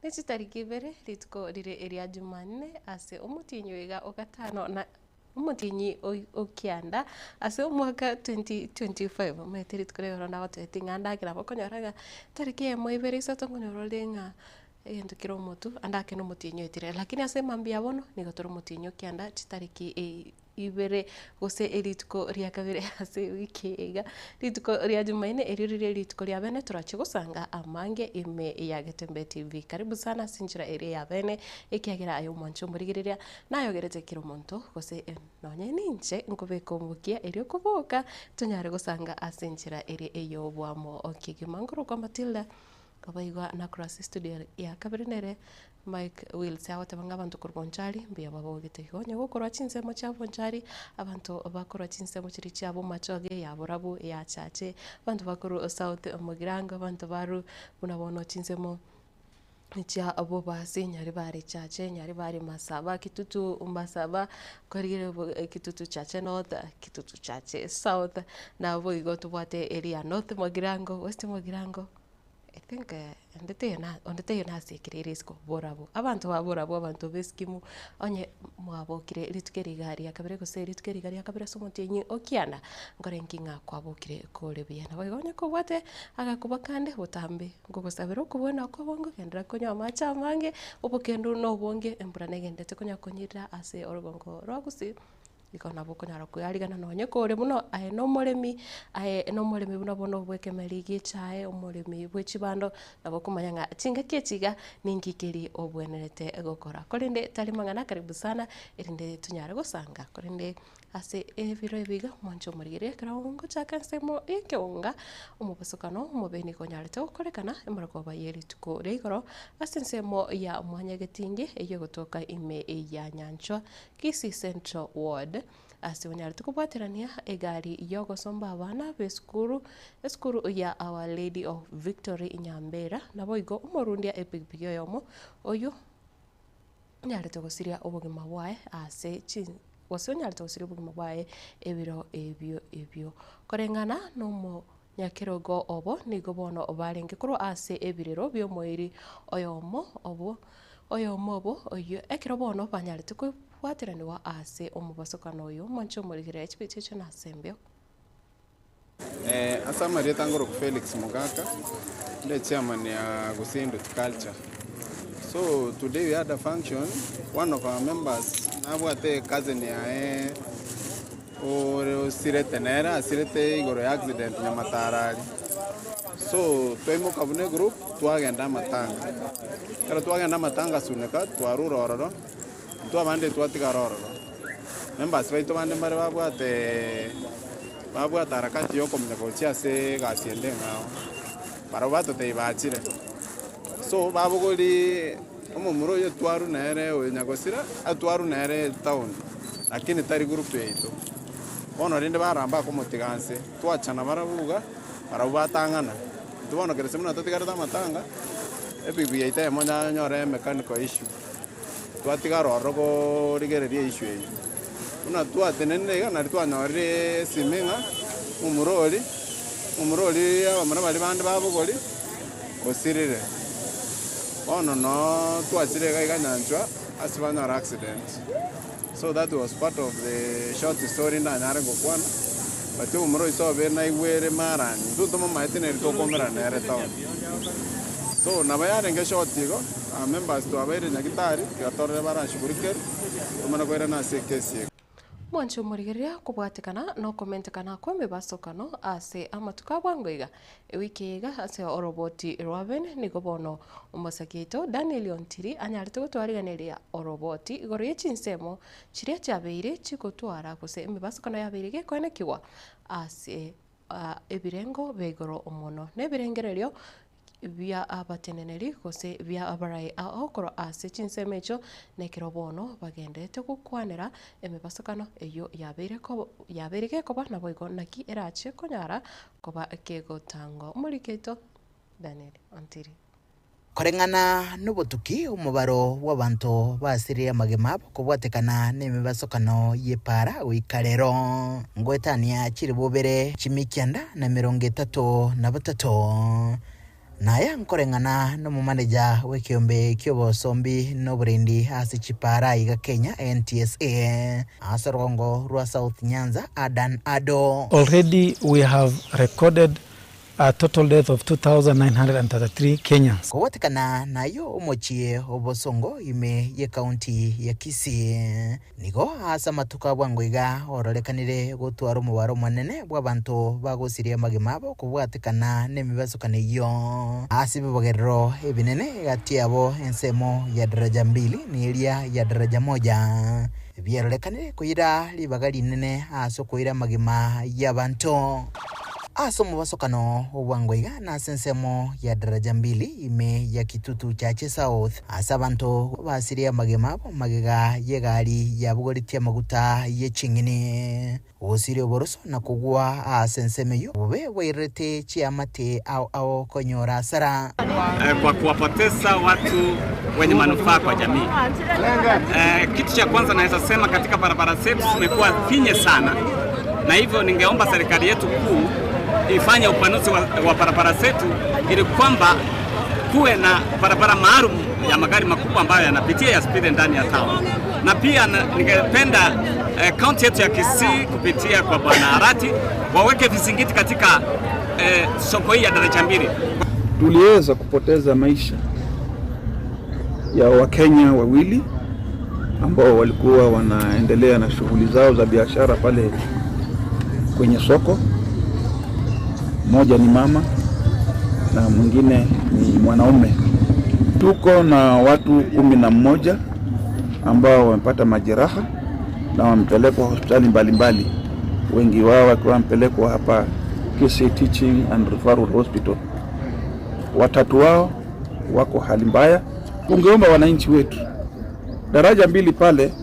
Ne chitariki ibere, rituko rire eria Jumanne, ase omotienyi o iga o gatano na omotienyi o kianda ase omwaka 2025. Omanyete rituko riria ekero nagotebetie ng'a ndagera nabo okonyora ng'a tariki eyemo ibere isato nkonyora ore ng'a egento kere omotwe ande ake na omotienyi oetire. Lakini ase mambia bono, nigo tore omotienyi o kianda chitariki ibere gose erituko ria kabere ase ewiki eye iga, rituko ria jumaine erio riria rituko ria bene torache gosanga amange ime ya Getembe TV. Karibu sana ase enchera eria ya bene ekiagera aye omwanche omorigereria nayogerete kera omonto gose nonye ninche nkobeka omokia erio koboka tonyare gosanga ase enchera eria ey'obwamo kegima. Nkorokwa Matilda Naboigo nakora ase estudio ya kabere nere Mike Wills agoteba ng'a abanto korwa Bonchari mbuya babogete igo. Onye gokorwa chinsemo chia Bonchari, abanto bakorwa chinsemo chiria chia Bomachoge, ya Borabu, ya Chache, abanto bakorwa South Mugirango, abanto barwa buna bono chinsemo chia Bobasi, Nyaribari Chache, Nyaribari Masaba, Kitutu Masaba, korigereria Kitutu Chache North, Kitutu Chache South, naboigo tobwate area ya North Mugirango, West Mugirango. I think onde taiyo na onde taiyo nasekereire isiko borabu, abanto ba borabu abanto ba eskimu, onye mwabokire rituko eri iga ria kabere gose rituko eri iga ria kabere ase omotienyi o kianda, nkore nki ng'a kwabokire kore buya. Nabo igo onye kobwate agakuba kande botambe, nkogosabera okobua na okobongo genderera konywa amache amange, obokendu na obonge, embura negenderete konya konyirira ase orogongo rwa gusii. Igo nabo okonyara koyarigana nonye kore buna aye na omoremi, aye na omoremi buna bono bw'ekemeri gie echae, omoremi bwe chibando, nabo okomanya ng'a chingaki echi iga ninki keri obwenerete gokora. Korende tari mang'ana karibu sana erinde tonyare gosanga, korende ase ebiro ebi iga mwanche omorigereria ekero ngochaka ensemo ya ekeonga, omobosokano omobe nigo onyarete gokorekana emorogoba ye rituko ria igoro ase ensemo ya mwanyagetinge eywo egotoka ime ya nyanchwa. Kisii Central Ward, ase onyarete kobwaterania egari y'ogosomba abana b'esukuru, esukuru ya Our Lady of Victory Nyambera, naboigo omorundia epigipigi oyomo oyio onyarete gosiria obogima bwaye ase chi gose onyarete gosiria obogima bwaye ebiro ebio ebio. Koreng'ana nomo nyakerogo obo nigo bono barenge korwa ase ebirero bi'omoiri oyomo obo oyomo obo oyio ekero bono banyarete kobwateranigwa ase omobasokano oyo mwanche omorigereria chibicha echio nase embeo. Ase amarieta ngoroku Felix Mogaka, nde chairman ya Gusii Indut Culture. So today we had a function, one of our members nabwate ecousin yaye Ore osirete nere asirete igoro ya accident nyamataro aria. So twaimoka buna egroup twagenda amatanga. Ekero twagenda amatanga Suneka twarure ororo, intwe abande twatigara ororo. Members baito bande mbare babwate babwate harakati ya okominyoka gochia ase egasi ende eng'ao. Barabwo batotebia bachire. So babogoria Omomura oyio twarwa nere oyo nyagosira, atwarwe nere etown, lakini tari group yaito. Bono rende baramba komotiga nse, twachana barabwo iga, barabwo batang'ana. Intwe bono kerese buna totigarete amatanga, epikipiki yaito eyemo yanyora emechanical issue, twatigara ororo korigereria issue eyio. Buna twatenenire iga nari twanyorire esimi ng'a omomura oria, omomura oria abamura baria bande babogoria, osirire. Bono noo twachire iga iga nyanchwa ase banyora accident. So that was part of the short story ndanyare gokwana, but omomura oise obe naigwere marani, intwe ntomomaete neri tokomerana nere town. So nabo yarenge short igo, our members twabaire nyagetari, tiga torore barashughulikerwe, tomanye koirana ase ekesi eye. Mwanche omorigereria kobwatekana nokomentekana kw'emebasokano ase amatuko a bwango iga. Ewiki eye iga ase oroboti rwa bene nigo bono omosaki oito Daniel Ontiri anyarete gotwariganeria oroboti igoro ye chinsemo chiria chiabeire chigotwara gose emebasokano yabeire gekoenekigwa ase ebirengo bia igoro mono nebirengererio bia abateneneri gose bia abarai ao korwa ase chinsemo echio, nekero bono bagenderete gokwanera emebasokano eyio yabeire koba yabeire gekoba naboigo naki erache konyara koba kegotangwa. Omoriki oito Daniel Ontiri. Koreng'ana nobotuki, omobaro bw'abanto basirire amagima abo kobwatekana nemebasokano y'epaara goika rero ngoetania chilifu ibere chimikianda na emerongo etato na batato. Naya nkoreng'ana nomomaneja bw'ekeombe ki'obosombi na oborendi ase chipara aiga Kenya, NTSA, ase orogongo rwa South Nyanza, Adan Ado. Already we have recorded a total death of 2,933 Kenyans. Kobwatekana nayio omochie o Bosongo ime y'Ekaunti ya Kisii nigo ase amatuko a bwango iga ororekanire gotwara omobaro omonene bw'abanto bagosiria amagima abo kobwatekana nemebasokano eyio. Ase ebibogerero ebinene egati yabo ensemo ya daraja mbili na eria ya daraja moja biarorekanire koira ribaga rinene ase okoira amagima y'abanto. Ase omobasokano o bwango iga nase ensemo ya daraja mbili ime ya Kitutu Chache South, ase abanto basirie amagima abo magega y'egari yabogoretie amaguta ye ching'eni. Gosiria oboroso na kogwa ase ensemo eyio bobe bwairerete chiamate ao ao konyora asara. Kwa kuwapoteza watu wenye manufaa kwa jamii. Kitu cha kwanza naweza sema katika barabara zetu zimekuwa finye sana, na hivyo ningeomba serikali yetu kuu ifanye upanuzi wa barabara zetu ili kwamba kuwe na barabara maalum ya magari makubwa ambayo yanapitia yasipite ndani ya town. Na pia ningependa kaunti yetu ya Kisii kupitia kwa Bwana Arati waweke vizingiti katika soko hii ya daraja mbili. Tuliweza kupoteza maisha ya Wakenya wawili ambao walikuwa wanaendelea na shughuli zao za biashara pale kwenye soko. Mmoja ni mama na mwingine ni mwanaume. Tuko na watu 11 ambao wamepata majeraha na wamepelekwa hospitali mbalimbali, wengi wao wakiwa wamepelekwa hapa Kisii Teaching and Referral Hospital. Watatu wao wako hali mbaya. Ungeomba wananchi wetu, daraja mbili pale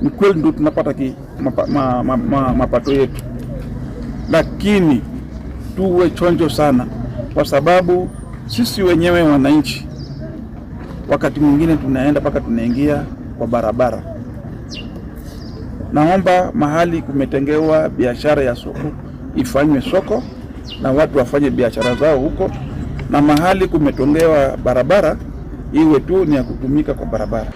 ni kweli ndio tunapata mapato yetu, lakini tuwe chonjo sana, kwa sababu sisi wenyewe wananchi wakati mwingine tunaenda mpaka tunaingia kwa barabara. Naomba mahali kumetengewa biashara ya soko ifanywe soko na watu wafanye biashara zao huko, na mahali kumetongewa barabara iwe tu ni ya kutumika kwa barabara.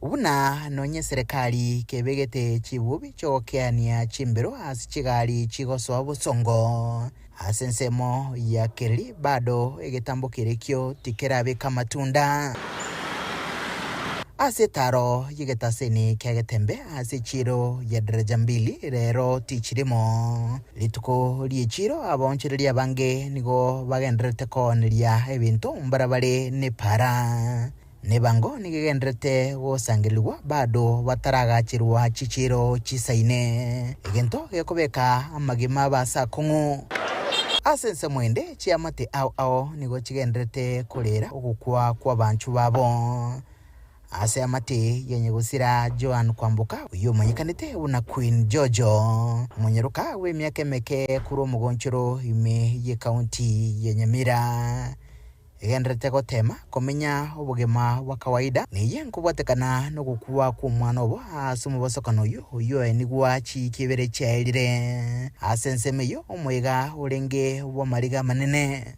Buna nonye eserekari kebegete chibubi chiogokeania chimbero ase chigari chigosoa bosongo ase ensemo ya Kereri bado egetambo kerekio tikerabeka amatunda. Ase etaro y'egetaseni kia Getembe ase echiiro ya Daraja Mbili rero tichirimo. Rituko ri'echiiro abaonchoreria abange nigo bagendererete kooneria ebinto mbarabare nepara. Nebango nigo egendererete gosangererigwa bado bataragacherwa chichiiro chisaine, egento gekobeka amagima abase akong'u. Ase ensemo ende chiamate ao ao nigo chigendererete korera ogokwa kw'abanchwa babo. Ase amate ya nyagosira Joan Kwamboka, oyio omanyekanete buna Queen Jojo, omonyaroka bw'emiaka emeke korwa omogonchoro ime y'ecounty ya Nyamira, egendererete gotema komenya obogima bwa kawaida, neye nkobwatekana nogokwa kw'omwana obo ase omobosokano oyio, oyio oenigwa chiiki ibere chiaerire. Ase ensemo eyio omoiga orenge bw'amariga amanene.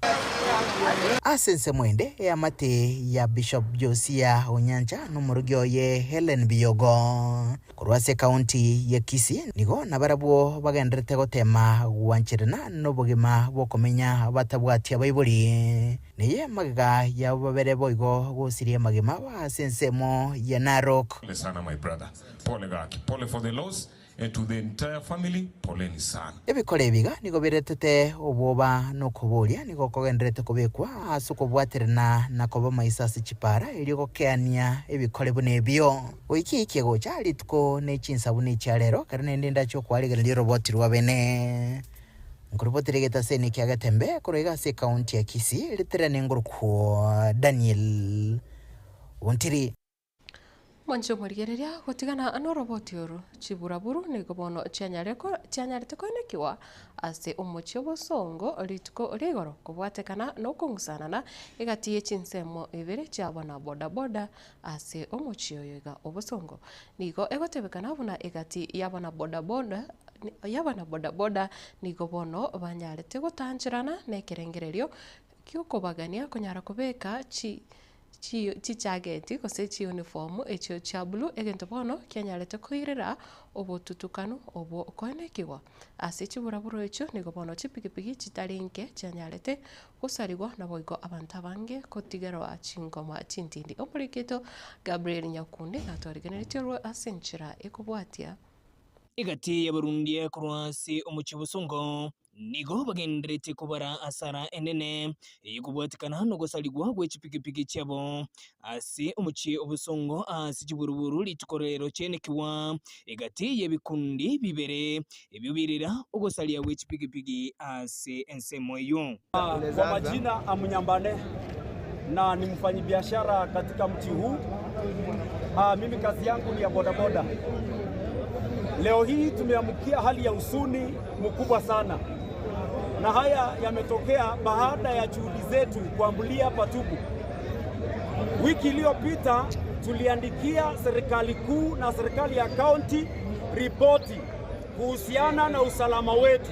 Ase ensemo ende eamate ya Bishop Josiah Onyancha na omorogi oye Hellen Biyogo korwa ase ekaunti ya Kisii nigo nabarabwo bagendererete gotema gwancherana nobogima bw'okomenya batabwati abaibori. Neye magega yabo babere boigo gosiria amagima abo ase ensemo ya Narok. Pole sana my brother. Pole gaki. Pole for the loss and to the entire family, poleni sana. Ebikora ebi iga nigo biretete obwoba na okoboria nigo kogendererete kobekwa ase okobwaterana na koba maiso ase chipara erio gokeania ebikore buna ebio. Goika ekia gocha rituko ne chinsa buna echia rero, ekero naende ndache okoarigereria oroboti rwa bene. Nkorobotire egetaseni kia Getembe korwa iga ase ekaunti ya Kisii, riterane ngorokwo Daniel Ontiri. Mwanche omorigereria gotigana noroboti oro, chiburaburu nigo bono chianyarete koenekiwa ase omochie obosongo rituko ria igoro kobwatekana nokong'usanana egati ye chinsemo ibere chiabo na bodaboda ase omochie oyo iga obosongo. Nigo egotebekana buna egati yabo na bodaboda. y'abanabodaboda nigo bono banyarete gotancherana nekerengererio gi'okobagania konyara kobeka chi chichageti gose chiuniform echio chia blue egento bono kianyarete koirera obotutukanu obwo koenekigwa. Ase chiburaburo echio nigo bono chipigipigi chitari nke chianyarete gosarigwa naboigo abanto abange kotigerwa chingoma chintindi. Omoriki oito Gabriel Nyakundi natwarigeneretie orwe ase enchera ekobwatia. Egati y'abarundia korwa ase omochie o bosongo nigo bagendererete kobara asara enene eyekobwatikana nogosarigwa gwe chipigipigi chiabo ase omochie o bosongo ase chiburuburu rituko rero chiaenekigwa egati y'ebikundi bibere ebio birira ogosaria gwe chipigipigi ase ensemo eyio. Kwa majina Amunyambane na ni mfanyibiashara katika mji huu. Mimi kazi yangu ni ya bodaboda. Leo hii tumeamkia hali ya huzuni mkubwa sana, na haya yametokea baada ya juhudi zetu kuambulia patupu. Wiki iliyopita tuliandikia serikali kuu na serikali ya kaunti ripoti kuhusiana na usalama wetu,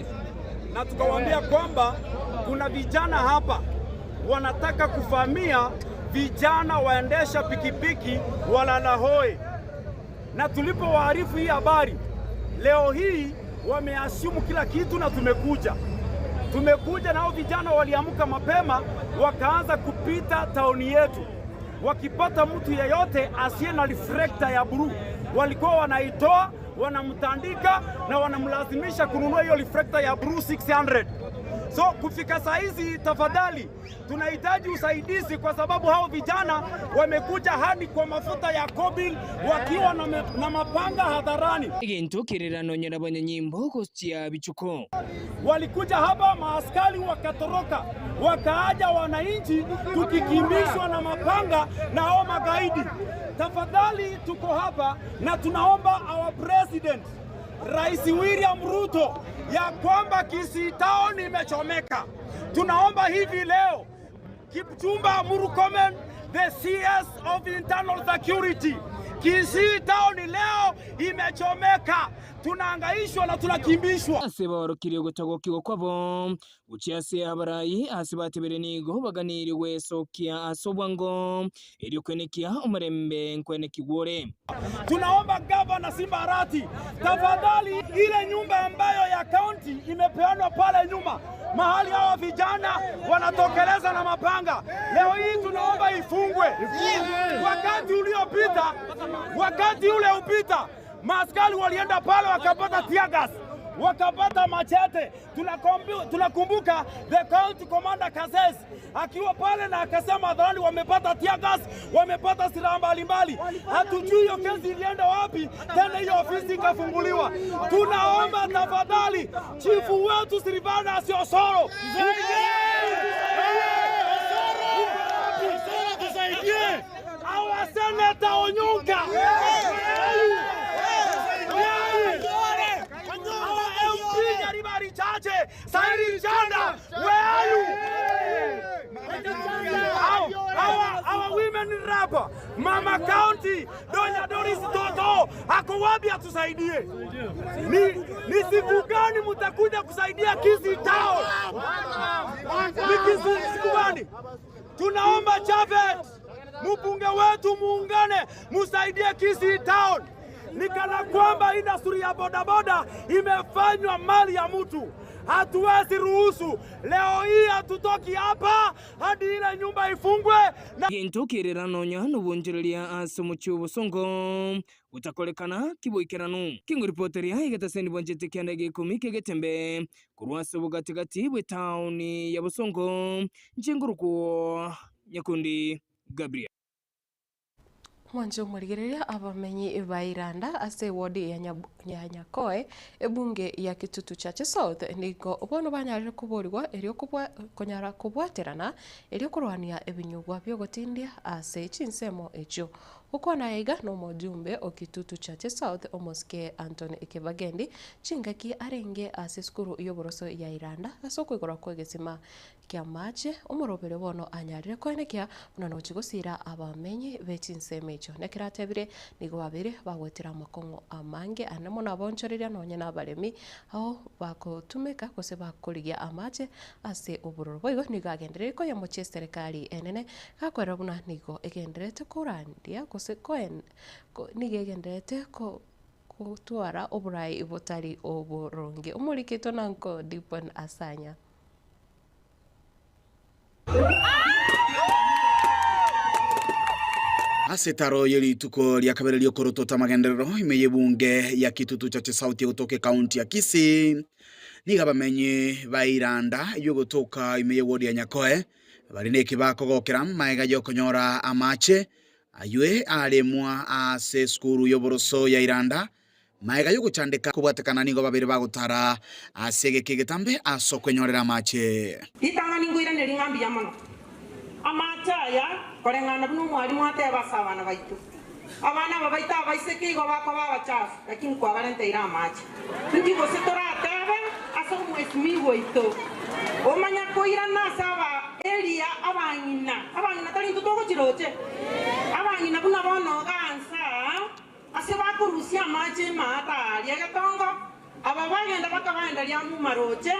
na tukawaambia kwamba kuna vijana hapa wanataka kuvamia vijana waendesha pikipiki walalahoi, na tulipowaarifu hii habari, leo hii wameassume kila kitu na tumekuja nao vijana waliamka mapema wakaanza kupita tauni yetu, wakipata mtu yeyote asiye na reflector ya blue walikuwa wanaitoa wanamtandika na wanamlazimisha kununua hiyo reflector ya blue 600. So kufika saa hizi, tafadhali tunahitaji usaidizi, kwa sababu hao vijana wamekuja hadi kwa mafuta ya Kobil wakiwa na mapanga hadharani. Egento kerera abanyanyimbo gochia bichuko. Walikuja hapa maaskari wakatoroka, wakaaja wananchi tukikimbishwa na mapanga na hao magaidi. Tafadhali tuko hapa na tunaomba our president Rais William Ruto ya kwamba Kisii Town imechomeka. Tunaomba hivi leo Kipchumba Murkomen, the CS of Internal Security, Kisii Town leo imechomeka, tunahangaishwa na tunakimbishwa. Ase baorokirie gotagokigwa kwabo gochia ase abarai ase batebere nigo baganiri gwesokia ase obwango erio kwenekia omorembe nkwenekigwa ore. Tunaomba gavana Simba Arati, tafadhali, ile nyumba ambayo ya kaunti imepeanwa pale nyuma, mahali hawa vijana wanatokeleza na mapanga, leo hii tunaomba ifungwe. Wakati uliopita, wakati ule upita, maaskari walienda pale wakapata tear gas wakapata machete. Tunakumbuka the county commander Kazes akiwa pale na akasema hadharani wamepata tear gas, wamepata silaha mbalimbali. Hatujui hiyo kesi ilienda wapi, tena hiyo ofisi ikafunguliwa. Tunaomba tafadhali, chifu wetu Silvanus Osoro our senator Onyonka, our MP Nyaribari Chache, Sairi Chanda, where are you? Our women rep, Mama County, Doña Doris Toto, ako wapi atusaidie? Ni siku gani mtakuja kusaidia Kisii Town? Ni Kisii siku gani? Tunaomba Japhet, mbunge wetu muungane, musaidie Kisii Town. Ni kana kwamba industry ya bodaboda imefanywa mali ya mtu. Hatuwezi ruhusu leo hii, hatutoki hapa hadi ile nyumba ifungwe na Gento kerera nonya nobonchereria ase omochie obosongo utakorekana kiboikeranu kingoripoteria egetaseni bwanchete kianda gekumi kegetembe korwa ase obogatigati bwe town ya bosongo nchengurukwo Nyakundi Gabriel. Mwancho omorigereria abamenyi ba Iranda ase ward ya Nyakoe ebunge ya Kitutu Chache South nigo bono banyarire koborigwa erio konyara kobwaterana erio korwania ebinyugwa biogotindia ase chinsemo echio. Gokwana aiga nomojumbe o Kitutu Chache South omosike Anthony Kibagendi chingaki arenge ase esukuru y'oboroso ya Iranda ase okoigorwa kw'egesima ki'amache omorobere bono anyarire koenekia buna nochi gosiira abamenyi be chinsemo echio. Nekero atebire nigo babeire bagoetera amakong'u amange ane mono abonchoreria nonye nabaremi ao bagotumeka gose bakorigia amache ase obororo. Boigo nigo agendereire koyemochia eserekari enene gakorera buna nigo egendererete korandia gose koen nigo egendererete ko gotwara oborai botari oboronge. Omoriketwe na Uncle Dipon Asanya. Ase etaro ye rituko ria kabere ri'okorotota amagenderero ime y'ebunge ya Kitutu Chache South egotoka ekaunti ya Kisii, nigo abamenyi ba Iranda y'ogotoka ime y'ewodi ya Nyakoe bare neki bakogokera magega y'okonyora amache aywe aremwa ase esukuru y'oboroso ya Iranda Magega y'ogochandeka kobwatekana nigo babere bagotara ase egeka egetambe ase okwenyorera amache. Ritang'ani nkoiranerie ng'a mbuya mono amache aya, koreng'ana buna omwalimu ateba ase abana baito. Abana aba baito abaiseke igo bakoba abachafu, lakini kwabarenteire amache. Inki gose toratebe ase omwesimigwa oito, omanya koirana ase aba eria abang'ina? Abang'ina tari intwe togochiroche? Abang'ina buna bono iga nsa aa. Ase bakorusia amache emaata aaria egetongo, aba bagenda bakabaenderia amo maroche,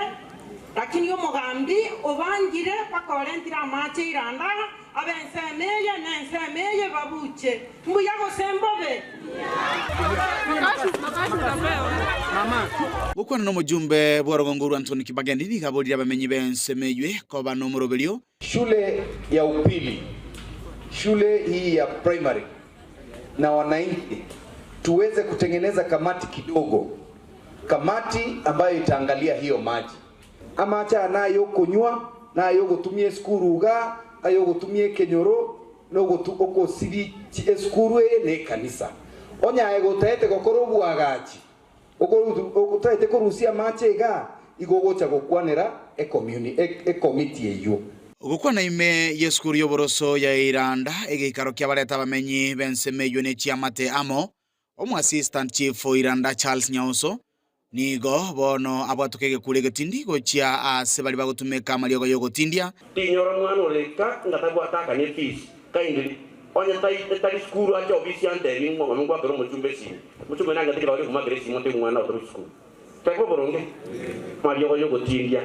lakini omogambi obangire bakorentire amache iranda, abe ensemo eye na ensemo eye babuche. Mbuya gose mbobe? Gokwana nomojumbe bw'orogongo rwa Anthony Kibagendi nigo aborire abamenyi b'ensemo eywe koba nomoroberio. Shule ya upili, shule hii ya primary na wananchi tuweze kutengeneza kamati kidogo, kamati ambayo itaangalia hiyo maji amache aya nayo okonywa nayo ogotumia esukuru iga ayo ogotumia ekenyoro okosibi esukuru eye na ekanisa onye aye gotaete gokora obwagachi otaete korusia amache iga igo ogocha gokwanera ekomiti eywo. Gokwana ime y'esukuru y'oboroso ya Iranda, egeikaro kiabareta abamenyi b'ensemo eyio ne chiamate amo, Omoassistant Chief o Iranda Charles Nyauso nigo bono abwatoka egekuro egetindi gochia aase baria bagotumeka amariogo y'ogotindia. Tinyora mwana ore ika ng'a tabwate akanie fees kindly onye tai etari sukuru ache ofisi antebi ng'a ng'a ngwakere omochumba esimi. Omochumba oyo nangete ribaga riokomoakera esimi otebi omwana oo torwe sukuru. Tari boronge? Mariogo yogotindia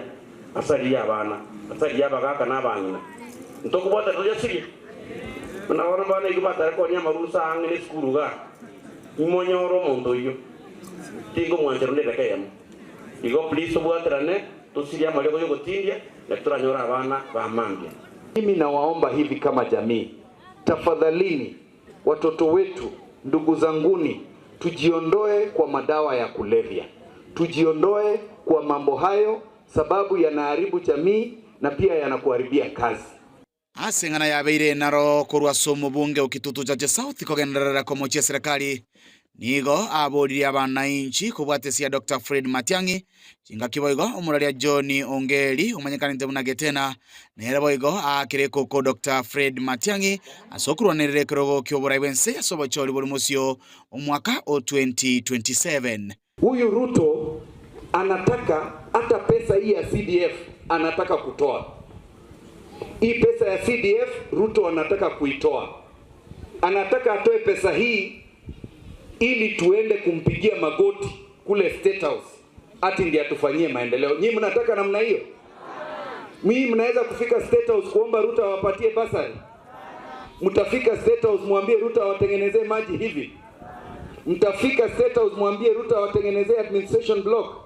asaririe abana, asaririe abagaaka na abang'ina. Ntokobwatana toyasirie? Buna bono mbana igo batare koonia amarusa ang'e nesukuru igaa, imonyore omonto oyio. Tinkomwanchera onde edaka eyemo. Igo please tobwaterane tosirie amariogo yogotindia naki toranyore abana ba mambia. Mimi nawaomba hivi kama jamii, tafadhalini watoto wetu, ndugu zanguni, tujiondoe kwa madawa ya kulevya, tujiondoe kwa mambo hayo, sababu yanaharibu jamii na pia yanakuharibia kazi. Ase eng'ana yabeire naro korwa ase omobunge o Kitutu Chache South kogenderera komochia eserekari, nigo aboririe abanainchi kobwatesia Doctor Fred Matiang'i Chingaki boigo omoraria John Ongeri omanyekanete buna Getena nere boigo aakire ekoko Doctor Fred Matiang'i ase okorwanerera ekerogo ki'oborai bw'ense ase obochori bore mosio omwaka o 2027. Huyu Ruto anataka hata pesa hii ya CDF anataka kutoa. Hii pesa ya CDF Ruto anataka kuitoa. Anataka atoe pesa hii ili tuende kumpigia magoti kule State House ati ndiye atufanyie maendeleo. Nyinyi mnataka namna hiyo? Nyinyi mnaweza kufika State House kuomba Ruto awapatie basari? Mtafika State House mwambie Ruto awatengenezee maji hivi? Mtafika State House mwambie Ruto awatengenezee administration block?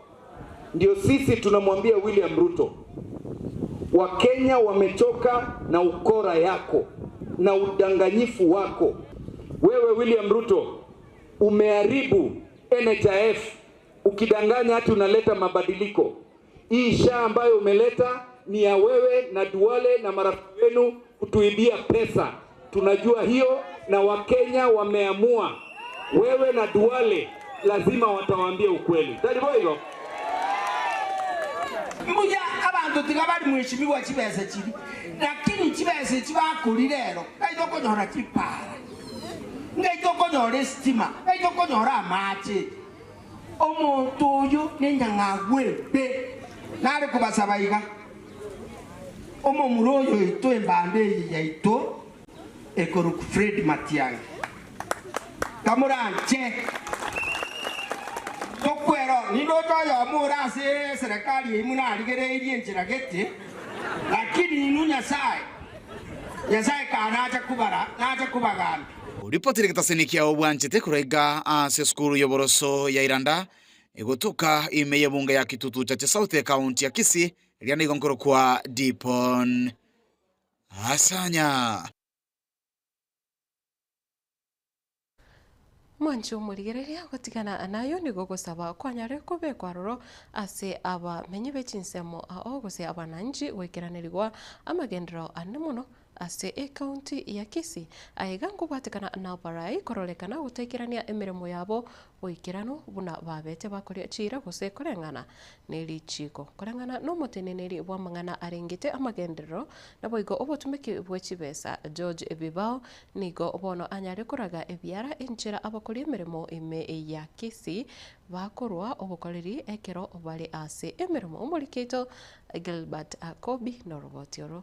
Ndio sisi tunamwambia William Ruto, Wakenya wamechoka na ukora yako na udanganyifu wako. Wewe William Ruto umeharibu NHIF ukidanganya hati unaleta mabadiliko. Hii SHA ambayo umeleta ni ya wewe na Duale na marafiki wenu kutuibia pesa. Tunajua hiyo na Wakenya wameamua. Wewe na Duale lazima watawaambia ukweli. Tari boigo? Mbuya abanto tiga bari mweshimiwa chibesa chiri, lakini chibesa echi bakorire ero nari tokonyora chipara. Ng'ai tokonyora esitima? Ng'ai tokonyora amache? Omonto oyo nenyang'agu embe. Nare kobasaba iga, omomura oyo oito embanda eye yaito ekorokwa Fred Matiang'i, kamoranche tokwera nindoche oyomo ore ase eserekari eyio buna arigereirie enchera gete, lakini inwe Nyasae, Nyasae kanacha kobara, nache kobagambia. Oripotire egetaseni kiao bwanchete korwa iga ase esukuru y'oboroso ya Iranda egotoka ime y'ebunge ya Kitutu Chache South ekaunti ya Kisii eria nigo nkorokwa Dipon Asanya. Mwanche omorigereria gotigana nayo nigo gosaba kwanyare kobekwa aroro ase abamenyi be chinsemo ao gose abananchi goikeranerigwa amagenderero ande mono ase ecounty ya Kisii. Aiga nkobwatekana nabarai kororekana gotaikerania emeremo yabo boikeranu buna babete bakoria chiira gose koreng'ana nerichiiko. Koreng'ana nomoteneneri bw'amang'ana arengete amagenderero naboigo obotumeki bwe chibesa George Bibao Nigo bono anyare koraga ebiara enchera abakori emeremo ime ya Kisii bakorwa obokoreri ekero bare ase emeremo. Omoriki oito Gilbert Akobi noroboti oro.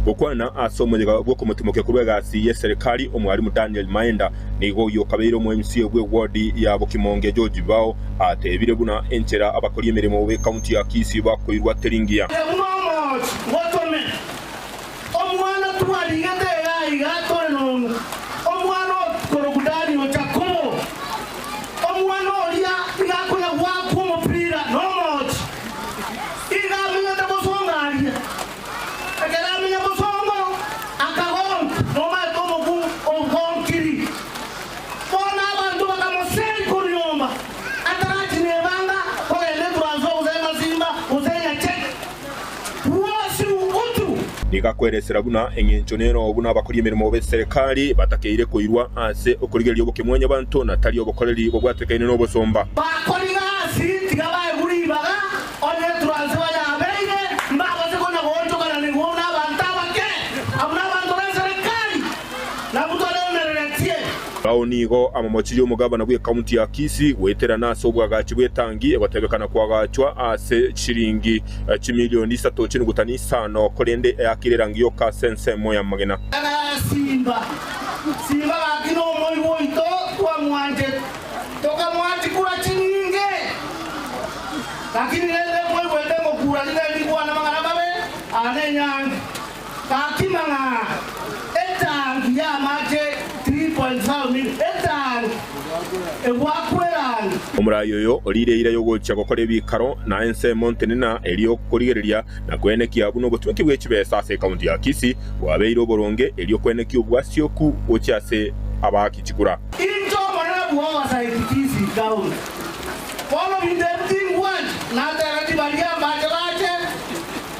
Gokwana ase omoyega bw'okomotimokia korwa egasi y'eserekari, Omwalimu Daniel Maenda nigo oyio okabeire omo MCA bw'ewodi ya Bokimonge George Bao atebire buna enchera abakori emeremo b'ekaunti ya Kisii bakoirwa teri ngiya. Buna omoochi gotome omwana twarigete iga iga tore nonwe, omwana okorokwa Daniel Jakobo, omwana oria iga akonya goakwa omopira nomoochi, iga amenyete bosongo aria. Ekero amenya bosongo, akagonka, nomaete omokungu ogonkiri. Bono abanto bakamoseria korwa nyomba, atarachia nebanga kogenda eturanso gose emasimba gose enyacheke. Bwosi utu. Nigo akweresera buna eng'encho nero buna abakori emeremo b'eserekari batakeire koirwa ase okorigereria obokemwanyabanto na tari obokoreri bobwatekaine nobosomba. Bakori gasi tiga baegwe ribaga, onye eturanso bayabeire, mbabase konya goonchokana nigo buna abanto abake, abwo nabanto b'eserekari, nabwo toremereretie. Bao nigo amomochirie omogabana bw'ekaunti ya Kisii goeterana ase obwagachi bw'etangi egotebekana koagachwa ase chiringi chimilioni isato chinugutani isano, korende eakire erangi yoka ase ensemo y'amagena. Simba, Simba gaki nomoigwa oito twamwanchete, tokamoa chikura chinyinge, lakini rende moigwete ngokura rinde rikwana amang'ana amabe aa nenyangi. Gaki mang'ana, etangi y'amache 3.5 mil, etangi egwakwa erangi. Omoraai oyo oriire eira y'ogochia gokora ebikaro na ensemo ntenena erio korigereria na kwenekia buna obotumeki bwe chibesa ase ekaunti ya Kisii bwabeire oboronge erio kwenekia obwasioku gochia ase abaaki chikura. Inche Omonene bw'ogosaiti Kisii County, bono binto ebi tingwancha, nateba tibaria mbache bache.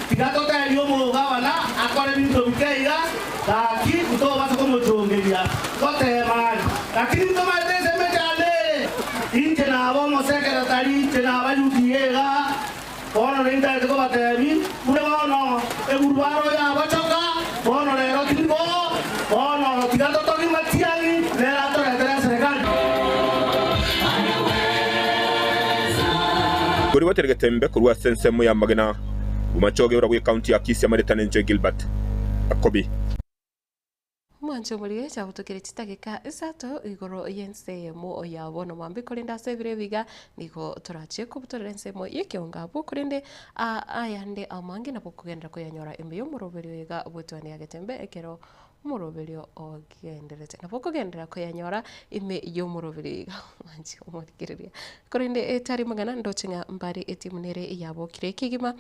Tiga toteebie omogabana akore ebinto bike iga, gaki ntobasa komochongeria goteema aria. Lakini ntomaete ase emechando eye, inche naba omosekeretari, inche naba UDA iga, bono nintagete kobateebia buna bono egurubaro yabachoka, bono rero tindi bo, bono tiga totogie Matiang'i nere atoretere eserekari. Kori gwateregete mbe korwa ase ensemo y'amagena. Omochoge ora bw'ekaunti ya Kisii amaretane inche Gilbert Akobi. Omwancho omorige chiagotokire chitageka isato igoro y'ensemo ya bono mambia korende ase ebiro ebi iga nigo torachie kobutorera ensemo y'ekeongo abwo korende ayande amange nabo okogenderera koyanyora ime y'omoroberio iga bw'etuani ya Getembe ekero omoroberio ogendererete. Nabo okogenderera koyanyora ime y'omoroberio iga mwanche omorigereria. Korende etari mang'ana ndoche ng'a mbare etimu nere yabokire kegima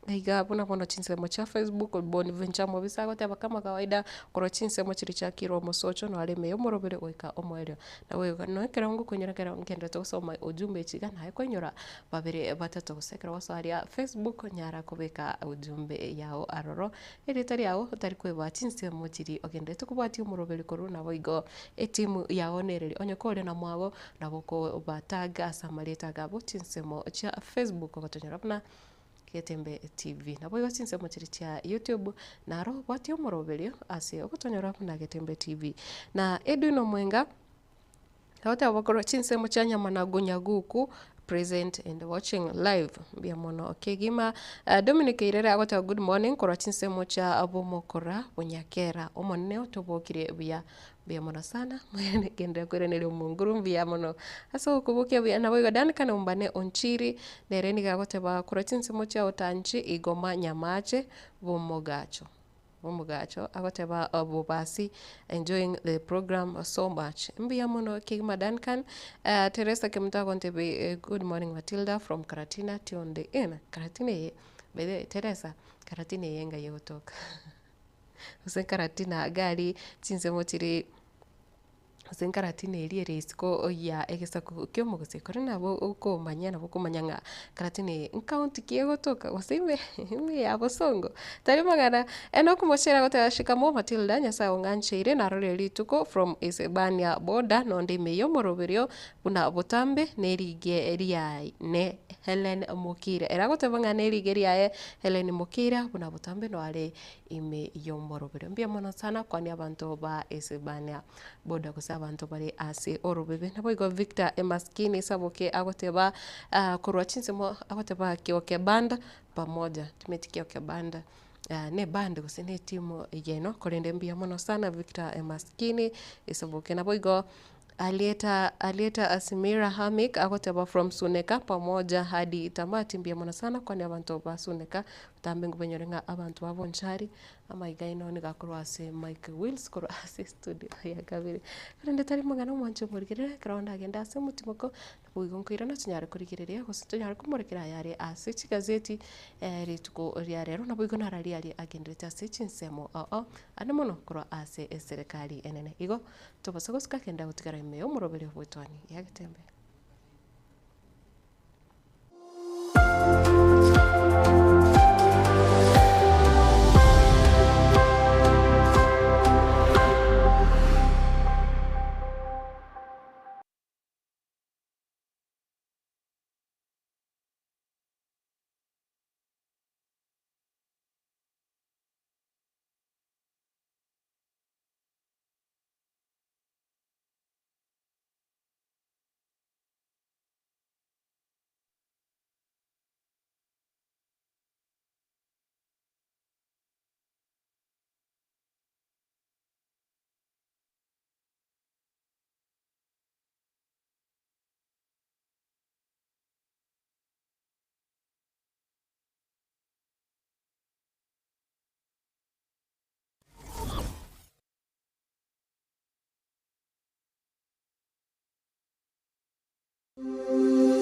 iga buna bono chinsemo chia Facebook Bonventure Mobisa agoteba kama kawaida korwa chinsemo chiria chiakirwe omosocho nore ime y'omoroberio goika omoerio. Naboigo ekero ngokonyora ekero ngendererete gosoma ujumbe echi iga naye kwainyora babere batato gose ekero gwasoa aria Facebook nyara kobeka ujumbe yao aroro Erieta riao otari kweboa chinsemo chiria ogenderete kobwatia omoroberi korwa naboigo etimu yao nereri onye kore na mwago nabo okobatag ase amarieta agabo chinsemo chia Facebook ogotonyora buna. Getembe TV. Naboigo chinsemo chiria chia YouTube naro bwatia omoroberio ase ogotonyora buna Getembe TV. Na Edwin Omwenga agoteba bakorwa chinsemo chia Nyamanagu Nyaguku present and watching live mbuya mono kegima. Dominic Irere agoteba good morning korwa chinsemo chia Bomokora Bonyakera omonene otobokire buya Mbuya mono sana, genderera koiraneria omonguru mbuya mono ase ogokobokia buya. Naboigo Duncan Ombane Onchiri, nere nigo agoteba korwa chinsemo chia Otanchi, Igoma, Nyamache, Bomogacho. Bomogacho agoteba Bobasi, enjoying the program so much. Mbuya mono kegima Duncan. Teresa Kemunto agontebia good morning Matilda from Karatina tuned in. Karatina eye, by the way Teresa, Karatina eye ngai egotoka. Gose nkaratina iga aria chinsemo chire, gose nkaratina eria ere isiko ya egesaku kia omogusii, kore nabo okomanya nabo okomanya ng'a karatina eye nkaunti ki egotoka gose ime ime ya bosongo, tari mang'ana. Enock Mochere agoteba shikamoo Matilda, Nyasaye ong'ancheire narorire rituko from Isebania border nonde ime ya omoroberio buna botambe na erige riane Hellen Mokira. Ere agoteba ng'a na erige riaye Hellen Mokira buna botambe noare ime y'omorobere. Mbuya mono sana kwania abanto ba Isebania boda gose abanto bare ase orobebe. Naboigo Victor Emaskini Saboke agoteba korwa chinsemo agoteba Kioke Band pamoja, timeti Kioke Band ne band gose ne etimu eyeno korende mbuya mono sana Victor Emaskini Saboke. Naboigo Alieta Alieta Asimira Hamik agoteba from Suneka pamoja hadi tamati mbuya mono sana kwania abanto ba Suneka Botambe nkobainyore ng'a abanto ba Bonchari, amaiga aino nigo akorwa ase Mike Wills korwa ase estudio ya kabere. Korende tari mang'ana omwanche omorigerere ekero ndagende ase omotimoko, naboigo nkoirana tonyare korigereria gose tonyare komorekera ayare ase chigazeti rituko ria rero, naboigo nararia aria agenderete ase chinsemo ao ao ande mono korwa ase eserekari enene. Igo tobasa gosuka kende gotigara ime y'omoroberio bw'etwani ya Getembe.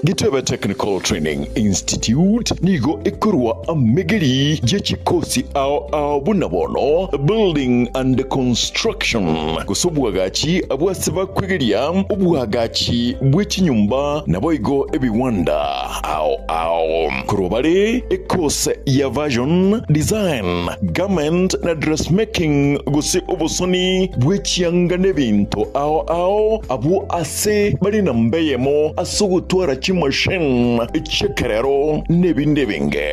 Gitebe Technical Training Institute nigo ekorwa amegeri ye chikosi ao ao buna bono Building and Construction gose obwagachi abwase bakwegeria obwagachi bwe chinyomba naboigo ebiwanda ao ao. Korwa bare ekose ya Version, Design, Garment na Dressmaking gose obosoni bwe chianga nebinto ao ao abwo ase bare namba eyemo ase ogotwara chimachine chi'ekerero nebinde ebinge.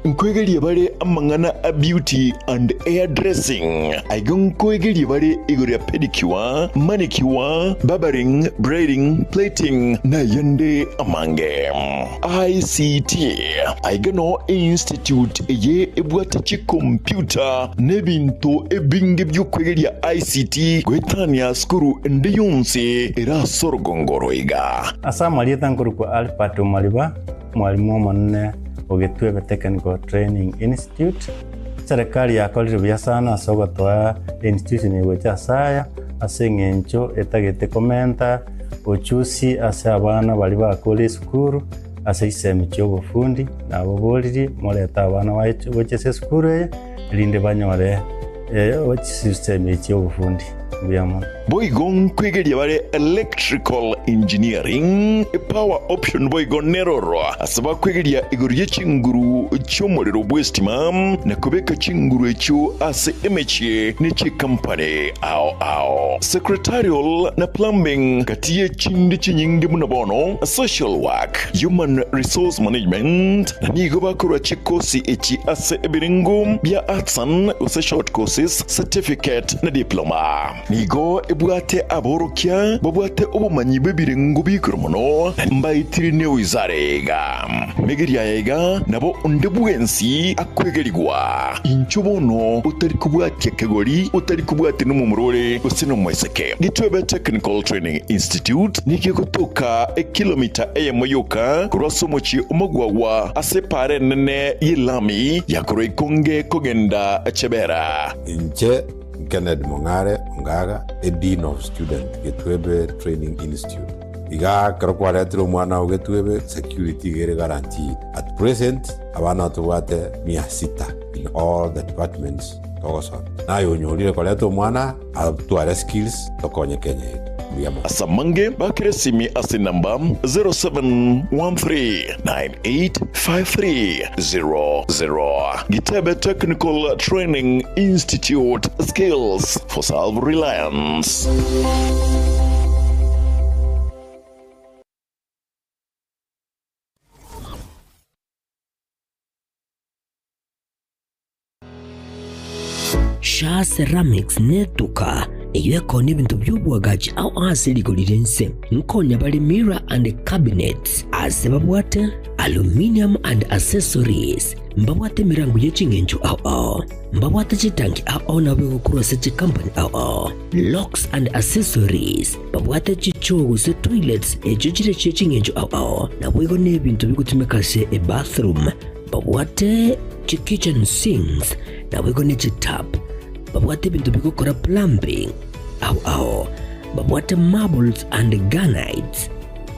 Nkoegeria bare amang'ana a beauty and hair dressing. Aiga nkoegeria bare igoro ya pedicure, manicure, barbering, braiding, plaiting nayande amange. ICT, Aiga noo einstitute eye ebwate chikompyuta na ebinto ebinge bi'okwegeria ICT goetania sukuru ende yonsi ere ase orogongo oro iga. Ase amarieta nkorokwa Albert Omariba, omwalimu omonene o Getwebe Technical Training Institute. Eserekari yakorire buya sana ase ogotoa einstitution eye gocha ase aya, ase eng'encho etagete komenta ochusi ase abana baria bakore esukuru ase chisemi chi'obofundi, naboboririe morete abana baye gocha ase esukuru eye, erinde banyore chisemi chi'obofundi. Mbuya mono. Boigo nkwegeria bare electrical engineering, power option boigo neroro ase bakwegeria igoro ye chinguru chi'omorero bw'estima na kobeka chinguru echio ase emechie ne chikampani ao ao. Secretarial na plumbing gati ye chinde chinyinge buna bono social work, human resource management na nigo bakorwa chikosi echi ase ebirengo bia arts and gose short courses, certificate na diploma. Nigo ebwate aborokia babwate obomanyi bw'ebirengo bi'igoro mono, na mbaetire newizara iga. Megeria aya iga nabo onde bwensi akwegerigwa. Inchuo bono otari kobwatia kegori, otari kobwatia nomomura ore gose nomoiseke. Gitwebe Technical Training Institute nigo egotoka ekilomita eyemo yoka korwa ase omochie omogwagwa ase epaara enene y'elami ya korwa Ikonge kogenda Chebera. Inche Kennedy Mong'are Ongaga, a Dean of Student, Getwebe Training Institute. Iga ekero kwaretire omwana oo Getwebe, security iga ere guaranteed. At present, abana tobwate mia sita in all the departments togosomia. Naye onyorire koreta omwana atware skills tokonye Kenya yetu. Mbuya mono. Ase amange bakire esimi ase enamba 0713985300. Gitebe Technical Training Institute, skills for self-reliance. Shaa Ceramics netuka eyio ekoonia ebinto bi'oboagachi ao ase rigori ri'ense. Nkonya bare mirror and cabinets ase babwate aluminium and accessories, mbabwate emerango ye ching'encho ao ao, mbabwate chitanki ao ao nabo egokorwa ase chikampani ao ao, locks and accessories, babwate chichoo gose toilets echio chire chie ching'encho ao ao, naboigo nebinto bigotumeka ase ebathroom. Babwate chi-kitchen sinks, naboigo ne chitap. Babwate ebinto bigokora plumbing ao ao. Babwate marbles and granites.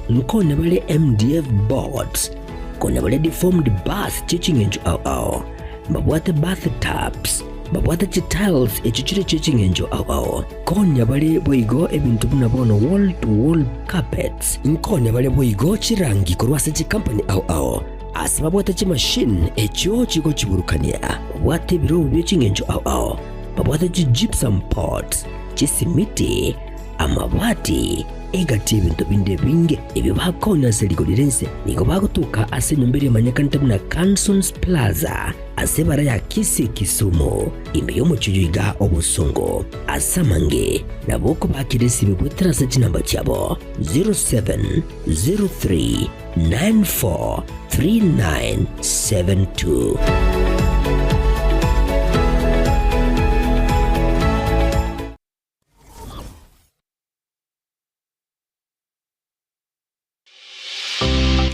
Nkonya bare MDF boards. Konya bare deformed bars chie ching'encho ao ao. Mbabwate bath tubs. Babwate chitiles echio chire chie ching'encho ao ao. Konya bare boigo ebinto buna bono wall to wall carpets. Nkonya bare boigo chirangi korwa ase chikampani ao ao. Ase babwate chimashini echio chigochiburukania, babwate ebirobu bie ching'encho ao ao, babwate chi-gypsum pots, chisimiti, amabati, egati y'ebinto binde ebinge ebio bakonya ase rigori ri'ense. Nigo bagotoka ase enyomba eria emanyekanete buna Cansons Plaza ase ebara ya Kisii Kisumu, ime y'omochie oyo iga obosongo. Ase amange nabo okobakera esimi goetera ase chinamba chiabo 0703 943972.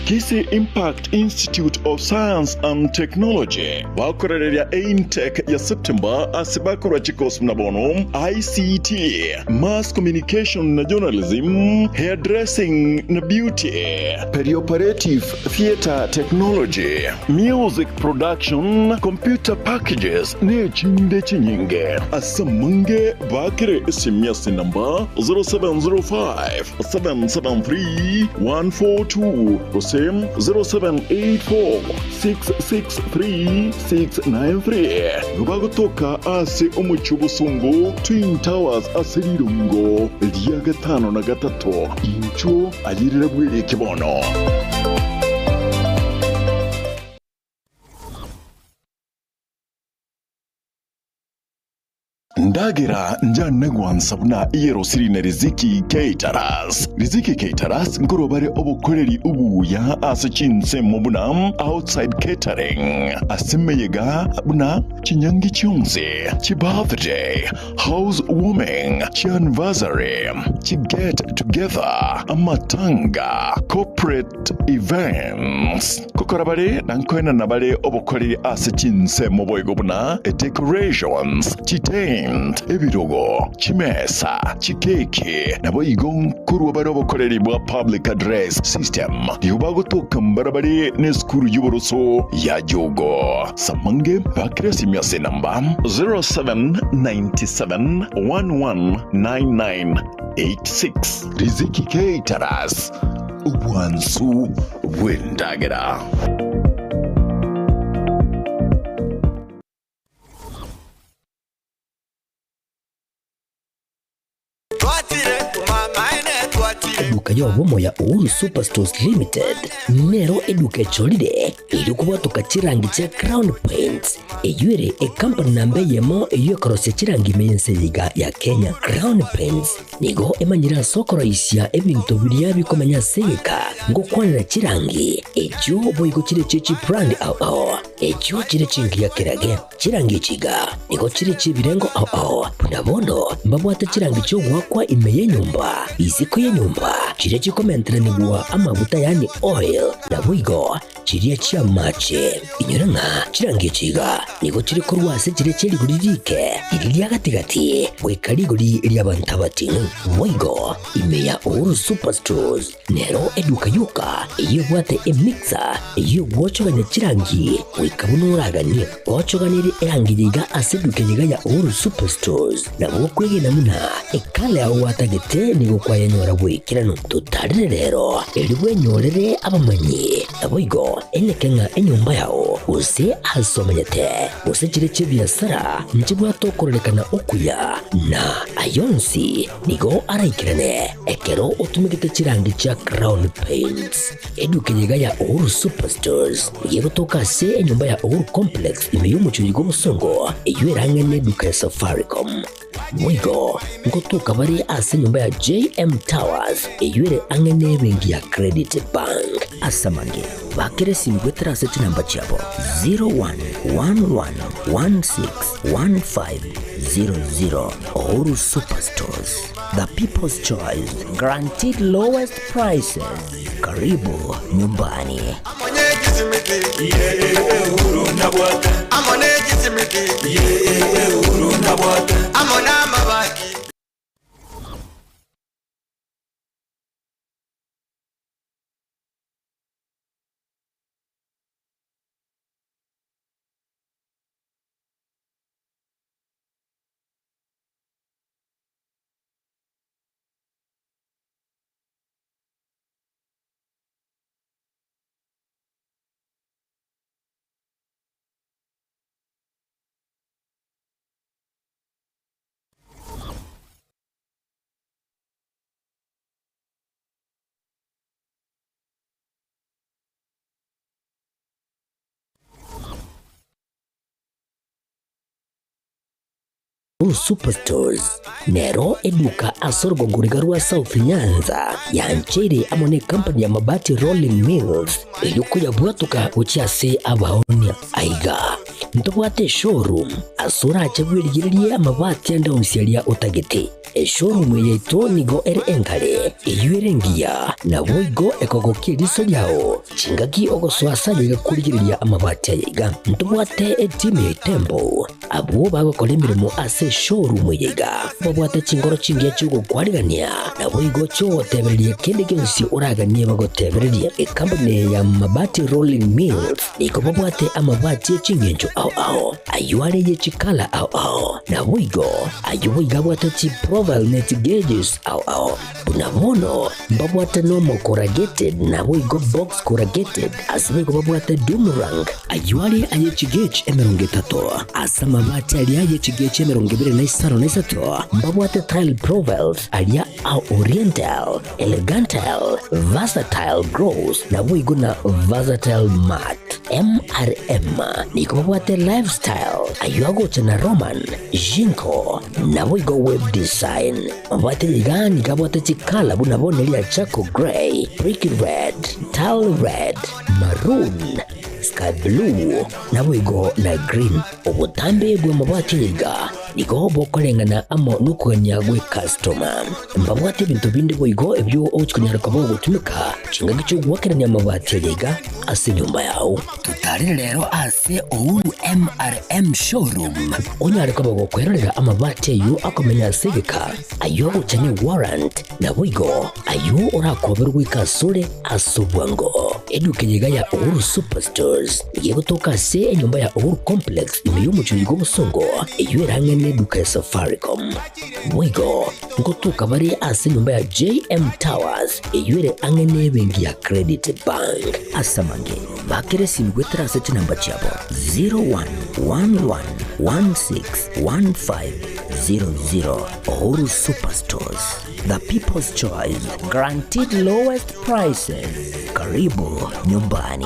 Kisii Impact Institute of Science and Technology bakorereria eintake ya September ase bakorwa chikosi buna bono ICT, Mass Communication na Journalism, Hairdressing na Beauty, Perioperative Theatre Technology, Music Production, Computer Packages na echinde chinyinge. Ase amange baakere esimi ase enamba 0705 773 142 gose 0784 663 693. Nigo bagotoka ase omochie obosongo Twin Towers ase rirongo ria gatano na gatato. Inchuo ayerera bwereke bono. Ndagera njane gwansa buna eyerosiri na Riziki Caterers. Riziki Caterers nkorwa bare obokoreri obuya ase chinsemo buna outside catering, ase emeyega buna chinyangi chionsi, chibirthday, house warming, chianniversary, chiget together, amatanga, corporate events. Gokora bare na nkoenana bare obokoreri ase chinsemo boigo buna decorations, chitent. Paint, ebirogo, chimesa, chikeki, naboigo nkorwa bare obokoreri bwa Public Address System. Nigo bagotoka mbarabare nesukuru y'oboroso ya Jogo. Samange bakire esimi ase enamba 0797 119986. Riziki Caterers, obwansu bw'endagera. Eduka y'obomo ya Uhuru Superstores Limited nero eduka echorire erio kobwatoka chirangi chia Crown Paints eyio ere ecompany namba eyemo eyio ekorosia chirangi ime y'ense eye iga ya Kenya. Crown Paints nigo emanyire ase okoroisia ebinto biria bikomenya ase egeka ngokwanera chirangi echio boigo chire chie chibrand ao ao echio chire chingiya kerage. Chirangi echi iga nigo chire chi'ebirengo ao ao, buna bono mbabwate chirangi chi'ogoakwa ime y'enyomba, isiko y'enyomba, chiria chikomenteranigwa amaguta yaani oil, naboigo chiria chi'amache. Inyora ng'a chirangi echi iga nigo chire korwa ase chiria chie rigori riike, riria ria gati-gati, goika rigori ri'abanto abating'u. Boigo ime ya Uhuru Superstores Nero eduka yoka eyio ebwate emixer eyio egwochogania chirangi goika buna oraganie. Gochoganirie erangi yaiga ase eduka eyeiga ya Uhuru Superstores nabo okwegena buna ekala yao gwatagete nigo kwayenyora bw'ekeranu. Totarire rero erio bwenyorere abamanyi naboigo eneke ng'a enyomba yao gose ase omenyete gose chire chi'ebiasara nchibwate okororekana okuya na ayonsi Nigo araikerane ekero otumegete chirangi chia Crown Paints. Eduka eye iga ya Uhuru Superstores nigo egotoka ase enyomba ya Uhuru Complex ime y'omochie oyo bw'Obosongo eyio erang'e neduka ya Safaricom. Boigo ngotoka bare ase enyomba ya JM Towers eyio ere ang'e nebenki ya Credit Bank. Ase amange, bakera esimi goetera ase chinamba chiabo 0111161500. Uhuru Superstores, the people's choice, guaranteed lowest prices. Karibu nyumbani. Uhuru Superstores nero eduka ase orogongo riga rwa South Nyanza yancheire amo ne company ya Mabati Rolling Mills erio koyabwatoka gochia ase abaonia. Aiga ntobwate eshowroom ase orache bwerigererie amabati ande onsi aria otagete. Eshowroom eye yaito nigo ere enkare, eyio ere engiya, naboigo ekogokia eriso riao chingaki ogosoa ase aye iga korigereria amabati aya iga. Ntobwate etimu ya Itembo Abwo bagokora emeremo ase eshowroom eye iga babwate chinkoro chingiya chi'ogokwarigania, naboigo chi'ogotebereria kende gionsi oraganie bagotebererie. Ekampuni eye ya Mabati Rolling Mills nigo babwate amabati e chingencho ao ao, ayio are ye chikala ao ao, naboigo ayio boigo abwate chiprofile ne chigeges ao ao. Buna bono mbabwate normal corrugated naboigo box corrugated, ase boigo babwate doomerang, Ayio are aye chigechi 30, ase amabati aria aye chigechi 25 na 3, mbabwate tile profiles aria a oriental, elegantile, versatile gloss, naboigo na versatile matte. MRM nigo babwate lifestyle, ayio agocha na Roman, Jinko, naboigo web design. Mabati aya iga nigo abwate chikala buna bono eria charcoal grey, brick red, tile red, maroon, sky blue, naboigo na green. Obotambe bw'amabati aya iga Nigo bokoreng'ana amo nokogania gw'ekastoma. Mbabwate ebinto binde boigo ebio ogochia konyara koba ogotumeka chingaki chi'ogoakerania amabati aya iga ase enyomba yao. Totarere rero ase Uhuru MRM Showroom onyare koba gokwerorera amabati ayio akomenya ase egeka, ayio agocha ne warrant, naboigo ayio orakoberwe goika asore ase obwango. Eduka eye iga ya Uhuru Superstores nigo egotoka ase enyomba ya Uhuru Complex ime y'omochie oiga obosongo, eyio erang'e neduka ya Safaricom. Boigo ngotoka bare ase enyomba ya JM Towers eyio ere ang'e nebenki ya Credit Bank. Ase amange, bakera esimi goetera ase chinamba chiabo 0111161500. Uhuru Superstores, the people's choice, guaranteed lowest prices. Karibu nyumbani.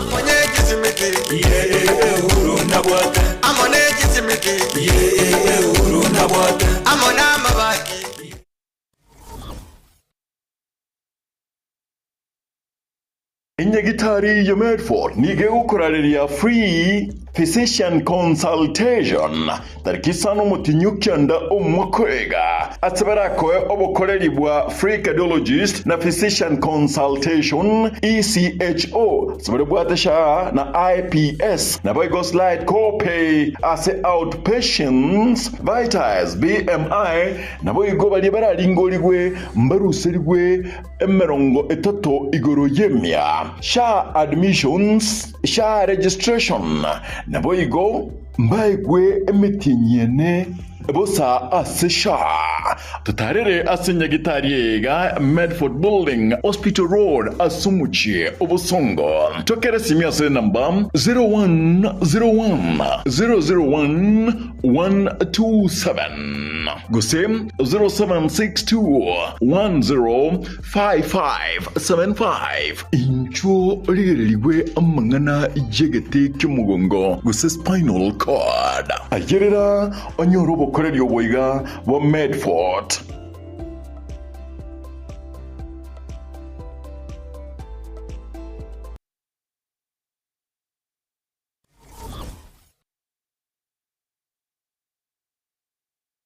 Enyagitari ya Medford nigo egokorareria Free Physician Consultation tariki isano omotinyi okianda omwaka oiga ase barakoe obokoreri bwa Free Cardiologist na Physician Consultation, ECHO, ase baria bwate SHA na IPS, naboigo slight co-pay ase outpatients, Vitals, BMI, naboigo baria bararingorigwe mbaruserigwe emerongo etato igoro y'emia, SHA admissions, SHA registration, naboigo mbaegwe emetienyi ene bosa ase SHA. Totarere ase nyagitari eye iga Medford Building, Hospital Road ase omochie o Bosongo. Tokere esimi ase enamba 0101 001 127 gose 0762 105575. Inchuo origererigwe amang'ana y'egete ki'omogongo gose spinal cord. Ayerera onyore obokoreri obo iga bwa Medford.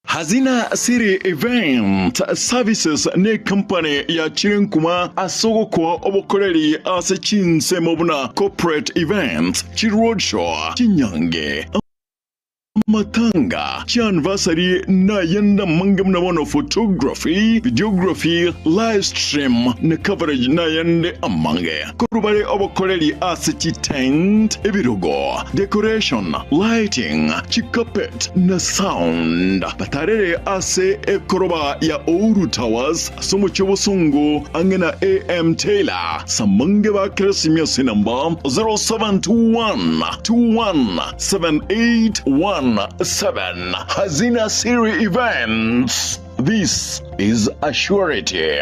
Hazina City Event Services necompany yachire nkuma ase ogokoa obokoreri ase chinsemo buna corporate events, chiroadshow, chinyange, amatanga, chianniversary nayende amange buna bono photography, videography, live stream na coverage nayende amange. Korwa bare obokoreri ase chitent, ebirogo, decoration, lighting, chicarpet, na sound. Batarere ase ekoroba ya Ouru Towers ase omochie obosongo ang'e na AM Taylor. Samange bakere esimi ase enamba 0721 21 7817. Hazina Siri Events. This is a surety.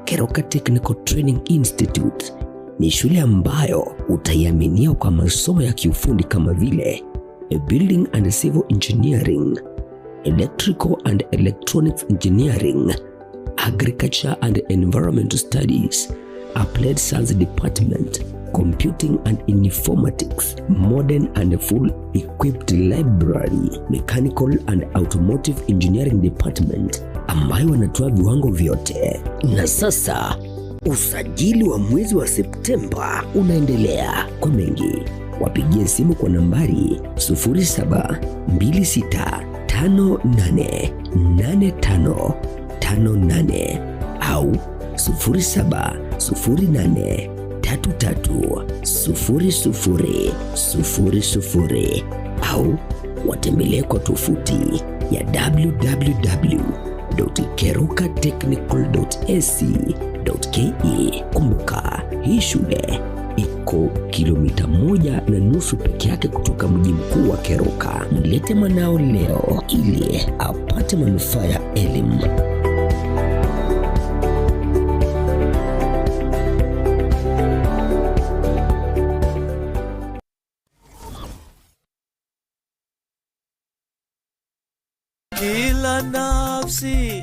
Keroka Technical Training Institute ni shule ambayo utaiaminia kwa masomo ya kiufundi kama vile Building and Civil Engineering, Electrical and Electronics Engineering, Agriculture and Environmental Studies, Applied Science Department, Computing and Informatics, Modern and Full Equipped Library, Mechanical and Automotive Engineering Department ambayo wanatoa viwango vyote. Na sasa usajili wa mwezi wa Septemba unaendelea. Kwa mengi wapigie simu kwa nambari 0726588558 au 0708330000 au watembelee kwa tovuti ya www.kerukatechnical.ac.ke. Kumbuka, hii shule iko kilomita 1.5 peke yake kutoka mji mkuu wa Keroka. Mlete mwanao leo ili apate manufaa ya elimu. Kila nafsi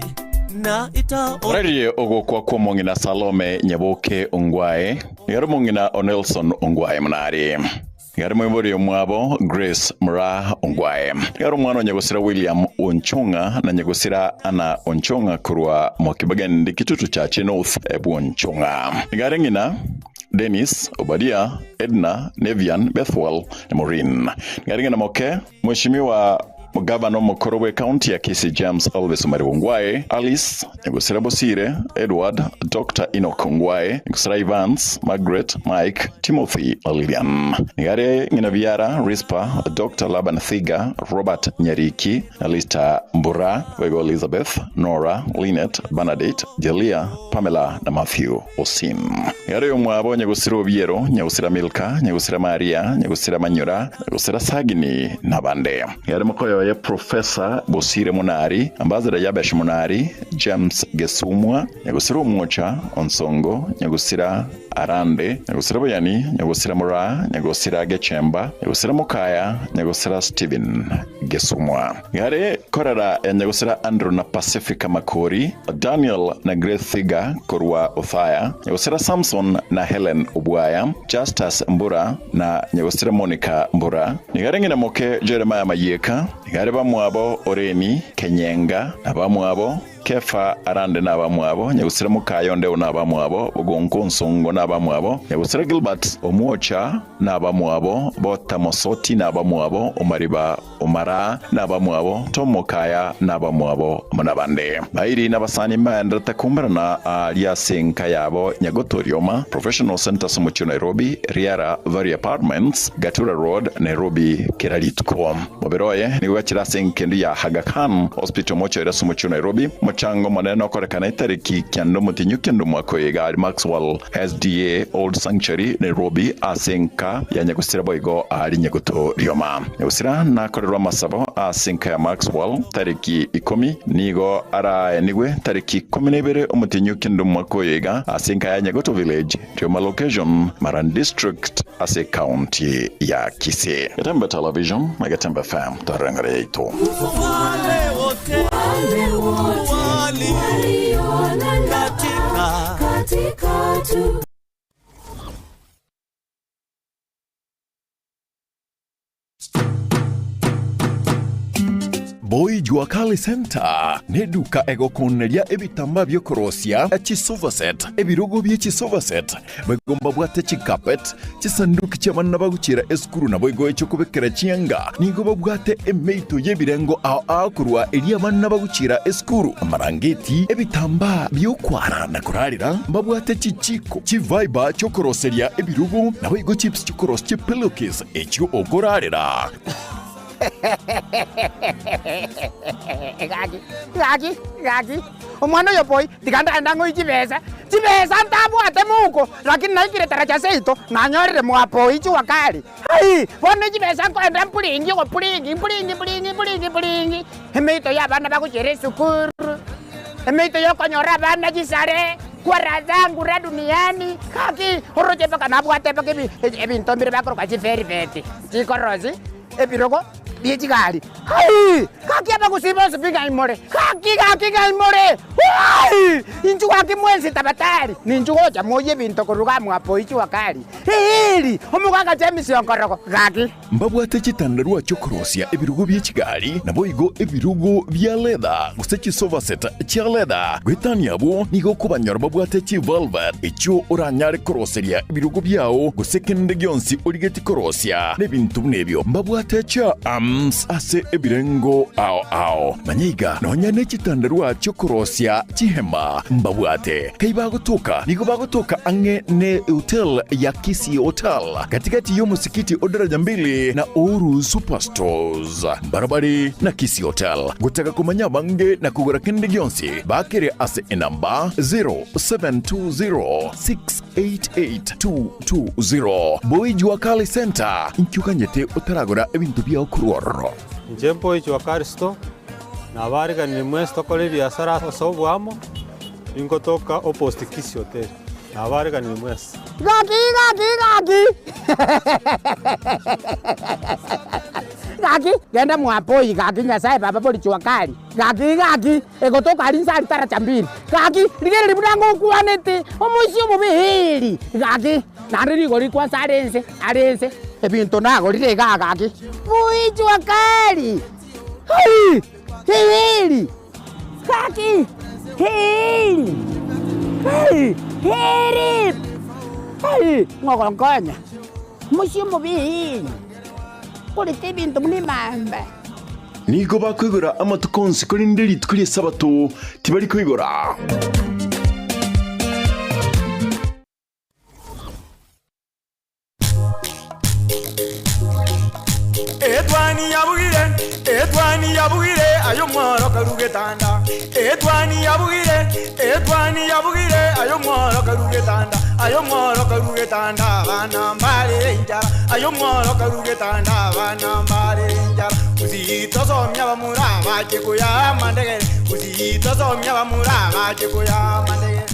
Orarie ogokwa kw'omong'ina Salome Nyaboke Ongwae, nigo are omong'ina o Nelson Ongwae Munari. Nigo are moibori omwabo Grace Mura Ongwae. Nigo are omwana o Nyagosira William Onchong'a na Nyagosira Anna Onchong'a korwa Mokibagendi Kitutu Chache North bw'Onchong'a. Nigo are ng'ina Dennis, Obadia, Edna, Nevian, Bethuel na Maureen. Nigo are ng'ina moke Mweshimiwa Gavana omokoro bw'ecounty ya Kisii James Elvis Omari Ongwae, Alice Nyagosira Bosire, Edward, Doctor Enock Ongwae, Nyagosira Evans, Margaret, Mike, Timothy na Lilian. Nigo are ng'ina biara Risper, Doctor Laban Thiga, Robert Nyariki na Lista Mbura, boigo Elizabeth, Nora, Linet, Bernadette, Jelia, Pamela na Matthew Osim. Nigo are omwabo Nyagosira Obiero, Nyagosira Milka, Nyagosira Maria, Nyagosira Manyora, Nyagosira Sagini na bande. Nigo are mokoyo oye Professor Bosire Monari, Ambassador Yabesh Monari, James Gesumwa, Nyagosira Omwocha, Onsongo, Nyagosira Arande, Nyagosira Boyani, Nyagosira Moraa, Nyagosira Gechemba, Nyagosira Mokaya, Nyagosira Stephen Gesumwa. Nigo are korera ya Nyagosira Andrew na Pacifica Makori, Daniel na Grace Thiga korwa Othaya, Nyagosira Samson na Helen Obwaya, Justus Mbura na Nyagosira Monica Mbura. Nigo are ng'ina moke Jeremiah Mayieka, nigo are bamwabo Oreni Kenyenga na bamwabo Kefa Arande na abamwabo, Nyagusira mokaye Ondeo na abamwabo, Bogonko Onsongo na abamwabo, Nyagusira Gilbert Omwocha na abamwabo, Bota Mosoti na abamwabo, Omariba Omara na abamwabo, Tom Mokaya na abamwabo, amo nabande. Bairi na abasani mbaenderete kumberana aaria ase enka yabo Nyagoto Rioma, Professional Centre ase omochie o Nairobi, Riara Valley Apartments, Gatura Road, Nairobi kera rituko. Mobere oye nigo gachire ase engendu ya Aga Khan Hospital mochoire ase omochie o Nairobi. Omochango omonene okorekana etariki kianda omotienyi okianda omwaka oyo iga ari Maxwell SDA Old Sanctuary Nairobi ase enka ya Nyagusira boigo aari Nyaguto Rioma. Nyagusira nakorerwe amasabo ase enka ya Maxwell tariki ikomi nigo araenigwe tariki 12 omotienyi okianda omwaka oyo iga ase enka ya Nyagoto Village Rioma Location Maran District ase Ekaunti ya Kisii. Getembe Television na Getembe FM toreng'ore yaito. Wale wote walio katika Boy Jua Kali Center neduka egokoneria ebitambaa biokorosia chisofa set, ebirogo bie chisofa set, boigo mbabwate chicarpet, chisanduki chi'abana bagochiera esukuru naboigo echiokobekera chianga. Nigo babwate emeito y'ebirengo ao ao korwa eria abana bagochiera esukuru, amarangeti, ebitambaa biokwara na korarera, mbabwate chichiko, chivaiba chiokoroseria ebirogo, naboigo chips chiokorosia chipillowcase echio okorarera. Gaki, gaki, gaki, omwana oyo boy, tiga ndagenda ng'oe chibesa, chibesa ntabwate mouko, lakini naikire taracha seito, nanyorire mwa boy jua kali. Ai, bono chibesa nkoenda mpulingi ogopulingi, mpulingi mpulingi mpulingi mpulingi, emeito ya abana bagochiera esukuru, emeito ya okonyora abana chisare, kwara zangu ra duniani, gaki, oroche mpaka nabwate mpaka ebi ebinto mbire bakoroka chivelvet, chikorosi. Ebirogo bie chigari. Ai! Gaki abagusii bonsi pi ng'ai more? Gaki, gaki ng'ai more? Ai! Inchuo gaki mwensi tabatari, ninchu gocha moyie ebinto korwa iga mwapo ichua kari. Eeri! Omogaka James Onkorogo, gaki. Mbabwate chitandarua chi'okorosia ebirogo bie chigari, naboigo ebirogo bia leather, gose chisofa set chia leather. Goetania abwo nigo okobanyora babwate chivelvet, echio oranyare koroseria ebirogo biao, gose kende gionsi origetie korosia, na ebinto buna ebio. Mbabwate chia arms ase ebirengo ao ao. Manya iga, nonya ne chitandarua chi'okorosia chihema mbabwate. Kai bagotoka, nigo bagotoka ang'e ne hotel ya Kisii Hotel, gati-gati y'omosikiti o Daraja Mbili na Uhuru Superstores, mbarabare na Kisii Hotel. Gotaka komanya abange na kogora kende gionsi, bakere ase enamba 0720688220. Boy Jua Kali Center, inki oganyete otaragora ebinto biao korwa ororo? Inche Boy Jua Kali Store, nabariganire mwensi tokore ebiasara ase oboamo, ningotoka opposite Kisii Hotel. Nabariganire mwensi. Gaki, gaki, gaki! Gaki, genda mwapoi gaki Nyasae baba bori jua kali. Gaki, gaki, egotoka aria inse aria taracha mbiri. Gaki, rigereria buna ngokwanete, omoisia omobe eeri. Gaki, naende rigori kwansa are ense, are ense. Ebinto nagorire igaa gaki, boi jua kali. Hai! Eeri! Gaki! Eeri! Hai! Eeri! Hai! Ng'ogonkonya, omoisia omobe eeri. Korete ebinto buna emambe. Nigo bakoigora amatuko onsi, korende rituko ri'Esabato tibari koigora. Etwani yabugire, etwani yabugire, aye omworo karu getanda. Etwani yabugire, etwani yabugire, aye omworo karu getanda. Aye omworo karu getanda, abana mbare enchara. Aye omworo karu getanda, abana mbare enchara. Gusii tosomia abamura bache koya amandegere. Gusii tosomia abamura bache koya amandegere.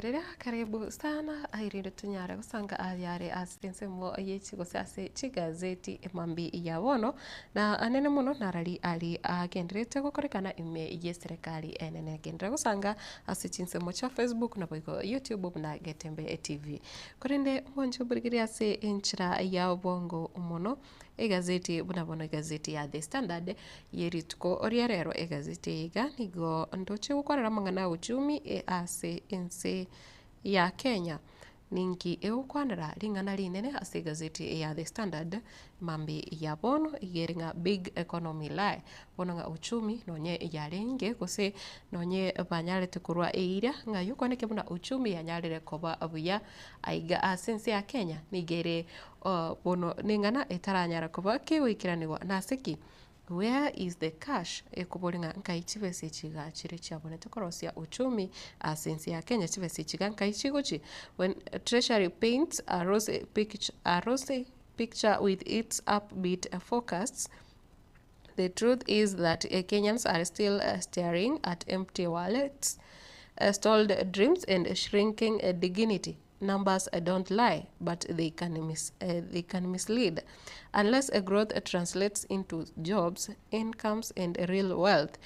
Riria karibu sana airire tonyare gosanga ayare ase ensemo ye gose ase chigazeti emambi ya bono, na anene mono narari ari agenderete gokorekana ime y'eserekari enene. Genderera gosanga ase chinsemo chia Facebook naboigo YouTube buna Getembe TV. Korende mwanche oborigereria ase enchera ya obongo mono Egazeti buna bono egazeti ya The Standard ye rituko ria rero egazeti eye iga nigo ndoche gokwanera amang'ana a uchumi ase ense ya Kenya. Ninki egokwanera ring'ana rinene ase egazeti eye ya The Standard mambia ya bono iga ere ng'a big economy lie, bono ng'a uchumi nonye yarenge gose nonye banyarete korwa eira ng'a yokwaneke buna uchumi yanyarire koba buya aiga ase ense ya Kenya nigo ere Bono neng'ana etaranyara koba kegoikeranigwa. Nase ki? Where is the cash? Ekobori ng'a nkai chibesa echi iga chire chiabonete korosia uchumi ase ense ya Kenya chibesa echi iga nkai chigochi? When Treasury paints a rosy picture, a rosy picture with its upbeat forecasts, the truth is that Kenyans are still staring at empty wallets, stalled dreams and shrinking dignity. Numbers don't lie, but they can, mis they can mislead. Unless a growth translates into jobs, incomes and real wealth,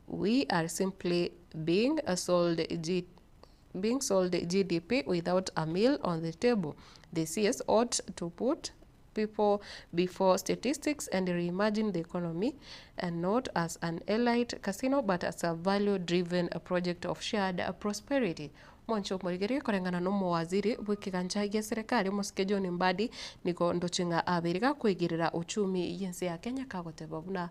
we are simply being sold G being sold GDP without a meal on the table. The CS ought to put people before statistics and reimagine the economy and not as an elite casino but as a value driven project of shared prosperity. Mwanche omorigererie koreng'ana nomowaziri bw'ekegancha gia serekari omosike John Mbadi nigo ndoche ng'a abeire gakoigerera uchumi y'ense ya Kenya kagoteba buna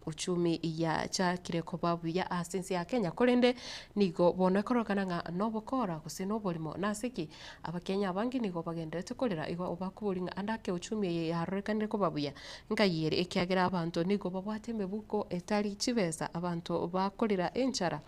Uchumi yachakire koba buya ase ense ya Kenya, korende nigo bono ekororekana ng'a nobokora gose noborimo. Nase ki? Abakenya abange nigo bagendererete korera igo bakoboria ng'a ande ake uchumi eye yarorekanire koba buya nkai ere ekiagera abanto nigo babwate emebuko etari chibesa, abanto bakorera enchara.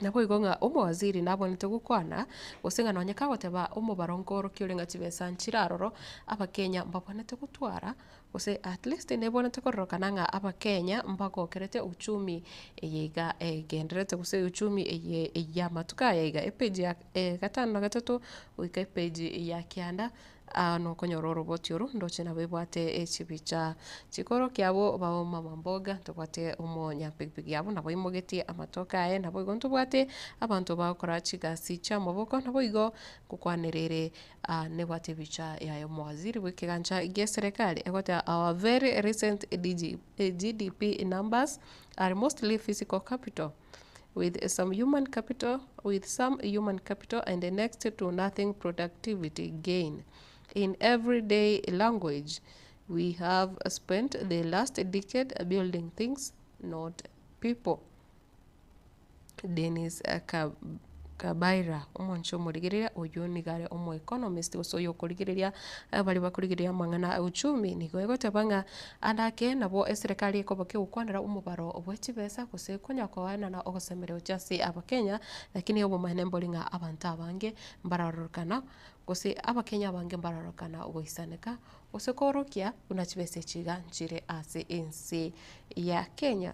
Naboigo ng'a omowaziri nabwenerete gokwana, gose ng'a nonye kagoteba omobaro nkoorokia ore ng'a chibesa nchire aroro, abakenya mbabwenerete gotwara, gose at least nebwenerete kororokana ng'a abakenya mbagokerete uchumi eye iga egendererete gose uchumi eye ya amatuko aya iga. Epage ya gatano na gatato goika epage ya kianda. Aa nokonyora oroboti oro ndoche nabo ebwate chibicha chikorokia abwo bao mama mboga, ntobwate omonyapikipiki abwo nabo aimogetie amatoke aye, naboigo ntobwate abanto bagokora chigasi chi'amaboko, naboigo ngokwanerere nebwate ebicha yaye omowaziri bw'ekegancha gi'eserekari egoteba our very recent DG GDP numbers are mostly physical capital. with some human capital with some human capital and next to nothing productivity gain. In everyday language, we have spent the last decade building things, not people. Dennis Kabaira, omonche omorigereria oyio nigo are omoeconomist gose oyokorigereria baria bakorigereria amang'ana a uchumi, nigo egoteba ng'a ande ake nabo eserekari ekoba kegokwanera omobaro bwe chibesa gose konya koenana ogosemeria gochia ase abakenya, lakini obomaene mbori ng'a abanto abange mbararorokana gose abakenya abange mbararorokana goisaneka gose koorokia buna chibesa echi iga nchire ase ense ya Kenya.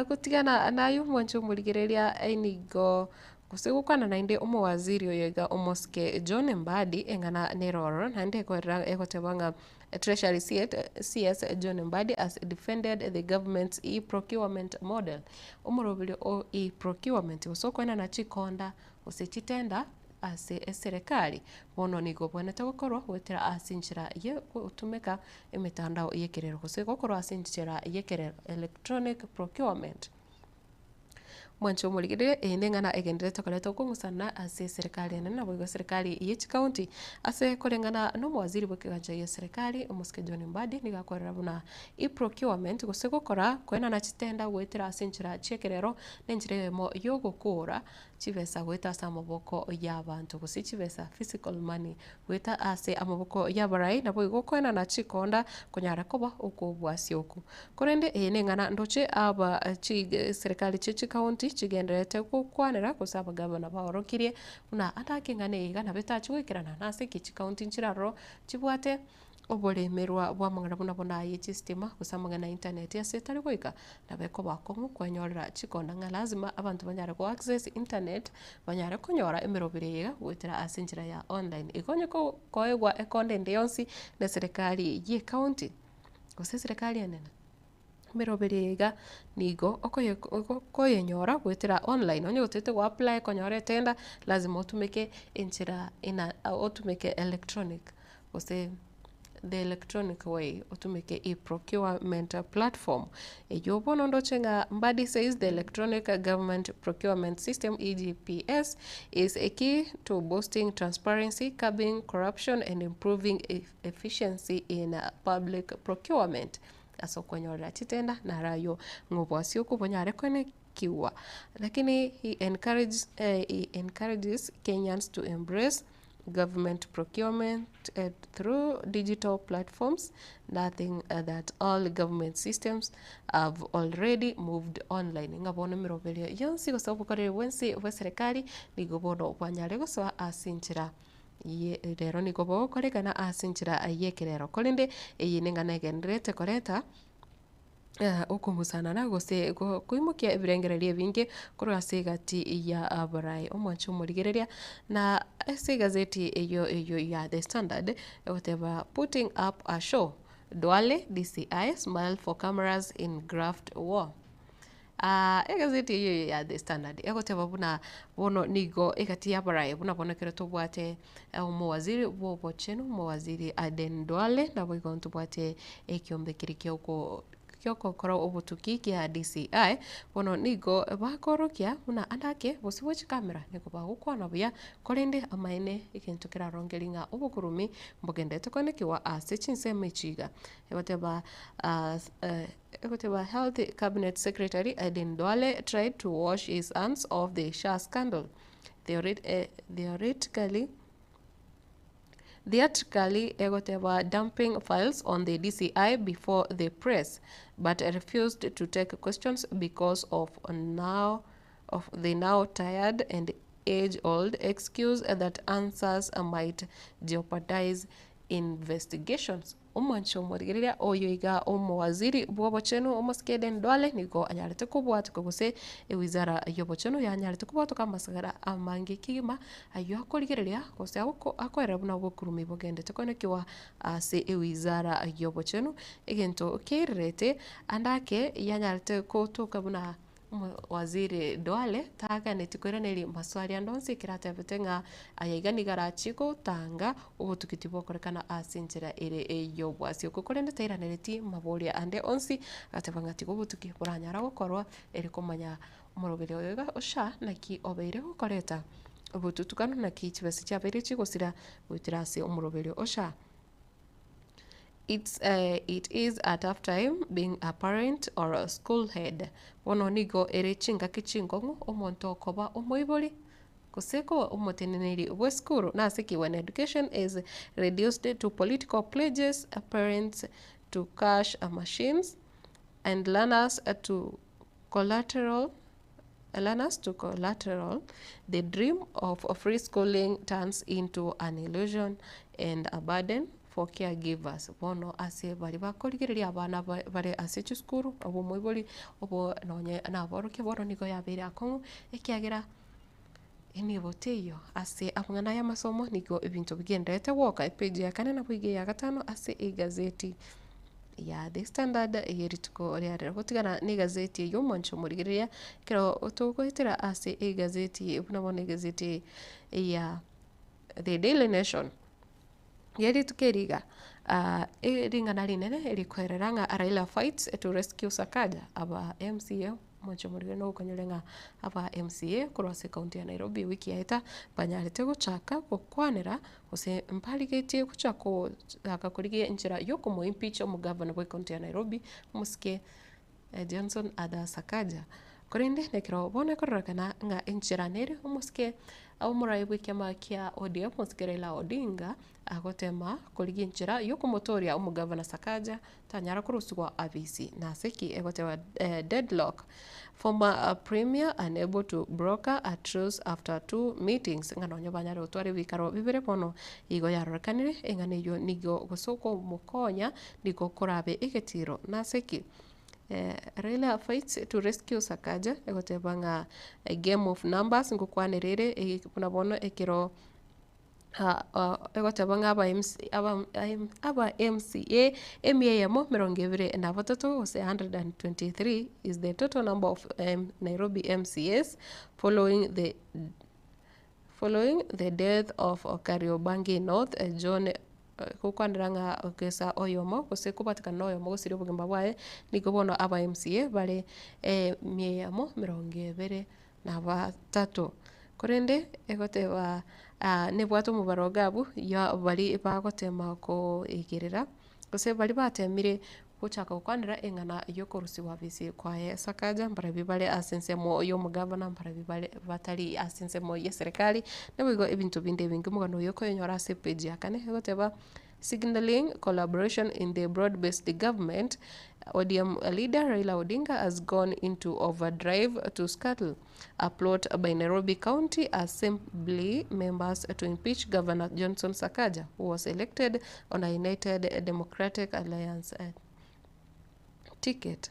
Gotigana naye omwanche omorigereria nigo gose gokwana naende omowaziri oyo iga omosike John Mbadi eng'ana nere ororo naende ekorera egoteba ng'a Treasury CS John Mbadi has defended the government's e-procurement model. Omoroberio o e-procurement gose okoenana chikonda gose chitenda ase eserekari bono nigo obwenerete gokorwa goetera ase enchera ye gotumeka emetandao y'ekerero gose gokorwa ase enchera y'ekerero, electronic procurement. Mwanche omorigereria, eye neng'ana egendererete koreta okong'usana ase eserekari enene naboigo eserekari ye chikaunti ase koreng'ana na omowaziri bw'ekegancha gia eserekari omosike John Mbadi nigo akorera buna e-procurement gose gokora koenana chitenda goetera ase enchera chi'ekerero na enchera eyemo yogokora chibesa goeta ase amaboko y'abanto, gose chibesa, physical money, goeta ase amaboko y'abarai, naboigo koenana chikonda konyara koba okw'obwasi okwo. Korende eye neng'ana ndoche aba chi serikali chie chikaunti chigendererete gokwanera gose abagavana baorokirie buna ande ake eng'ana eye iga nabo etachi goikerana nase ki chikaunti nchire aroro chibwate oboremerwa bw'amang'ana buna bono aye chistima gose amang'ana a internet ase etari goika, nabo ekoba akong'u kwenyorera chikonda ng'a lazima abanto banyare go access internet, banyare konyora emeroberi eye iga goetera ase enchera ya online. Igo onye ko koegwa ekonda ende yonsi na eserekari ye ecounty, gose eserekari enene, emeroberi eye iga nigo okoye okoyenyora goetera online, onye gotagete go apply konyora etender, lazima otumeke enchera ena otumeke electronic gose the electronic way otumeke e-procurement platform. Eyio bono ndoche ng'a Mbadi says the electronic government procurement system EGPS is a key to boosting transparency, curbing corruption and improving efficiency in public procurement. Ase okwenyorera chitenda naro ayio ng'a obwasi okwo bonyare koenekigwa. Lakini he encourage he encourages Kenyans to embrace government procurement through digital platforms, nothing that all government systems have already moved online. Ng'a bono emeroberio yonsi gose obokoreri bwensi bw'eserekari nigo bono bwanyare gosoa ase enchera ye rero nigo bogokorekana ase enchera y'ekerero. Korende eye neng'ana egendererete koreta okomusanana gose koimokia ebirengererio ebinge korwa ase egati ya abarai. Omwancho omorigereria na ase egazeti eyio eyio ya The Standard egoteba putting up a show, Duale DCI smile for cameras in graft war. Egazeti eyio eyio ya The Standard egoteba buna bono nigo egati y'abarai buna bono ekero tobwate omowaziri bw'obochenu omowaziri Aden Duale naboigo ntobwate ekiombe keria kioko giogokora obotuki kia DCI, bono nigo bakorokia buna ande ake bosio bwe chikamera nigo bagokwana buya korende amaene egento kerarongerie ng'a obokurumi mbogenderete koenekiwa ase chinsemo echi iga. Egoteba Egoteba Health Cabinet Secretary Aden Duale tried to wash his hands of the SHA scandal theoretically Theatrically egoteba dumping files on the DCI before the press but refused to take questions because of now of the now tired and age old excuse that answers might jeopardize investigations. Omwancho omorigereria oyo iga omowaziri bw'obochenu omosike Aden Duale nigo anyarete kobwatoka gose ewizara y'obochenu yanyarete kobwatoka amasagara amange kegima ayio akorigereria gose akoerera buna obokurumi bogendete koenekiwa ase ewizara y'obochenu egento keirerete ande ake yanyarete gotoka buna Omowaziri Duale taganeti koiraneria maswali ande onsi ekero atebete ng'a aya iga nigo arachie gotanga obotuki tibokorekana ase enchera ere ey'obwasi. Okwo korende tairanereti maboria ande onsi agateba ng'a tiga obotuki boranyara gokorwa ere komanya omoroberi oyo iga o SHA naki obeire gokoreta obotutukanu naki chibesa chiabeire chigosira goetera ase omoroberi o SHA. It's it is a tough time being a parent or a school head. Bono nigo ere chingaki chinkong'u omonto okoba omoibori. Gose koba omoteneneri bw'esukuru nase ki when education is reduced to political pledges, parents to cash machines and learners to collateral learners to collateral, the dream of free schooling turns into an illusion and a burden for caregivers. Bono ase baria bakorigereria abana bare ase chisukuru, obo omoibori obo nonye naborokia bono nigo yabeire akong'u ekiagera enibo teiyo ase amang'ana aya amasomo nigo ebinto bigendererete gwoka. Epage ya kane nabo iga eya gatano ase egazeti ya The Standard eye rituko ria rero. Gotigana na egazeti eywo omwancho omorigereria ekero togoetera ase egazeti buna bono egazeti ya The Daily Nation. Rie rituko eri iga, ring'ana rinene rikoerera ng'a Raila fights to rescue Sakaja, aba MCA omochie omorwire na okonyora ng'a aba MCA korwa ase ekaunti ya Nairobi ewiki yaeta banyarete gochaka gokwanera gose mbarigetie gocha kochaka korigia enchera ya okomo impeach omogavana bwa ekaunti ya Nairobi omosike Johnson Arthur Sakaja. Korende nekero bono ekororekana ng'a enchera nere omosike omorai bw'ekiama kia ODM omosike Raila Odinga agotema korigia enchera yokomotoria omogavana Sakaja tanyara korusigwa abisi. Nase ki egoteba deadlock former premier unable to broker a truce after two meetings ng'a nonye banyare gotwara ebikaro bibere bono igo yarorekanire eng'ana eyio nigo gose okomokonya nigo korabe egetiro. Nase ki? Raila fights to rescue Sakaja, egoteba ng'a a game of numbers ngokwanera ere buna bono ekero egoteba ng'a aba MC aba aba MCA emia eyemo emerongo ebere na batato gose 123 is the total number of Nairobi MCAs following the following the death of Kariobangi North John Gokwanera ng'a ogesa oyomo gose kobatikana na oyomo gosiria obogima bwaye, nigo bono aba MCA bare emia eyemo emerongo ebere na batato. Korende egoteba nebwate omobaro iga abwo ya baria bagotema koigerera gose baria batemire gochaka gokwanera eng'ana yokorusiwa bisi kwaye Sakaja, mbarabwo bare ase ensemo ya omogavana, mbarabwo bare batari ase ensemo ya eserekari, naboigo ebinto binde ebinge omogano oyo okoyonyora ase epage ya kane egoteba signalling collaboration in the broad based government, ODM leader Raila Odinga has gone into overdrive to scuttle a plot by Nairobi County Assembly members to impeach Governor Johnson Sakaja who was elected on a United Democratic Alliance ticket.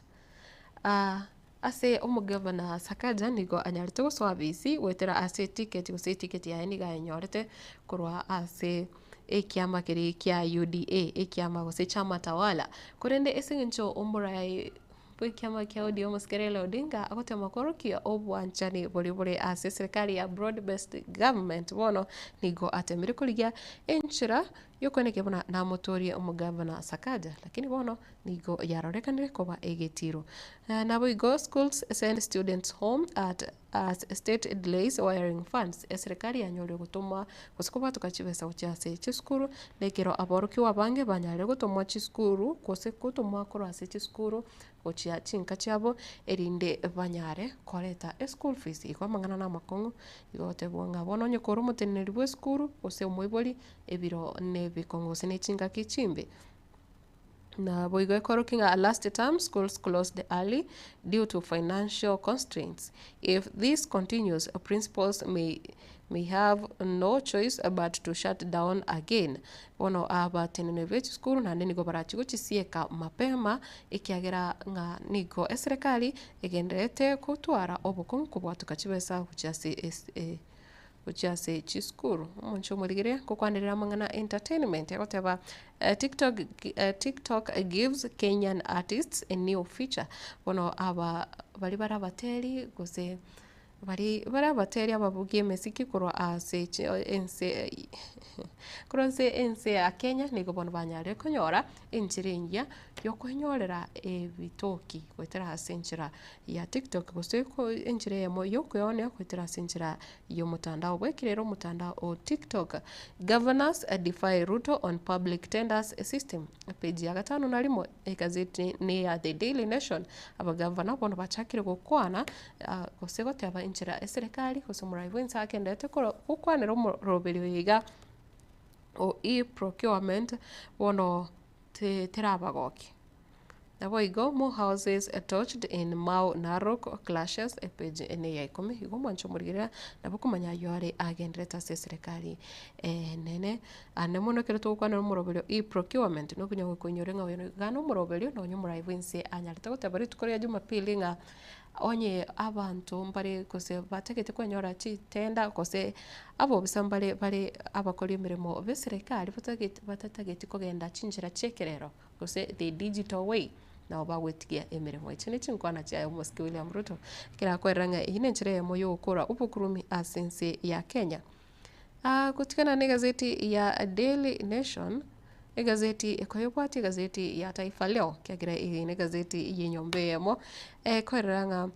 Ase omogavana Sakaja nigo anyarete gosoa abisi goetera ase eticket gose eticket yaye nigo ayenyorete korwa ase ekiama keria kia UDA ekiama gose chama tawala. Korende ase eng'encho omorai bw'ekiama kia ODM Omosike Raila Odinga agotema korokia obwanchani boria bore ase eserekari ya Broad Based Government bono nigo atemire korigia enchera y'okoenekia buna namotorie omogavana Sakaja lakini bono nigo yarorekanire koba egetiro. Naboigo schools send students home at as state delays wiring funds, eserekari yanyorire gotoma gose kobwatoka chibesa gochia ase chisukuru, na ekero aborokigwa abange banyarire gotomwa chisukuru gose gotomwa korwa ase chisukuru gochia chinka chiabo erinde banyare koreta eschool fees. Igo amang'ana na amakong'u, igo ogotebwa ng'a bono onye kore omoteneneri bwa esukuru gose omoibori ebiro na ebikong'u gose ne chingaki chimbe. Naboigo ekorokia ng'a last term schools closed early due to financial constraints. If this continues, principals may may have no choice but to shut down again. Bono abateneneri be chisukuru naende nigo barachie gochisieka mapema ekiagera ng'a nigo eserekari egendererete gotwara obokong'u kobwatoka chibesa gochia ase ase gochia ase chisukuru. Omonche omorigereria ngokwanerera amang'ana entertainment agoteba TikTok TikTok gives Kenyan artists a new feature. Bono aba baria bare abateri gose baria bare abateri ababugia emesiki korwa ase chi ense korwa ase ense ya Kenya nigo bono banyarire konyora enchera engiya yokoenyorera ebitoki goetera ase enchera ya TikTok gose enchera eyemo yokoeonia goetera ase enchera y'omotandao bw'ekerero omotandao o TikTok. Governors defy Ruto on public tenders system. Page ya gatano na rimo egazeti ne ya The Daily Nation abagavana bono bachakire gokwana gose goteba. enchera eserekari gose omorai bwensi agenderete koro gokwanera omoroberio oyo iga o e-procurement bono te terabagokia. Naboigo more houses torched in Mau Narok clashes epage ene ya ikomi igo omwancho omorigereria nabo okomanya ayio are agenderete ase eserekari enene. Ande mono ekero togokwanera omoroberio e-procurement nokonya gokoinyora ng'a oyo iga na omoroberio nonye omorai bwa ense anyarete goteba rituko ria jumapili ng'a onye abanto mbare gose batagete kwenyora chitenda gose abobisa mbare bare abakori emeremo ba eserekari batagete batatageti kogenda chinchera chia ekerero gose the digital way, nabo bagwetigia emeremo. Echi ne chinkwana chiaye omosike William Ruto, ekero akoerera ng'a eyio nenchera eyemo ya ogokora obokurumi ase ense ya Kenya. Gotigana na egazeti ya Daily Nation, egazeti ekoyebwatia egazeti ya Taifa Leo, ekiagera eye negazeti ya enyomba eyemo, ekoerera ng'a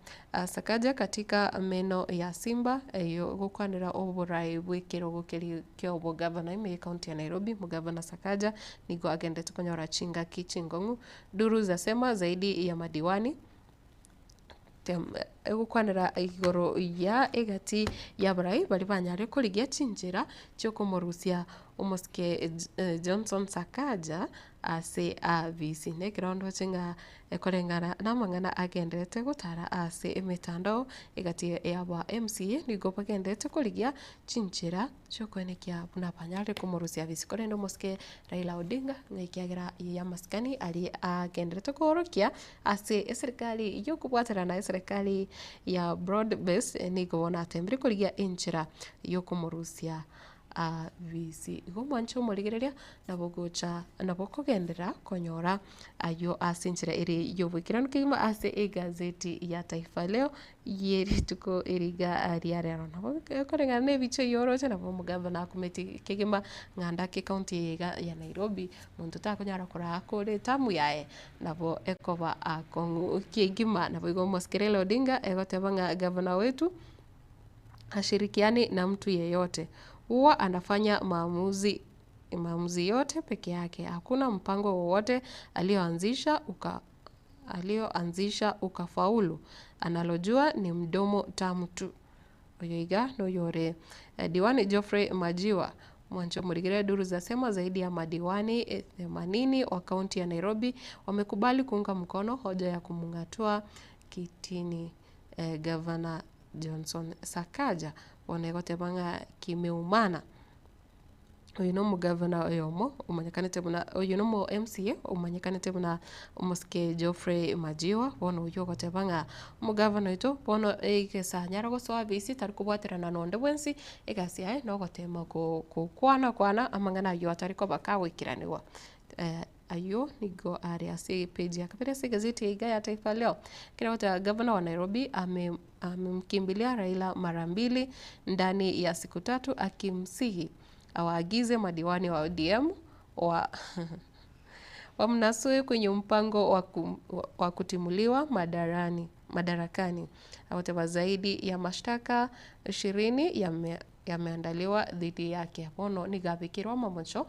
Sakaja katika meno ya Simba, eyio egokwanera oborai bw'ekerogo keria kia obogavana ime y'ecounty ya Nairobi, Omogavana Sakaja nigo agenderete konyora chingaki chingong'u, duru zasema zaidi ya madiwani egokwanera igoro ya egati y'abarai baria banyare korigia chinchera chiokomorusia omosike Johnson Sakaja ase abisi. Na ekero ndoche ng'a ekoreng'ana namang'ana agenderete gotara ase emetandao egati y'aba MCA nigo bagenderete korigia chinchera chi'okoenekia buna banyarire komorusia abisi. Korende omosike Raila Odinga ng'a ekiagera y'amasikani aria agenderete koorokia ase eserikari y'okobwaterana eserikari ya broad base nigo bono atembire korigia enchera y'okomorusia abisi. Igo omwanche omorigereria nabo ogocha nabo okogenderera konyora ayio ase enchera ere y'oboikeranu kegima ase egazeti ya Taifa Leo ye rituko eriga ria rero. Nabo ekoreng'ana na ebicha eyio oroche nabo omogavana akumeti kegima ng'a ndake ekaunti eye iga ya Nairobi, monto takonyara koraa kore etamu yaye, nabo ekoba akong'u kegima. Naboigo omosike Raila Odinga egoteba ng'a gavana wetu hashirikiani na mtu yeyote, huwa anafanya maamuzi maamuzi yote peke yake, hakuna mpango wowote alioanzisha uka alioanzisha ukafaulu, analojua ni mdomo tamu tu. Oyo iga noyore Diwani Geoffrey Majiwa mwancho murigire duru zasema zaidi ya madiwani 80 wa kaunti ya Nairobi wamekubali kuunga mkono hoja ya kumng'atua kitini Gavana Johnson Sakaja bono egoteba ng'a kimeumana. Oyo na omogavana oyomo omanyekanete buna oyo na omo MCA omanyekanete buna omosike Geoffrey Majiwa, bono oyio ogoteba ng'a omogavana oito bono egesa anyare gosoa abisi tari kobwaterana na onde bwensi, egasi yaye na ogotema ko kokwana kwana amang'ana aywo atari koba kagoikeraniwa. Ayio nigo are ase epage ya kabere ase egazeti eye iga ya Taifa Leo, ekero egoteba gavana wa Nairobi ame amemkimbilia Raila mara mbili ndani ya siku tatu akimsihi awaagize madiwani wa ODM wa wamnasue kwenye mpango wa ku wa kutimuliwa madarani madarakani. Agoteba zaidi ya mashtaka 20 yame yameandaliwa dhidi yake. Bono nigo abekirwe amamocho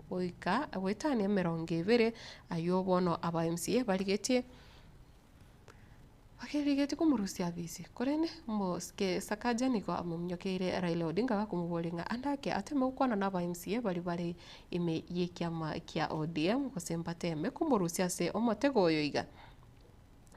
goika goetania emerongo ebere, ayio bono aba MCA barigetie bakerigetie komorusia abisi. Korende omosike Sakaja nigo amominyokeire Raila Odinga gakomoboria ng'a ande ake ateme gokwana na aba MCA baria bare ime y'ekiama kia ODM gose mbateme komorusia ase omotego oyo iga.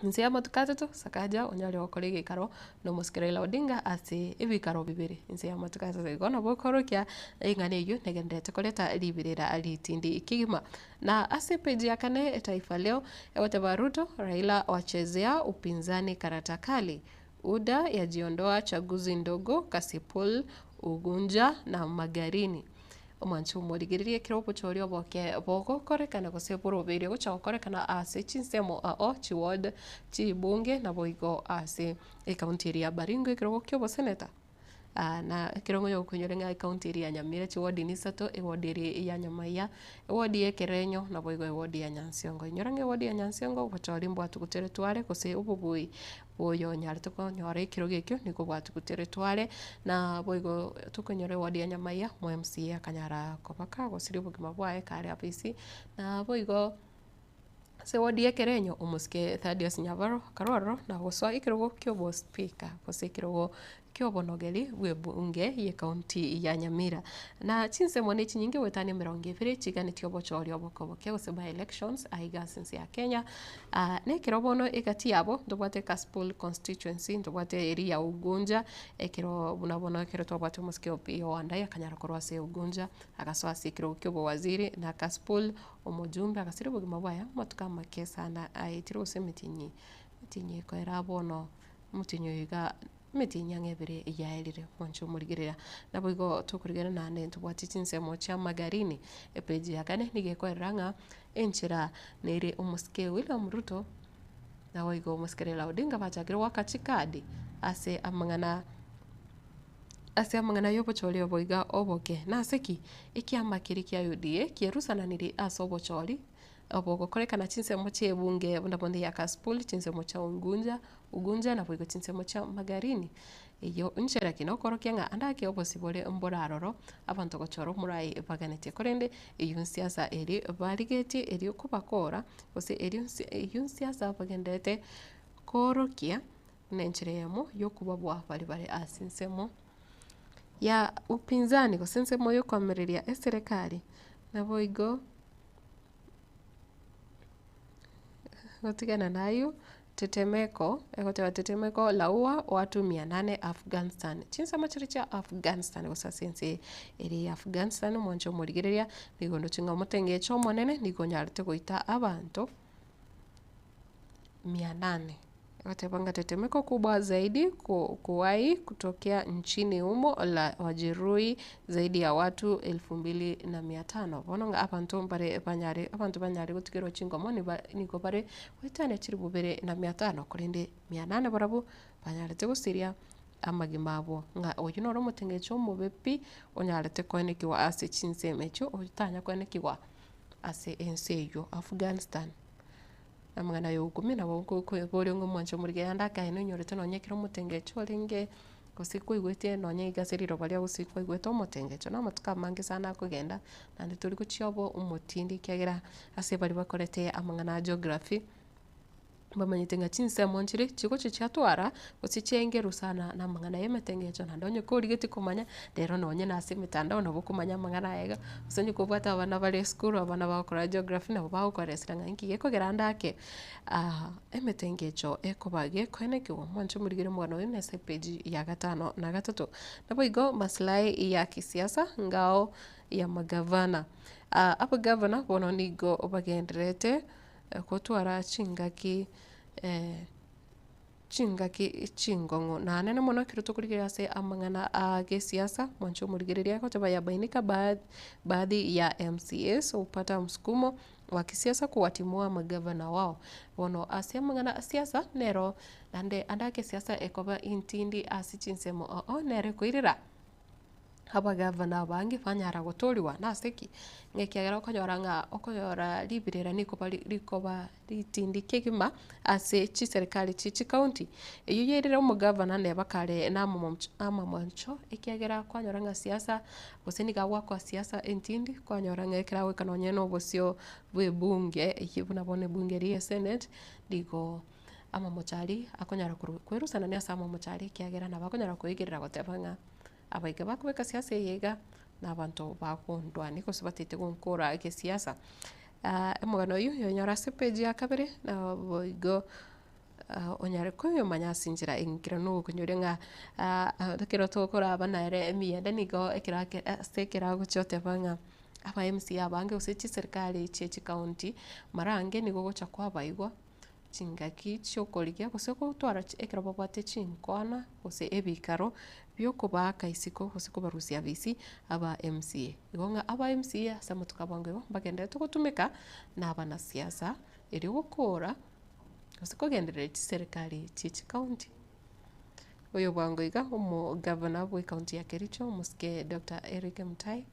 Inse y'amatuko atato, Sakaja onyare gokora egeikaro na omosike Raila Odinga ase ebikaro bibere inse y'amatuko atato. Igo nabo okorokia eng'ana eyio negendererete koreta riberera ritindi kegima. Na ase epeji ya kane Taifa Leo egoteba Ruto, Raila wachezea upinzani karata kali, UDA yajiondoa chaguzi ndogo Kasipul, Ugunja na Magarini. Omwanche omorigererie ekero obochori oboke bogokorekana gose borobeire gocha gokorekana ase chinsemo ao chiward, chibunge naboigo ase ecounty eria ya Baringo ekerogo kia oboseneta na ekero onye okonyora ng'a ecounty eria ya Nyamira chiward ni isato, eward eria ya Nyamaiya, eward ya Ekerenyo naboigo eward ya Nyansiongo. Inyora ng'a eward ya Nyansiongo obochori mbwatugutere tware gose obobui Oyonyarete konyora ekerogo ekio nigo bwatuguterwe tware, na boigo tokonyora eward ya Nyamaiya, omo MCA akanyara koba kagosiria obogima bwaye kare abisi, na boigo. Ase ewodi y'ekerenyo, omosike Thaddeus Nyabaro akarwa ororo na gosoa ekerogo ki'obospeaker gose ekerogo ki'obonogeri bw'ebunge y'ecounty ya Nyamira. Na chinsemo ne chinyinge goetania emerongo ebere chiganetie obochori oboke oboke gose by elections aiga ase ense ya Kenya. Na ekero bono egati yabo ntobwate Kasipul constituency, ntobwate eria ya Ugunja, ekero buna bono ekero twabwate omosike Opiyo Wandayi akanyara korwa ase Ugunja agasoa ase ekerogo ki'obowaziri na Kasipul Omojumbe agasiria obogima bwaye amatuko amake sana aetire gose emetienyi emetienyi ekoera bono omotienyi oyo iga emetienyi ang'e ebere yaerire mwanche omorigereria. Naboigo tokorigereria naende ntobwate chinsemo chia Magarini epage ya kane nigo ekoerera ng'a enchera nere omosike William Ruto naboigo omosike Raila Odinga bachakire goaka chikadi ase amang'ana. Ase amang'ana y'obochori obo iga oboke. Nase ki? Ekiama keria kia UDA kierusananirie ase obochori obogokorekana chinsemo chi'ebunge buna bono ya Kasipul, chinsemo chia Ungunja, Ugunja naboigo chinsemo chia Magarini. Eyio nchera ki? Nokorokia ng'a ande ake obosibore mbore aroro abanto gochora omorai baganetie. Korende eyio nsiasa eria barigetie erio kobakora gose erio eyio nsiasa bagendererete koorokia. Buna enchera eyemo y'okobabua baria bare ase ensemo ya upinzani gose ensemo y'okoamereria eserekari, naboigo gotigana na ayio, tetemeko, egoteba tetemeko laua watu mia nane Afghanistan. Chinsemo chiria chia Afghanistan gose ase ense ere ya Afghanistan omwancho omorigereria, nigo ndoche ng'a omotengecho omonene nigo onyarete goita abanto mia nane. Egoteba ng'a tetemeko kubwa zaidi kuwahi kutokea nchini humo la wajeruhi zaidi ya watu elfu mbili na mia tano. Bono ng'a abanto mbare banyare abanto banyare gotigerwa chingomo niba nigo bare goetania chilifu bibere na mia tano korende mia nane barabwo banyarete gosiria amagima abo. Ng'a oyio noro omotengecho omobe pi onyarete koenekiwa ase chinsemo echio otanya koenekigwa ase ense eyio Afghanistan. Amang'ana ay'ogokumia nabo okoboria ng'a omwancho omorigereria ande akaene onyorete nonye ekero omotengecho orenge, gose kwaigwete nonye iga ase riroba riago gose kwaigwete omotengecho na amatuko amange sana akogenda, naende tori gochia obe omotindi ekiagera ase baria bakorete amang'ana a geography. Bamanyete ng'a chinsemo nchire chigochia chiatwara, gose chiaengerwa sana na amang'ana ya emetengecho naende onye korigetie komanya, rero nonye na ase emetandao nabo okomanya amang'ana aya iga, gose onye kobwate abana bare esukuru, abana bagokora geography nabo bagokoeresera ng'a inki gekogera ande ake emetengecho ekoba gekoenekiwa. Mwanche omorigere omogano oyo nase epage ya gatano na gatato. Naboigo maslahi ya kisiasa ngao ya magavana. Abagavana bono nigo bagendererete. Gotwara chingaki chingaki chingong'u. Naende mono ekero tokorigereria ase amang'ana a gesiasa, mwanche omorigereria agotoba yabainika baadhi ya MCAs hupata msukumo wa kisiasa kuwatimua magavana wao. Bono ase amang'ana a siasa nero naende ande ake siasa ekoba intindi ase chinsemo oo nere ekoirera. Abagavana abange banyara gotoorigwa. Nase ki? Ng'a ekiagera okonyora ng'a okonyora ribirera nikoba rikoba ritindi kegima ase chiserikari chie chikaunti, eyio yairire omogavana neba kare na amamocho ekiagera kwanyora ng'a siasa gose nigo agoakwa siasa entindi, kwanyora ng'a ekero agoika nonye na obosio bwa ebunge eyio buna bono ebunge eria ya esenate, nigo amamocho aria akonyara korwa kwerusanania ase amamocho aria ekiagera nabo akonyara koigerera goteba ng'a. Abaika bakobeka siasa eye iga, na abanto bagondwania gose batete gonkora egesiasa. Omogano oyio oyonyore ase epage ya kabere, naboigo onyare koyomanya ase enchera eng'ikera na okonyoria ng'a ekero tokoraba nere emiyende nigo ekero ake ase ekero agochia goteba ng'a aba MCA abange gose chiserikari chie chikaunti, mara ange nigo ogocha kwabaigwa. Chingaki chi'okorigia gose gotwara ekero babwate chinkwana gose ebikaro biokobaaka isiko gose kobarusia abisi aba MCA. Igo ng'a aba MCA ase amatuko abwango igo mbagendererete gotumeka na abanasiasa erio gokora gose kogendereria chiserikari chie chikaunti. Oyo bwango iga omogavana bwe ekaunti ya Kericho omosike Doctor Eric Mutai.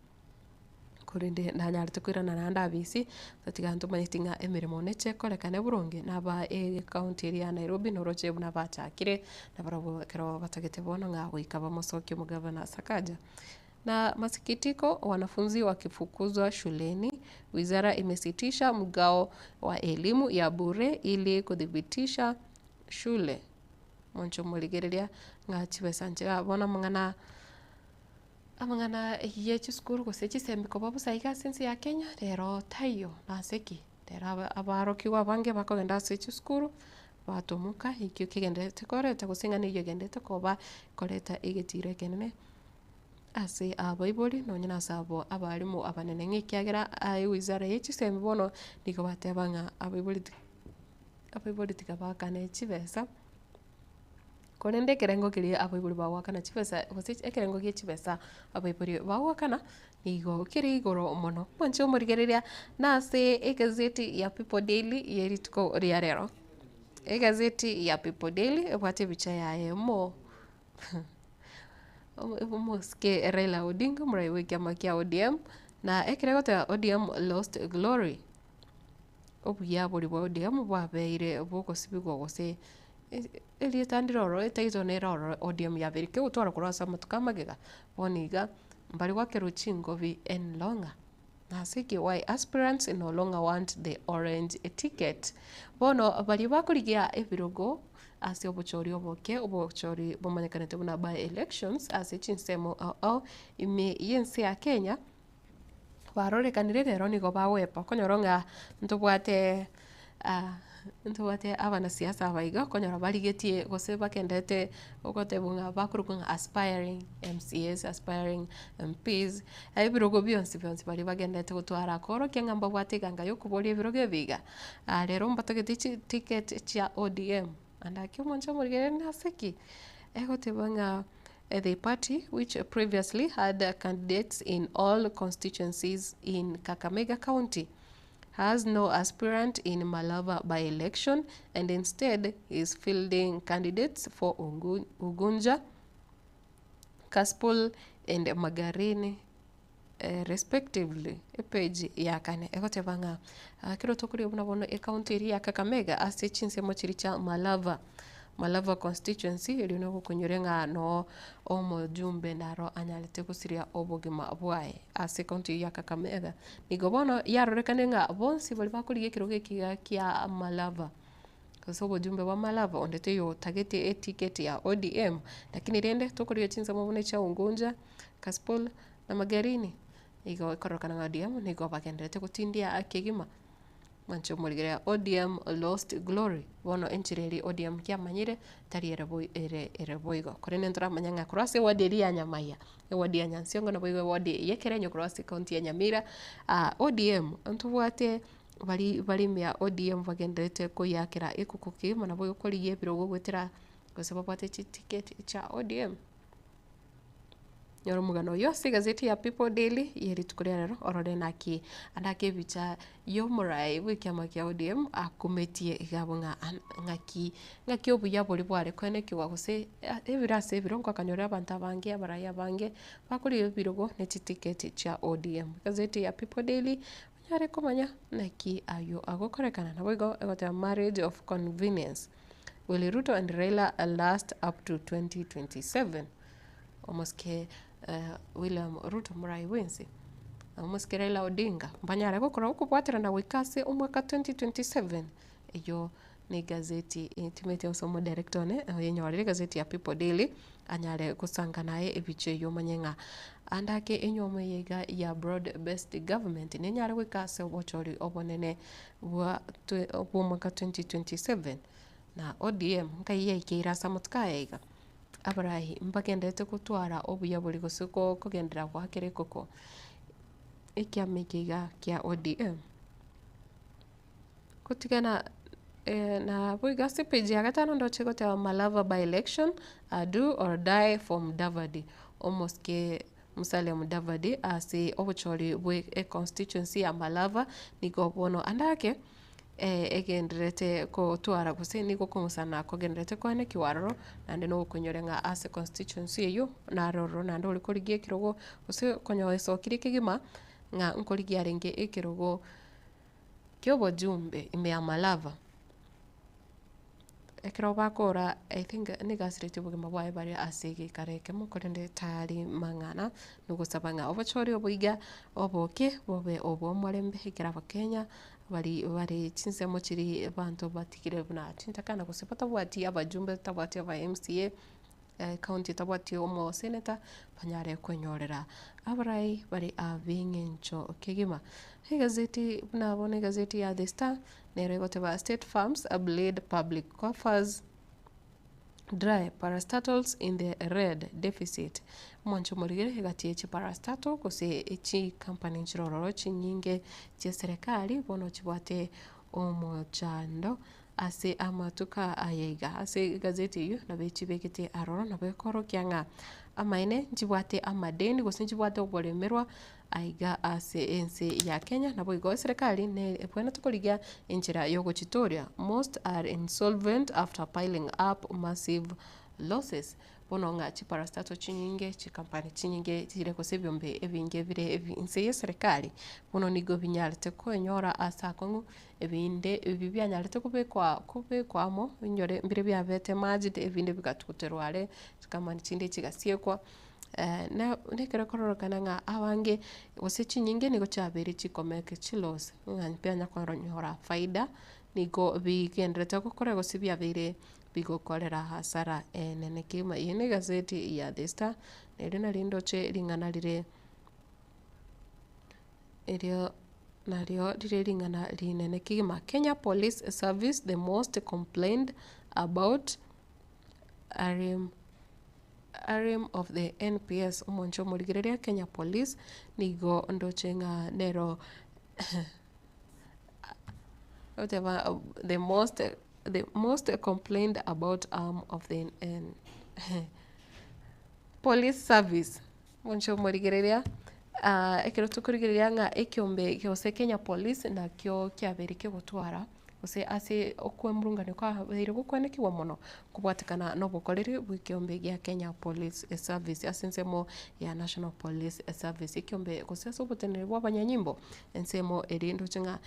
Korende nanyarete koirana naende abisi, tatiga ntomanyeti ng'a emeremo neche ekorekane boronge, naba ecounty eria ya Nairobi noroche buna bachakire, nabarabwo ekero batagete bono ng'a goika bamosokie omogavana Sakaja. Na masikitiko, wanafunzi wakifukuzwa shuleni, wizara imesitisha mgao wa elimu ya bure ili kuthibitisha shule. Monche morigereria ng'a chibesa nchira bono amang'ana amang'ana ye chisukuru gose chisemi koba bosa iga ase ense ya Kenya, rero taiyo nase ki? Rero aba abarokigwa abange bakogenda ase chisukuru, batomoka ekio kegendererete koreta gose ng'a nigo egendererete koba koreta egetiro ekenene ase abaibori nonye na ase abo abalimu abanene ng'a ekiagera aye ewizara ya chisemi bono, nigo bateba ng'a abaibori ti abaibori tiga baakane chibesa, korende ekerengo keria abaibori bagoakana chibesa gose ekerengo gia chibesa abaibori bagoakana, nigo kere igoro mono. Mwanche omorigereria nase egazeti ya People Daily ya rituko ria rero, egazeti ya People Daily ebwate ebicha yaye mo omosike Raila Odinga omorai bwa ekiama kia ODM, na ekero egoteba ODM lost glory, obuya boria bwa ODM bwabeire bogosibigwa gose erieta ndire ororo etitle nere ororo ODM yabeire kegotwara korwa ase amatuko amagega, bono iga mbari goakerwa chingobi any longer. Nase ki? Why aspirants no longer want the orange ticket. Bono baria bakorigia ebirogo ase obochori oboke, obochori bomanyekanete buna by elections ase chinsemo ao ao ime y'ense ya Kenya, barorekanire rero nigo bagoepa okonyora ng'a ntobwate ntobwate abanasiasa aba iga okonyora barigetie gose bagenderete ogotebwa ng'a bakorokwa ng'a aspiring MCAs, aspiring MPs, ebirogo bionsi bionsi baria bagenderete gotwara korokia ng'a mbabwate eganga ya okoboria ebirogo ebi iga, rero mbatagete chiticket chia ODM, naende aki omonche omorigereria nase ki? Egoteba ng'a the party which previously had candidates in all constituencies in Kakamega County has no aspirant in Malava by-election and instead is fielding candidates for Ugunja, Kasipul and Magarini respectively. Epage ya kane egoteba ng'a ekero tokoria buna bono ecounty eria ya Kakamega ase chinsemo chiria chia Malava, Malava constituency erio nogokonyora ng'a noo omojumbe naro anyarete gosiria obogima bwaye ase ecounty eyio ya Kakamega. Nigo bono yarorekane ng'a bonsi baria bakorigia ekerogo eke iga kia Malava, gose obojumbe bwa Malava onde taiyo otagete eticket ya ODM, lakini rende tokorigia chinsemo buna echia Unguja, Kasipul na Magarini, nigo ekororekana ng'a ODM nigo bagendererete gotindia kegima. Mwanche omorigereria ODM lost glory, bono enchera eria ODM kiamanyire tari ere boi ere ere boigo. Korende ntoramanya ng'a korwa ase eward eria ya Nyamaiya, eward ya Nyansiongo naboigo eward ya Ekerenyo korwa ase ecounty ya Nyamira, ODM ntobwate baria bare ime ya ODM bagendererete koyakera ekuku kegima naboigo korigia ebirogo goetera gose babwate chiticket chia ODM. Nyora omogano oyio ase egazeti ya People Daily ye rituko ria rero orore naki ande ebicha y'omorai bw'ekiama kia ODM akometie iga abwo ng'a ng'aki ng'aki obuya boria bware koenekiwa gose ebiro ase ebiro nkokanyora abanto abange abarai abange bakoria ebirogo ne chitiketi chia ODM. Egazeti ya People Daily onyare komanya naki aywo agokorekana naboigo egoteba marriage of convenience. Willy Ruto and Raila last up to 2027. Omosike William Ruto morai bwensi na omosike Raila Odinga mbanyare gokora okobwaterana goika ase omwaka 2027. Eyio ne egazeti etimeti ase omodirector one oyenyorire egazeti ya People Daily anyare gosanga naye ebicha eyio omanye ng'a ande ake enywomo eye iga ya broad based government nenyare goika ase obochori obonene bwa bw'omwaka 2027 na ODM nkai yaikeire ase amatuko aya iga. Abarai mbagendererete gotwara obuya boria gose kogenderera goakera ekoko ekiama eke iga kia ODM. Gotigana nabo iga ase epage ya gatano ndoche goteba Malava by election, do or die for Mudavadi, omosike Musalia Mudavadi ase obochori bwe econstituency ya Malava nigo bono ande ake egendererete gotwara gose nigo okong'usana kogendererete koenekiwa aroro naende na okonyora ng'a ase constituency eywo naro ororo naende ore korigia ekerogo gose konyoa esokire kegima ng'a nkorigia arenge ekerogo kia obojumbe ime ya Malava. Ekero bakora I think nigo asiretie obogima bwaye bare ase egekaro ekemo korende tari mang'ana, nogosaba ng'a obochori obo iga oboke bobe obw'omorembe ekero abakenya bari bare chinsemo chiria abanto batigire buna chintakana gose batabwati abajumbe batabwati aba MCA, county etabwati omoseneta, banyare kwenyorera abarai bare ab'eng'encho kegima. Egazeti buna bono egazeti ya The Star, nero egoteba state farms bleed public coffers dry, parastatals in the red deficit. Omonche omorigere egati ye chiparastatal gose chikampani nchire ororo chinyinge chia eserekari bono chibwate omochando ase amatuko aya iga. Ase egazeti eyio nabo echibegete aroro nabo ekorokia ng'a amaene nchibwate amadeni gose nchibwate oboremerwa aiga ase ense ya Kenya, naboigo eserekari ne ebwenerete korigia enchera yogochitoria. Most are insolvent after piling up massive losses. Bono ng'a chiparastato chinyinge, chikampani chinyinge chire gose ebiombe ebinge bire ebi inse ya eserekari, bono nigo binyarete koenyora ase akong'u, ebinde ebi bianyarete kobekwa kobekwa amo, onyore mbire biabete merged ebinde bigatuguterwa are, chikampani chinde chigasiekwa. Na nekero ekororokana ng'a abange gose chinyinge nigo chiabeire chikomeke chiloss, ng'a mbianya koronyora faida, nigo bigenderete gokora gose biabeire bigokorera hasara enene kegima. Eye na egazeti ya The Star, erio nario ndoche ring'ana rire erio nario rire ring'ana rinene kegima. Kenya Police Service the most complained about arm Arm of the NPS, omonche omorigereria Kenya Police, nigo ndoche ng'a nero goteba the most the most complained about arm of the police service, omonche omorigereria ekero tokorigereria ng'a ekiombe gose Kenya Police nakio kiabeire kegotwara. gose ase okwemurungania kwabeire gokwanekigwa mono kobwatekana na obokoreri bw'ekeombe gia Kenya Police Service ase ensemo ya National Police Service. Ekeombe gose ase oboteneneri bwa abanyanyimbo ensemo eria ndoche ng'a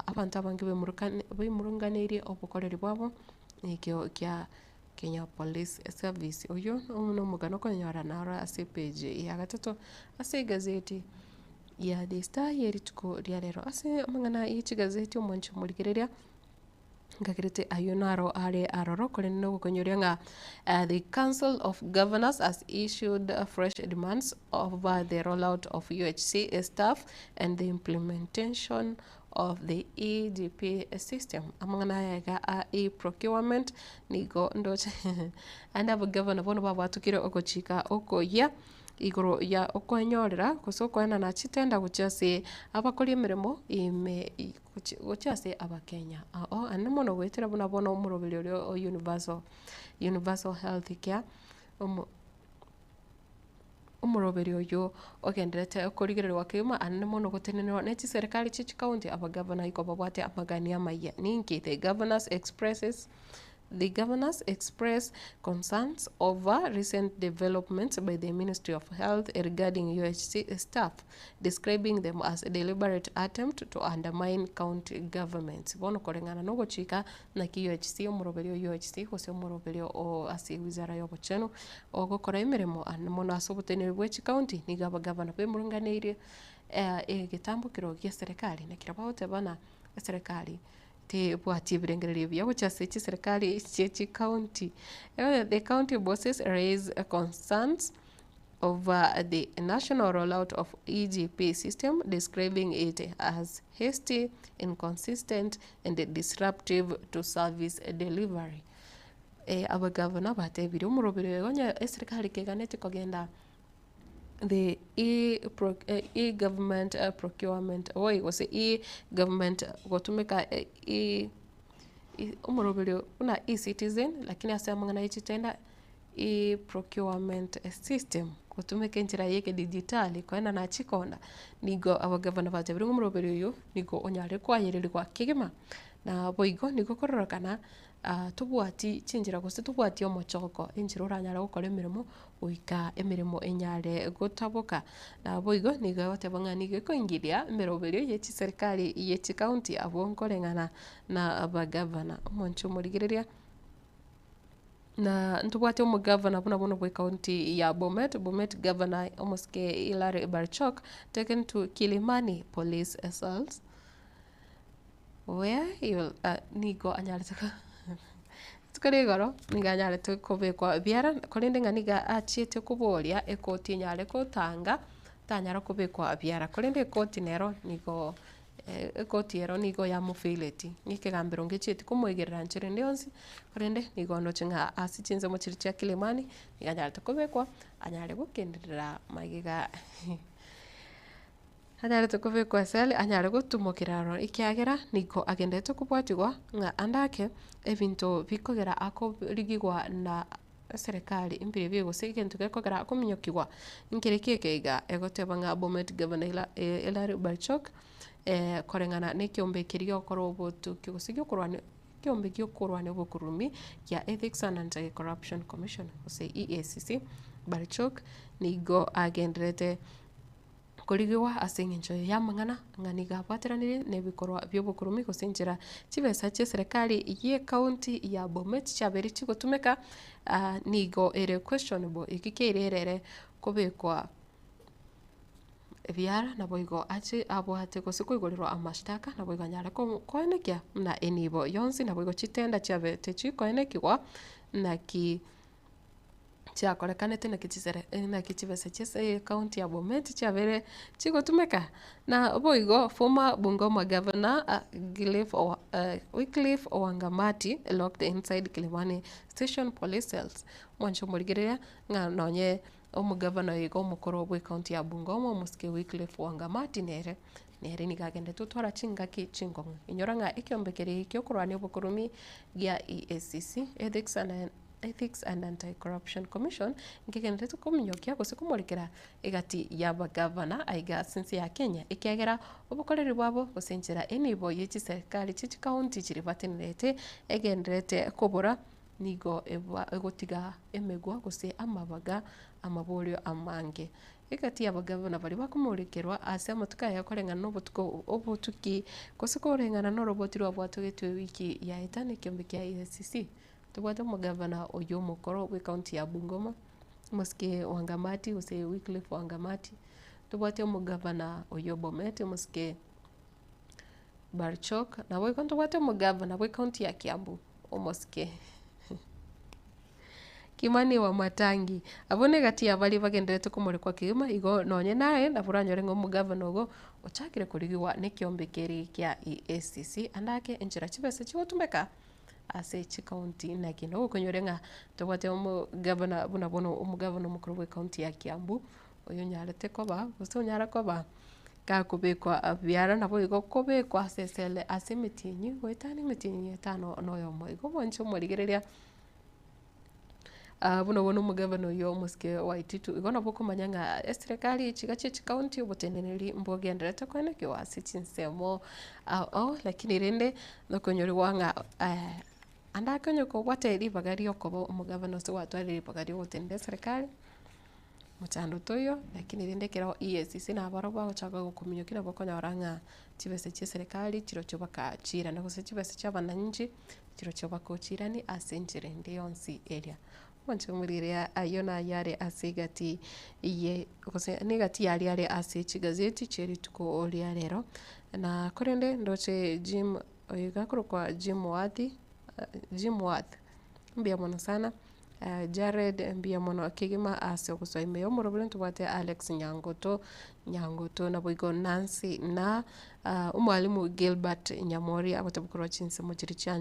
abanto abange bemurukani bemurunganeirie obokoreri bwabo nekio kia Kenya Police Service. Oyio nomogano okonyora naro ase epage ya gatato ase egazeti. Ya The Star ye rituko ria rero. Ase amang'ana ye chigazeti omwanchi omorigereria, nkagerete ayio naro are aroro korende nogokonyoria ng'a the council of governors has issued fresh demands over the rollout of UHC staff and the implementation of the EGP system. Amang'ana aya iga a e-procurement nigo ndoche naende abagavana bono babwatukire ogochika okoyia. Igoro ya okwenyorera gose okoenana chitenda gochia ase abakori emeremo ime gochia ase abakenya. Oo aande mono goetera buna bono omoroberi oria o universal universal health care, omo omoroberi oyio ogendererete korigererigwa kegima aande mono gotenenerwa ne chiserikari chie chikaunti abagavana igo babwate amagani amaya. Ninki? The governors expresses. The governors expressed concerns over recent developments by the Ministry of Health regarding UHC staff, describing them as a deliberate attempt to undermine county governments. Bono koreng'ana nogochika naki UHC omoroberio o UHC gose omoroberio o ase wizara y'obochenu ogokora emeremo ande mono ase oboteneneri bwe chicounty nigo abagavana bemurunganeirie egetambokero gia serikali nekero bagoteba ng'a eserekari Tebwati ebirengererio ebiya gochia ase chiserikari chie chicounty. The county bosses raise concerns over the national rollout of EGP system, describing it as hasty, inconsistent and disruptive to service delivery. Abagavana batebirie omoroberi oyo onye eserikari keganeti kogenda the e-government procurement boy gose e-government gotumeka omoroberio buna e-citizen lakini ase amang'ana ya chitenda e-procurement system gotumeka enchera ya ekedigitali koenana chikonda, nigo abagavana batebire ng'a omoroberio oyo nigo onyare koayererigwa kegima. Naboigo nigo okororekana tobwati chinchera gose tobwati omochoko enchera oranyare gokora emeremo goika emeremo enyare gotaboka. Naboigo nigo egoteba ng'a nigo ekoingiria emeroberio ye chiserikari ye chicounty abwo nkoreng'ana na abagavana. Omonche omorigereria. Na ntobwate omogavana buna bono bwe county ya Bomet, Bomet Governor omosike Hilary Barchok taken to Kilimani police cells where he will nigo anyarete rituko ria igoro nigo anyarete kobekwa biara korende ng'a nigo achiete koboria ekoti enyare gotanga tanyara kobekwa biara korende ekoti nero nigo Ekoti ero nigo yamofaileti, ng'a ekegambero ngechieti komoigerera nchera ende yonsi, korende nigo ndoche ng'a ase chinsemo chiria chia Kilimani, nigo anyarete kobekwa, anyare gokenderera magega anyarete kobekwa ase anyare gotumokera aroro ekiagera nigo agenderete kobwatigwa ng'a ande ake, ebinto bikogera akorigigwa na eserekari mbire bibe gose egento gekogera akominyokigwa, nkere ki eke iga egoteba ng'a Bomet Governor Hila Hillary Barchok koreng'ana na ekeombe keria giokora obotuki gose giokorwania ekeombe giokorwania obokurumi kia Ethics and Anti Corruption Commission gose EACC, Barchok nigo agenderete Korigigwa ase engencho y'amang'ana ng'a nigo abwateranire nebikorwa bi'obokurumi gose enchera chibesa chi'eserekari y'ecounty ya Bomet chiabeire chigotumeka nigo ere questionable eki keire erere kobekwa ebiara naboigo ache abwate gose koigorerwa amashtaka naboigo anyare koenekia buna enibo yonsi naboigo chitenda chiabete chikoenekigwa naki. chiakorekanete naki chisere naki chibesa chia ekaunti ya Bomet chiabeire chigotumeka. Na boigo former Bungoma governor Cliff Wycliffe Wangamati locked inside Kilimani station police cells. Mwanche omorigereria ng'a nonye omogavana oyo iga omokoro bwe ekaunti ya Bungoma omosike Wycliffe Wangamati nere nere nigo agendete otwara chingaki chingong'u. Inyora ng'a ekeombe keria kia okorwania obokorumi gia EACC, Ethics and Ethics and Anti-Corruption Commission, nkegendererete kominyokia gose komorekera egati y'abagavana aiga ase ense ya Kenya, ekiagera obokoreri bwabo gose enchera enibo ye chiserikari chie chikaunti chiria batenerete egendererete kobora nigo eba egotiga emegwa gose amabaga amaborio amange. Egati y'abagavana baria bakomorekerwa ase amatuko aya koreng'ana nobotuko obotuki gose koreng'ana noroboti rwabwatogetwe ewiki yaeta na ekeombe kia EACC. Tobwate omogavana oyio omokoro bw'ecounty ya Bungoma, omosike Wangamati gose Wycliffe Wangamati, tobwate omogavana oyio Bomet, omosike Barchok, naboigo ntobwate omogavana bw'ecounty ya Kiambu, omosike Kimani Wamatangi. Abwo na egati ya baria bagendererete komorekwa kegima, igo nonye naye nabo oranyore ng'a omogavana ogo ochakire korigigwa na ekeombe keria kia EACC ande ake enchera chibesa chigotumeka. ase chikaunti naki nogokonyora ng'a tobwate omogavana buna bono omogavana omokoro bwe ekaunti ya Kiambu, oyo onyarete koba gose onyare koba gakobekwa biara naboigo kobekwa ase esele ase emetienyi goetania emetienyi etano na oyomo. Igo mwanche omorigereria buna bono omogavana oyio omosike Waititu, igo nabo okomanya ng'a eserekari echi iga chia chikaunti oboteneneri mbogendererete koenekiwa ase chinsemo ao ao, lakini rende nokonyorigwa ng'a ande ake onye kobwate ribaga ria okoba omogavana gose gwatwarire ribaga ria ogotenena eserekari, mochando toiyo, lakini rende ekero EACC nabarobwo bagochaka gokominyokia nabo okonyora ng'a chibesa chia eserekari chirochio baka chiirana gose chibesa chia abananchi. Chirochio bakochiiranie ase enchera ende yonsi eria. Omonto omoriri ayio naye are ase egati ye gose negati yaria are ase chigazeti chie rituko ria rero. Na korende ndoche Jim oyo iga akorokwa Jim Wathi, Jim Wath, mbuya mono sana. Jared mbuya mono kegima ase ogosoa ime y'omorobori ntobwate Alex Nyangoto, Nyangoto naboigo Nancy na omwalimu Gilbert Nyamori agoteba korwa chinsemo chiria chia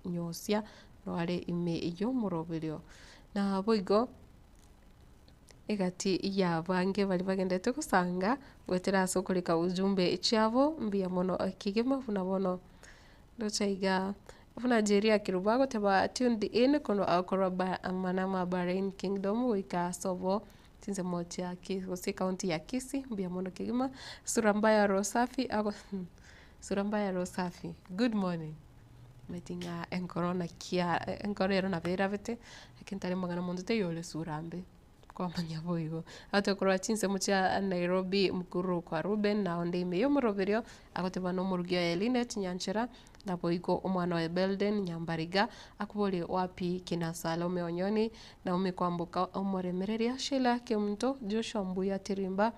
Nyosia noare ime y'omoroberio. Naboigo egati y'abange baria bagenderete gosanga goetera ase okorika ujumbe chiabo mbuya mono kegima buna bono. Ndoche iga buna Jeria Kerubo agoteba tuned in korwa korwa ba Manama Bahrain Kingdom goika ase obo chinsemo chia Ki gose ecounty ya Kisii mbuya mono kegima. Sura mbaya roho safi ago sura mbaya roho safi good morning. Omanyete ng'a enkoro naki enkoro ero nabo erabete, lakini tari mang'ana monto taiyo ore sura mbe. Kwamanya boigo. Atoe korwa chinsemo chia Nairobi Mukuru kwa Reuben na onde ime y'omoroberio agoteba nomorugi oye Linet Nyanchera naboigo omwana oye Belden Nyambariga akoborie wapi kina Salome Onyoni, Naomi Kwamboka omoremereria, Sheila Kemunto, Joshua Mbuya Tirimba,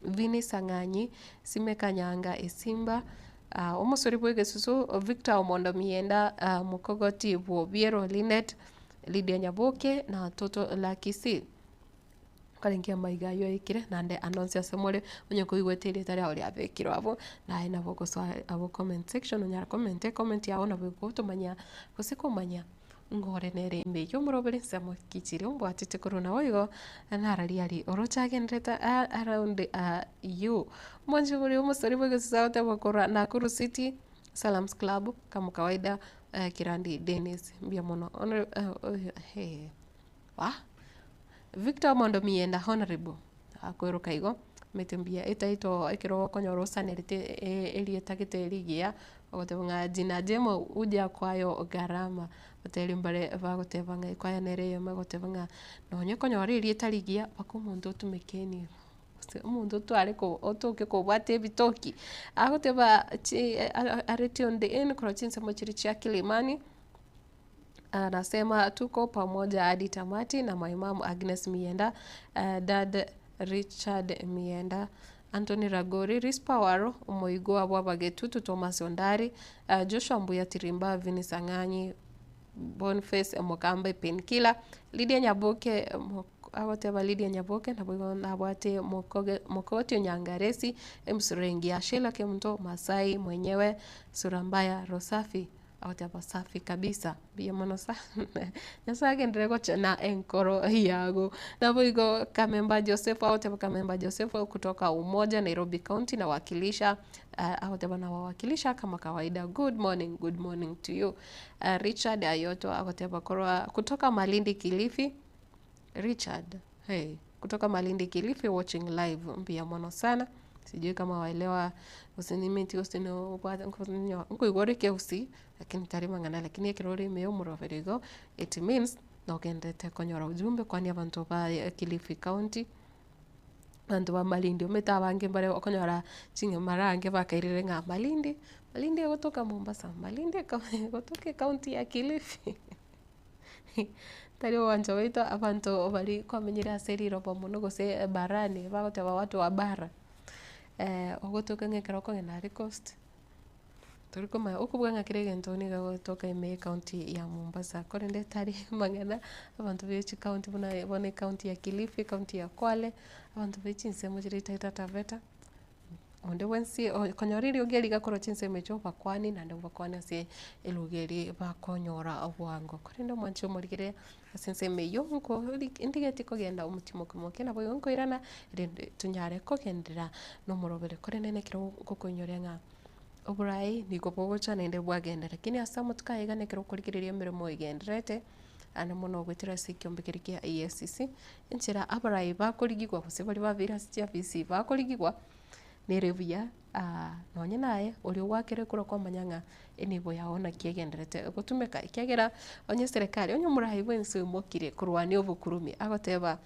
Vinnie Sang'anyi, Simeka Nyanga Esimba, omosori bw'egesusu Victor Omondo Mienda, Mokogoti bw'Obiero Linet, Lydia Nyaboke na Toto Lakisi. Nkarengia amaiga ayio aikire naende ande onsi ase more onye koigwete erieta riao riabekirwe abwo, naye nabo ogosoa abwo comment section onyare comment ecomment yago nabo egotomanya gose komanya ng'a ore nere ime eywo omorobere ensemo ki chiria ombwatete korwa naboigo nararia aria oroche agenderete around you. Omwanchi oria omosani bwa egesusu agoteba korwa Nakuru city, Salams Club kama kawaida Kirandi Dennis mbuya mono wah! Victor Omondo Mienda Honourable akoiroka igo, omanyete mbuya etitle ekero okonyora osanerete erieta gete rigiya, ogoteba ng'a jina jema huja kwayo gharama, otebie mbare bagoteba ng'a ekwaya nere eyemo egoteba ng'a nonye okonyora erieta rigiya mpaka omonto otumeke enibo, gose omonto otware ko otoke kobwate ebitoki, agoteba chi areti onde in korwa chinsemo chiria chia Kilimani. Anasema tuko pamoja hadi tamati na my mom Agnes Mienda, dad Richard Mienda, Anthony Ragori, Risper Waro, omoigwa bw'Abagetutu Thomas Ondari, Joshua Mbuya Tirimba, Vinny Sang'anyi, Boniface Mokambe Painkiller, Lydia Nyaboke agoteba Lydia Nyaboke naboigo nabwate mokoge Mokogoti Onyangaresi, Emusure Engiya, Sheila Kemunto, Masai mwenyewe, Sura Mbaya, Rosafi. Agoteba safi kabisa, mbuya mono sana, Nyasaye agenderere gochena enkoro yago. Naboigo Kamemba Joseph agoteba Kamemba Joseph kutoka Umoja Nairobi County nawakilisha agoteba nawawakilisha kama kawaida good morning, good morning to you. Richard Ayoto agoteba korwa kutoka Malindi Kilifi, Richard hey, kutoka Malindi Kilifi watching live mbuya mono sana. Sijui kama waelewa gose nimeti gose nobwate nkoigwa ore ekegusii lakini tari mang'ana lakini ekero ore ime ya omoroberi igo it means nogenderete konyora ujumbe kwani abanto ba Kilifi county, abanto ba Malindi omanyete abange mbare okonyora ching'ema arange bakairire ng'a Malindi, Malindi egotoka Mombasa, Malindi egotoka ecounty ya Kilifi. Tari ogwancha gwaito abanto baria kwamenyire ase riroba mono gose ebarani bagoteba watu wa bara, ogotoka ng'a ekero okogenda aria coast, tori komanya okobua ng'a kera egento nigo egotoka ime ye ecounty ya Mombasa, korende tari amang'ana abanto be chicounty buna bono ecounty ya Kilifi, ecounty ya Kwale, abanto be chinsemo chiria Taita Taveta. Onde bwensi okonyora eriogi eria rigakorwa chinsemo echio obakwanie naende obakwanie ase eruga eria bakonyora obwango. Korende omwanchi omorigere ase ensemo eyio nko ndigeti kogenda omochie moke moke nabo igo nkoirana erinde tonyare kogenderera na omorobere. Korende nekero ngokoinyoria ng'a oborai nigo bogocha naende bwagenda lakini ase amatuko aya iga nekero okorigereria emeremo egendererete. Naende mono goetera ase ekiombe keria kia EACC, enchera abarai bakorigigwa gose baria babeire ase chiafisi bakorigigwa, nere buya nonye naye oria ogwakera ekura kwamanya ng'a enibo yago naki egendererete gotumeka ekiagera onye eserekari onye omorai bwa ense oimokire korwania obokurumi agoteba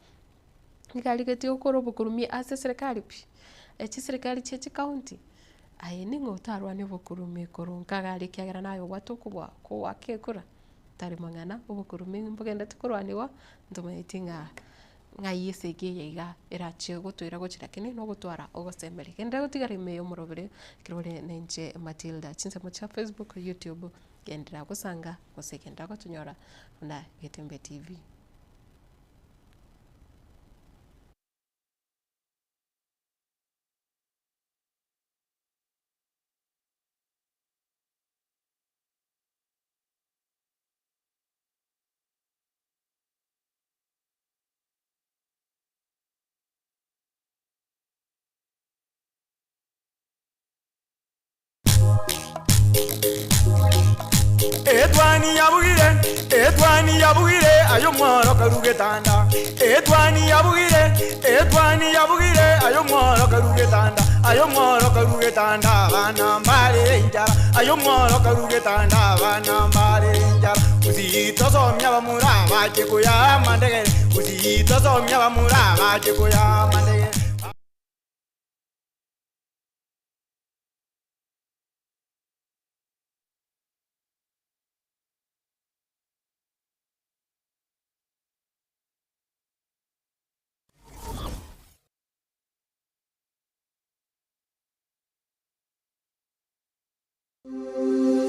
nigo arigetie gokora obokurumi ase eserekari pi, chiserekari chia chicounty, aye ning'o otarwanie obokurumi korwa nka iga aria ekiagera naye obwate okobua kogoaka ekura. Tari mang'ana, obokurumi mbogenderete korwanigwa, ntomanyeti ng'a ng'ai esegi eye iga erachie gotoira gochia lakini nogotwara ogosemeria. Genderera gotigara ime y'omorobere ekero ore na inche Matilda. Chinsemo chia Facebook, YouTube, genderera gosanga gose genderera gotonyora buna Getembe TV. Etwani yabugire, etwani yabugire, aye omworo karu getanda. Etwani yabugire, etwani yabugire, aye omworo karu getanda. Aye omworo karue getanda abana mbarere enchara Aye omworo karue getanda abana mbarere enchara Gusii tosomia abamura bache koyaa amandegere Gusii tosomia abamura bache koyaa amandegere.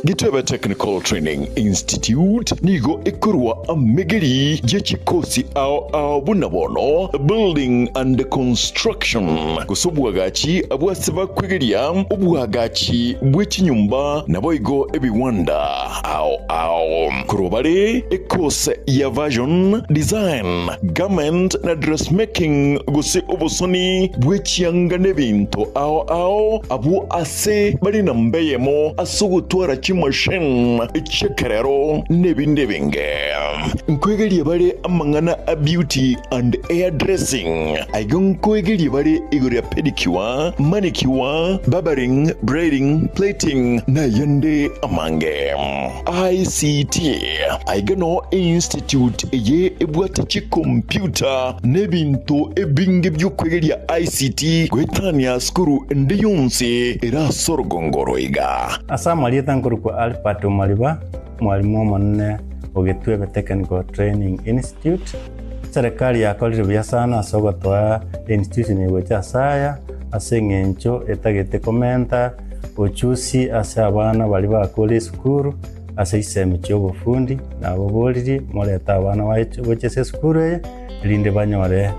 Gitebe Technical Training Institute nigo ekorwa amegeri ye chikosi ao ao buna bono Building and Construction gose obwagachi bw'ase bakwegeria obwagachi bwe chinyomba naboigo ebiwanda ao ao. Korwa bare ekose ya Version, Design, Garment na Dressmaking gose obosoni bwe chianga n'ebinto ao ao abwo ase bare namba eyemo ase ogotwara chimachine chi'ekerero n'ebinde ebinge. Nkoegeria bare amang'ana a beauty and hair dressing. Aiga nkoegeria bare igoro ya pedicure, manicure, barbering, braiding, plaiting na ayande amange. ICT, Aiga noo einstitute eye ebwate chikompyuta na ebinto ebinge bi'okwegeria ICT goetania sukuru ende yonsi ere ase orogongo oro iga. Ase amarieta nkorokwa Albert Omariba, omwalimu omonene o Getwebe Technical Training Institute. Eserekari yakorire buya sana ase ogotoa einstitution eye gocha ase aya, ase eng'encho etagete komenta Ochusi ase abana baria bakure esukuru ase chisemi chi'obofundi, nababoririe morete abana baye gochia ase esukuru eye, erinde banyore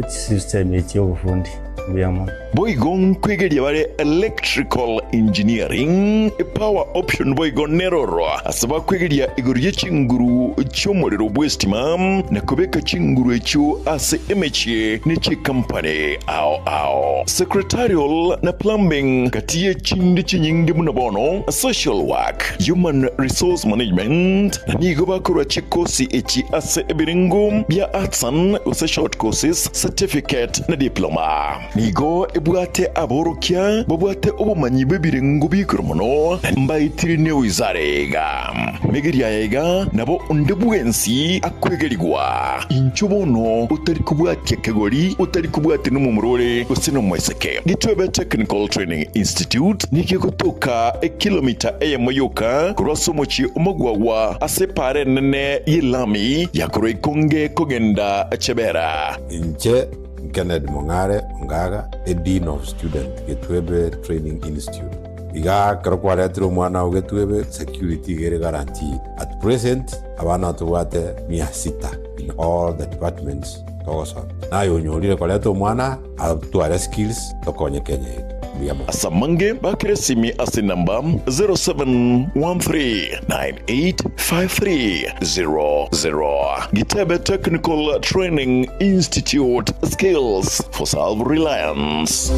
chisemi chi'obofundi. Mbuya mono. Boigo nkwegeria bare electrical engineering, power option boigo neroro ase bakwegeria igoro ye chinguru chi'omorero bw'estima na kobeka chinguru echio ase emechie ne chikampani ao ao. Secretarial na plumbing gati ye chinde chinyinge buna bono social work, human resource management na nigo bakorwa chikosi echi ase ebirengo bia artisan gose short courses, certificate na diploma. Nigo ebwate aborokia babwate obomanyi bw'ebirengo bi'igoro mono na mbaetire newizara iga. Megeria aya iga nabo onde bwensi akwegerigwa. Inchuo bono otari kobwatia kegori, otari kobwatia nomomura ore gose nomoiseke. Gitwebe Technical Training Institute nigo egotoka ekilomita eyemo yoka korwa ase omochie omogwagwa ase epaara enene y'elami ya korwa Ikonge kogenda Chebera. Inche Kennedy Mong'are Ongaga, a Dean of Student, Getwebe Training Institute. Iga ekero kwaretire omwana oo Getwebe, security iga ere guaranteed. At present, abana tobwate mia sita in all the departments togosomia. Naye onyorire koreta omwana atware skills tokonye Kenya yaito. Mbuya mono. Ase amange bakere esimi ase enamba 0713985300. Gitebe Technical Training Institute, Skills for Self-Reliance.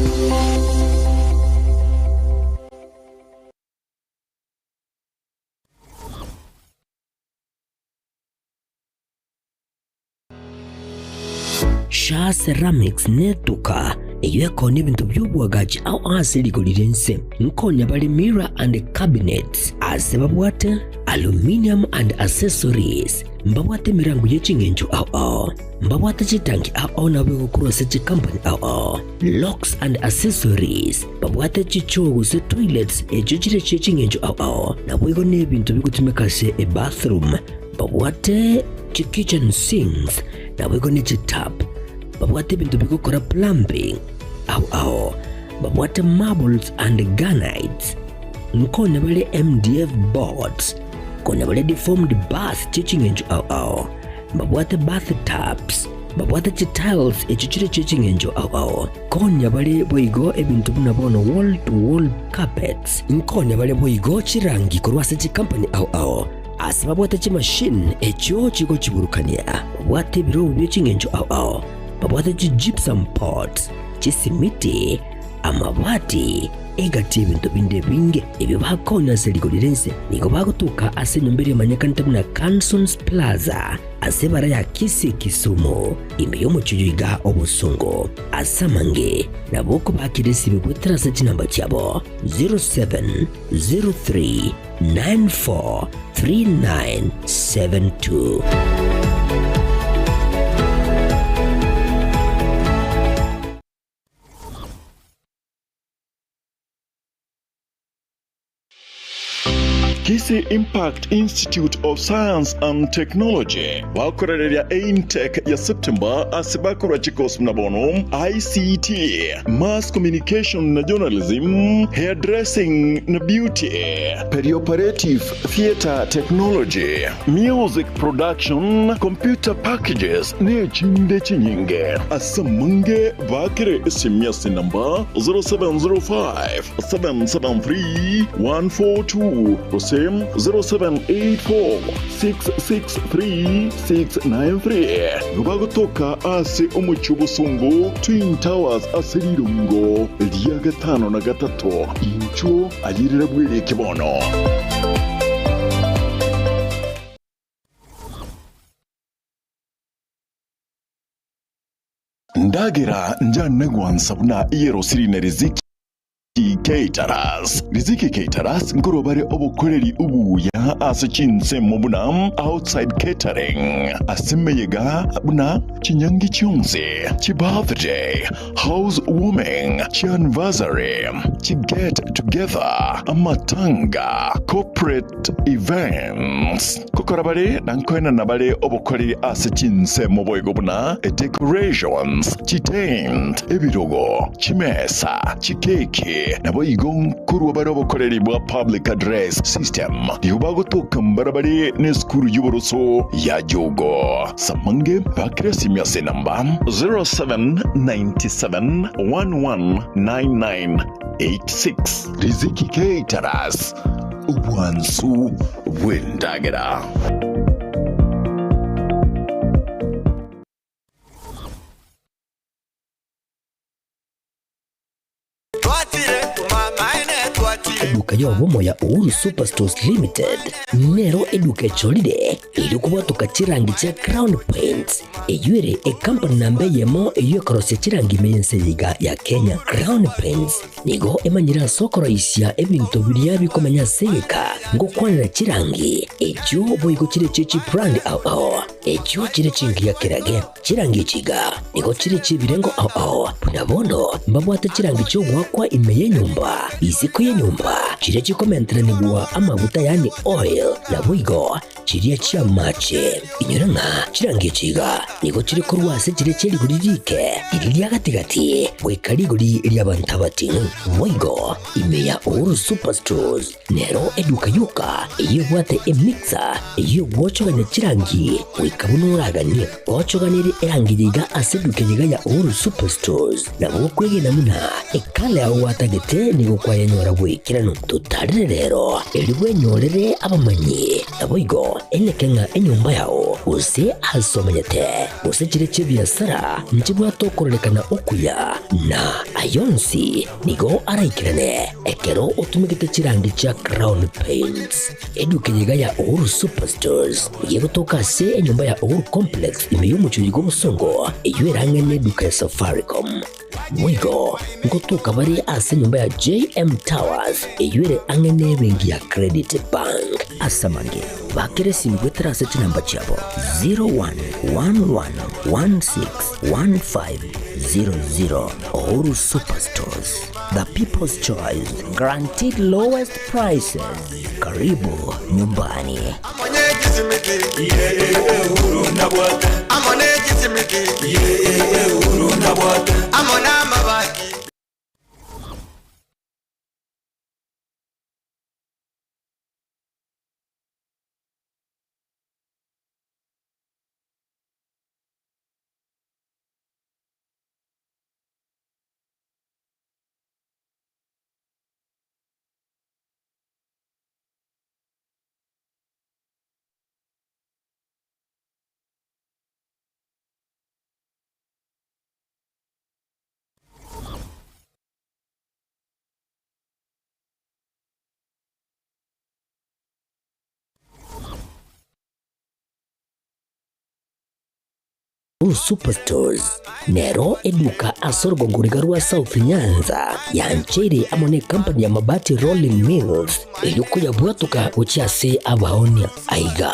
Shaa Ceramics netuka eyio ekonia ebinto bi'oboagachi ao ase rigori ri'ense. Nkonya bare mirror and cabinets ase babwate aluminium and accessories, mbabwate emerango ye ching'encho ao ao, mbabwate chitanki ao ao nabo egokorwa ase chikampani ao ao, locks and accessories, babwate chichoo gose toilets echio chire chie ching'encho ao ao, naboigo nebinto bigotumeka ase ebathroom. Babwate chikitchen sinks naboigo ne chitap, babwate ebinto bigokora plumbing ao ao, babwate marbles and granites, nkonya bare MDF boards, konya bare deformed bars chie ching'encho ao ao, mbabwate bath tubs, babwate chitiles echio chire chie ching'encho ao ao, konya bare boigo ebinto buna bono wall to wall carpets, nkonya bare boigo chirangi korwa ase chikampani ao ao. Ase babwate chimashini echio chigochiburukania, babwate ebirobu bie ching'encho ao ao, babwate chigypsum pots, chisimiti, amabati. Egati y'ebinto binde ebinge ebio bakonya ase rigori ri'ense nigo bagotoka ase enyomba eria emanyekanete buna Cansons Plaza ase ebara ya Kisii Kisumu, ime y'omochie oyo iga obosongo. Ase amange nabo okobakera esibe goetera ase chinamba chiabo 0703 943972. Kisii Impact Institute of Science and Technology bakorereria eintake ya September ase bakorwa chikosi buna bono ICT, Mass Communication na Journalism, Hairdressing na Beauty, Perioperative Theatre Technology, Music Production, Computer Packages na echinde chinyinge. Ase amange baakere esimi ase enamba 0705 773 142 gose 0784 663 693. Nigo bagotoka ase omochie obosongo Twin Towers ase rirongo ria gatano na gatato. Inchuo ayerera bwereke bono. Ndagera njane gwansa buna eyerosiri ne riziki Caterers. Riziki Caterers nkorwa bare obokoreri obuya ase chinsemo buna outside catering, ase emeyega buna chinyangi chionsi, chibirthday, house warming, chianniversary, chiget together, amatanga, corporate events. Gokora bare na nkoenana bare obokoreri ase chinsemo boigo buna decorations, chitent, ebirogo, chimesa, chikeki, naboigo nkorwa bare obokoreri bwa public address system. Nigo bagotoka mbarabare nesukuru y'oboroso ya Jogo. Samange bakire esimi ase enamba 0797 119986. Riziki Caterers, obwansu bw'endagera. Eduka y'obomo ya Uhuru Superstores Limited nero eduka echorire erio kobwatoka chirangi chia Crown Paints eyio ere ekampani namba eyemo eyio ekorosia chirangi ime y'ense eye iga ya Kenya. Crown Paints nigo emanyire ase okoroisia ebinto biria bikomenya ase egeka ngokwanera chirangi echio boigo chire chie chibrand ao ao echio chire chingiya kerage. Chirangi echi iga nigo chire chi'ebirengo ao ao, buna bono mbabwate chirangi chi'ogoakwa ime y'enyomba, isiko y'enyomba, chiria chikomenteranigwa amaguta yaani oil, naboigo chiria chi'amache. Inyora ng'a chirangi echi iga nigo chire korwa ase chiria chie rigori riike, riria ria gati-gati, goika rigori ri'abanto abating'u. Boigo ime ya Uhuru Superstores Nero eduka yoka eyio ebwate emixer eyio egwochogania chirangi goika buna oraganie. Ochoganerie erangi yaiga ase eduka eyeiga ya Uhuru Superstores nabo okwegena buna ekala yao gwatagete nigo kwayenyora bw'ekeranu. Totarire rero erio bwenyorere abamanyi naboigo eneke ng'a enyomba yao gose ase omenyete gose chire chi'ebiasara nchibwate okororekana okuya na ayonsi Nigo araikerane ekero otumegete chirangi chia Crown Paints. Eduka eye iga ya Uhuru Superstores nigo egotoka ase enyomba ya Uhuru Complex ime y'omochie oyo bw'obosongo eyio erang'e neduka ya Safaricom. Boigo ngotoka bare ase enyomba ya JM Towers eyio ere ang'e nebenki ya Credit Bank. Ase amange, bakera esimi goetera ase chinamba chiabo 0111161500. Uhuru Superstores, the people's choice, guaranteed lowest prices. Karibu nyumbani. Uhuru Superstores nero eduka ase orogongo riga rwa South Nyanza yancheire amo ne company ya Mabati Rolling Mills erio koyabwatoka gochia ase abaonia. Aiga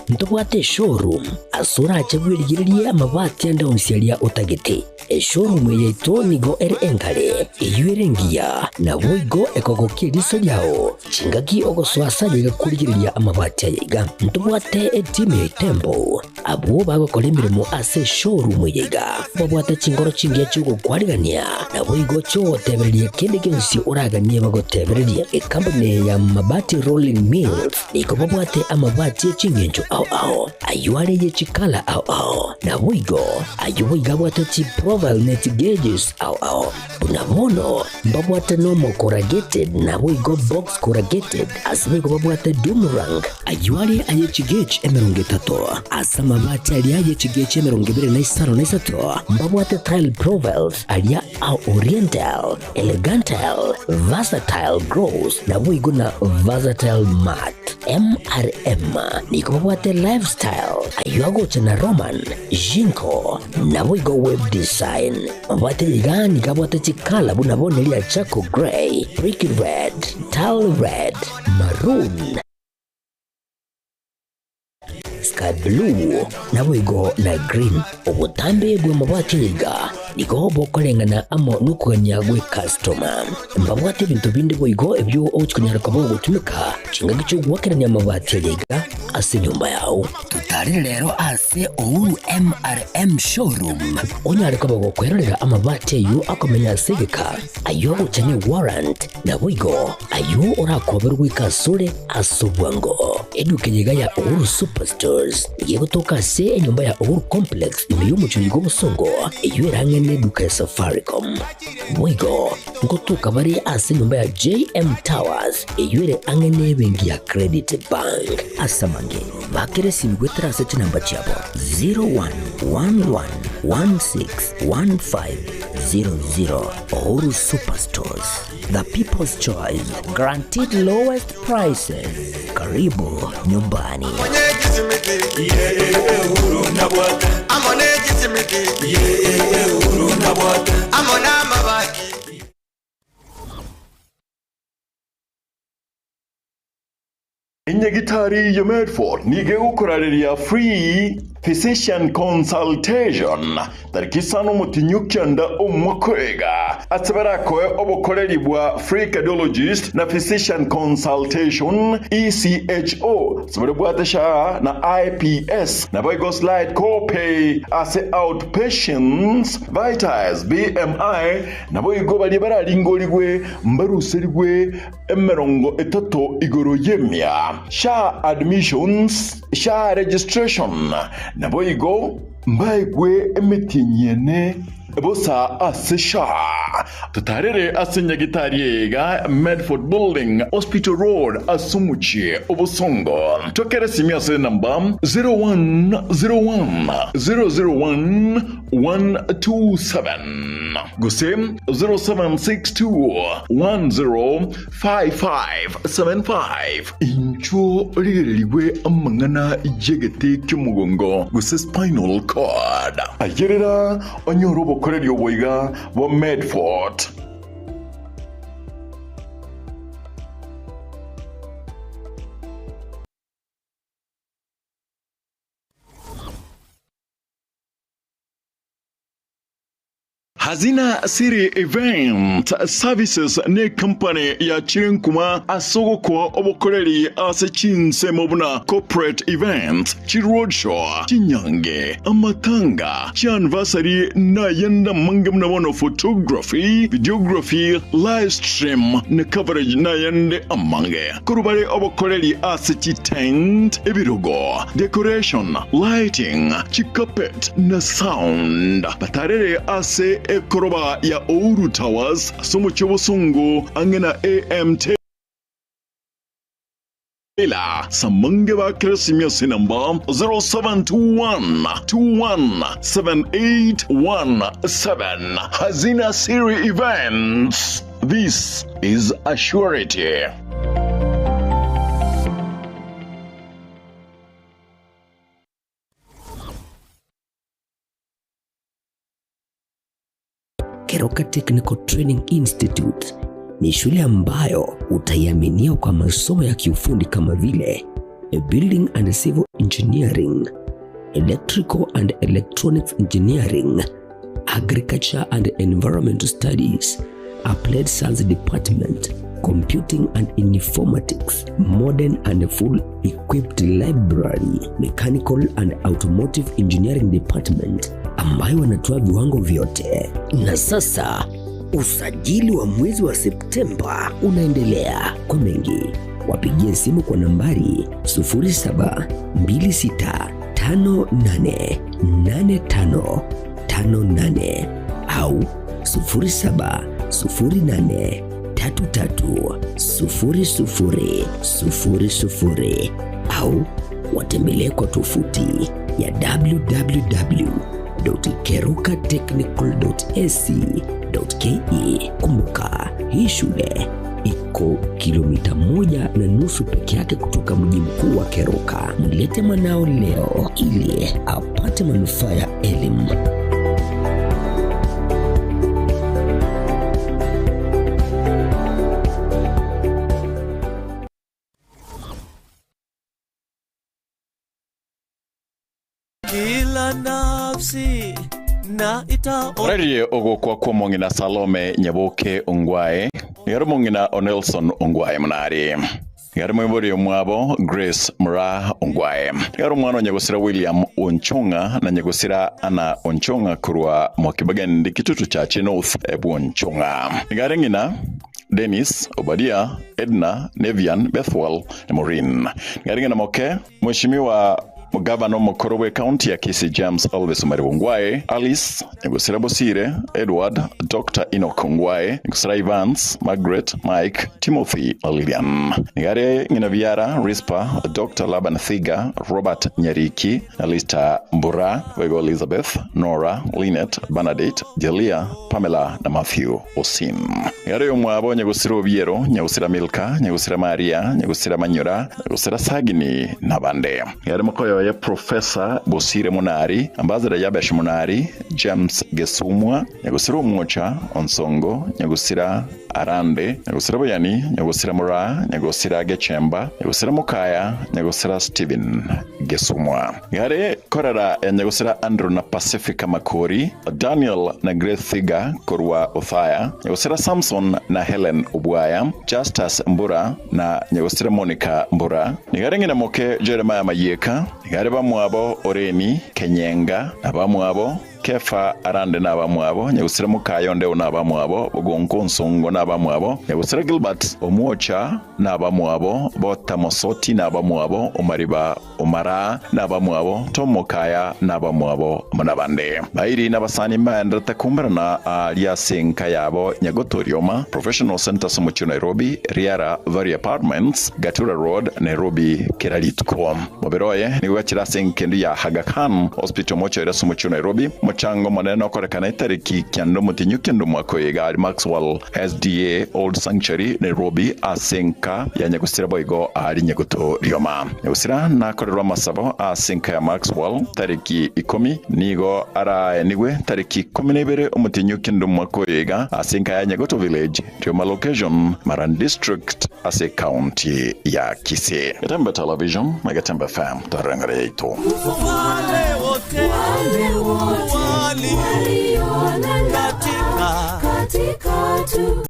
ntobwate eshowroom ase orache bwerigererie amabati ande onsi aria otagete. Eshowroom eye yaito nigo ere engare, eyio ere engiya, naboigo ekogokia eriso riao chingaki ogosoa ase ayaiga korigereria amabati ayaiga. Ntobwate etimu ya Itembo Abwo bagokora emeremo ase eshowroom eye iga babwate chinkoro chingiya chi'ogokwarigania, naboigo chi'ogotebereria kende gionsi oraganie bagotebererie. Ekampuni eye ya Mabati Rolling Mills nigo babwate amabati e ching'encho ao ao, ayio are ye chikala ao ao, naboigo ayio boigo abwate chiprofile ne chigauges ao ao. Buna bono mbabwate normal corrugated naboigo box corrugated, ase boigo babwate doomerang. Ayio are aye chigauge 30, ase amabati aria aye chigauge 23 mbabwate tile profiles aria a oriental, elegantal, versatile gloss naboigo na versatile matte. MRM nigo babwate lifestyle, ayio agocha na Roman, Jinko, naboigo web design. Mabwate iga nigo abwate chikala buna bono eria charcoal grey, brick red, tile red, maroon, sky blue, naboigo na green. Obotambe bw'amabati aya iga nigo bokoreng'ana amo nokogania gw'ecustoma. Mbabwate ebinto binde boigo ebio ogochi konyara koba ogotumeka chingaki chi'ogoakerania amabati aya iga ase enyomba yao. Totarire rero ase Uhuru MRM Showroom onyare koba gokwerorera amabati ayio akomenya ase egeka, ayio agocha ne warrant, naboigo ayio orakoberwe goika asore ase obwango. Eduka eye iga ya Uhuru Superstores nigo egotoka ase enyomba ya Uhuru Complex ime y'omochie oyo bw'obosongo eyio ere ang'e neduka ya Safaricom. Boigo ngotoka bare ase enyomba ya JM Towers eyio ere ang'e nebenki ya Credit Bank. Ase amange, bakera esimi goetera ase chinamba chiabo 0111161500. Uhuru Superstores, the people's choice, guaranteed lowest prices. Karibu nyumbani. Enyagitari ya Medford nigo egokorareria Free Physician Consultation tariki isano omotinyi okianda omwaka oiga ase barakoe obokoreri bwa Free Cardiologist na Physician Consultation, ECHO, ase baria bwate SHA na IPS, naboigo slight co-pay ase outpatients, vitals, BMI, naboigo baria bararingorigwe mbaruserigwe 30 igoro y'emia, SHA admissions, SHA registration, naboigo mbaegwe emetienyi ene bosa ase SHA. Totarere ase nyagitari eye iga Medford Building, Hospital Road ase omochie o Bosongo. Tokere esimi ase enamba 0101 001 127. Gose 0762105575. Inchuo origererigwe amang'ana y'egete ki'omogongo gose spinal cord. Ayerera onyore obokoreri obo iga bwa Medfort. Hazina City Event Services ne company yachire nkuma ase ogokoa obokoreri ase chinsemo buna corporate events, chiroadshow, chinyange, amatanga, chianniversary nayende amange buna bono photography, videography, live stream na coverage nayende amange. Korwa bare obokoreri ase chitent, ebirogo, decoration, lighting, chicarpet na sound. Batarere ase ekoroba ya Ouru Towers ase omochie obosongo ang'e na AMT. Taylor, Samange ba Keresimia ase enamba 0721217817. Hazina Siri Events. This is a surety. Keroka Technical Training Institute ni shule ambayo utaiaminia kwa masomo ya kiufundi kama vile Building and Civil Engineering, Electrical and Electronics Engineering, Agriculture and Environmental Studies, Applied Science Department, Computing and Informatics, Modern and Full Equipped Library, Mechanical and Automotive Engineering Department ambayo wanatoa viwango vyote. Na sasa usajili wa mwezi wa Septemba unaendelea. Kwa mengi wapigie simu kwa nambari 0726588558 au 0708330000 au watembelee kwa tovuti ya www.kerukatechnical.ac.ke. Kumbuka, hii shule iko kilomita 1.5 peke yake kutoka mji mkuu wa Keroka. Mlete mwanao leo ili apate manufaa ya elimu. Kila nafsi na ita Orerie ogokwa kwa omong'ina Salome Nyaboke Ongwae, nigo are omong'ina o Nelson Ongwae Monari. Nigo are moibori omwabo Grace Moraa Ongwae. Nigo are omwana o Nyagosira William Onchong'a na Nyagosira Anna Onchong'a korwa Mwakibagendi Kitutu Chache North bw'Onchong'a. Nigo are ng'ina Dennis, Obadia, Edna, Nevian, Bethuel na Maureen. Nigo are ng'ina moke Mweshimiwa Omogavana omokoro bw'ecounty ya Kisii James Elvis Omariba Ongwae, Alice Nyagosira Bosire, Edward, Doctor Enoch Ongwae, Nyagosira Evans, Margaret, Mike, Timothy na Lilian. Nigo are ng'ina biara Rispa, Doctor Laban Thiga, Robert Nyariki na Lista Mbura, boigo Elizabeth, Nora, Linet, Bernadette, Jelia, Pamela na Matthew Osim. Nigo are omwabo Nyagosira Obiero, Nyagosira Milka, Nyagosira Maria, Nyagosira Manyora, Nyagosira Sagini na bande. Nigo are mokoyo oye Professor Bosire Munari, Ambassador Yabesh Munari, James Gesumwa, Nyagosira Omwocha Onsongo, Nyagosira Arande, Nyagosira Boyani, Nyagosira Mura, Nyagosira Gechemba, Nyagosira Mukaya, Nyagosira Steven Gesumwa. Gare korera ya Nyagosira Andrew na Pacifica Makori, Daniel na Grace Thiga korwa Othaya, Nyagosira Samson na Helen Obwaya, Justus Mbura na Nyagosira Monica Mbura, nigare ng'ina moke Jeremiah Mayeka, nigare bamwabo Oreni Kenyenga na bamwabo Kefa Arande na abamwabo, Nyagosira Mukayonde na abamwabo, Bogonko Nsongo na abamwabo, Nyagosira Gilbert Omwocha na abamwabo, Bota Mosoti na abamwabo, Omariba Omara na abamwabo, Tom Mokaya na abamwabo munabande. Bairi n'abasani mbaenderete kumberana aria senka yabo Nyagotorioma, Professional Center Somocho Nairobi, Riara Valley Apartments, Gatura Road, Nairobi, Keralituko. Mobiro oye nigo gachira ase enkendu ya Aga Khan Hospital mochoire Somocho Nairobi, mochango monene okorekana etariki kianda omotinyu kende omwaka oyo iga ari Maxwell SDA Old Sanctuary Nairobi ase enka ya Nyagosira boigo ari Nyagotorioma. Nyagosira nakorerwa amasabo ase enka ya Maxwell tariki ikomi nigo araenigwe tariki 12 omotinyu kende omwaka oyo iga ase enka ya Nyagoto Village Rioma Location Maran District ase county ya Kisii. Getembe Television na Getembe FM torengere yaito. Wale wote walio katika katika tu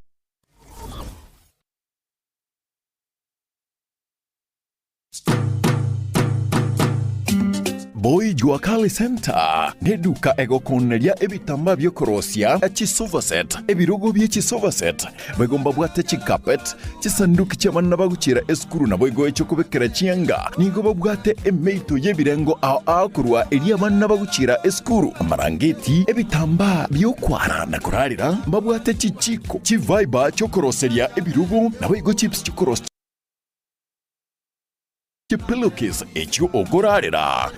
Boy Jua Kali Center neduka egokoneria ebitamba biokorosia chisofa set ebirogo bie chisofa set boigo mbabwate chicarpet chisanduki chi'abana bagochiera esukuru nabo igo echio chianga nigo babwate emeito y'ebirengo ao ao korwa eria abana bagochiera esukuru amarangeti ebitamba biokwara na korarera mbabwate chichiko chivaiba chiokoroseria ebirogo nabo igo chips chiokorosia chipillowcase echio okorarera.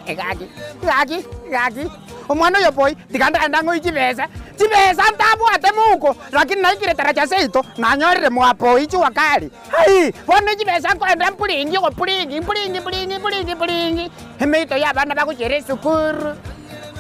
Gaki, gaki, gaki. Omwana oyo boy, tiga ndaenda ng'oi chibesa. Chibesa ntabwate mouko, lakini naikire taracha seito, nanyorire mwapoi jua kali. Hai, bono chibesa nkoenda mpulingi ogo pulingi, mpulingi, mpulingi, mpulingi, mpulingi. Emeito ya abana bagochera esukuru.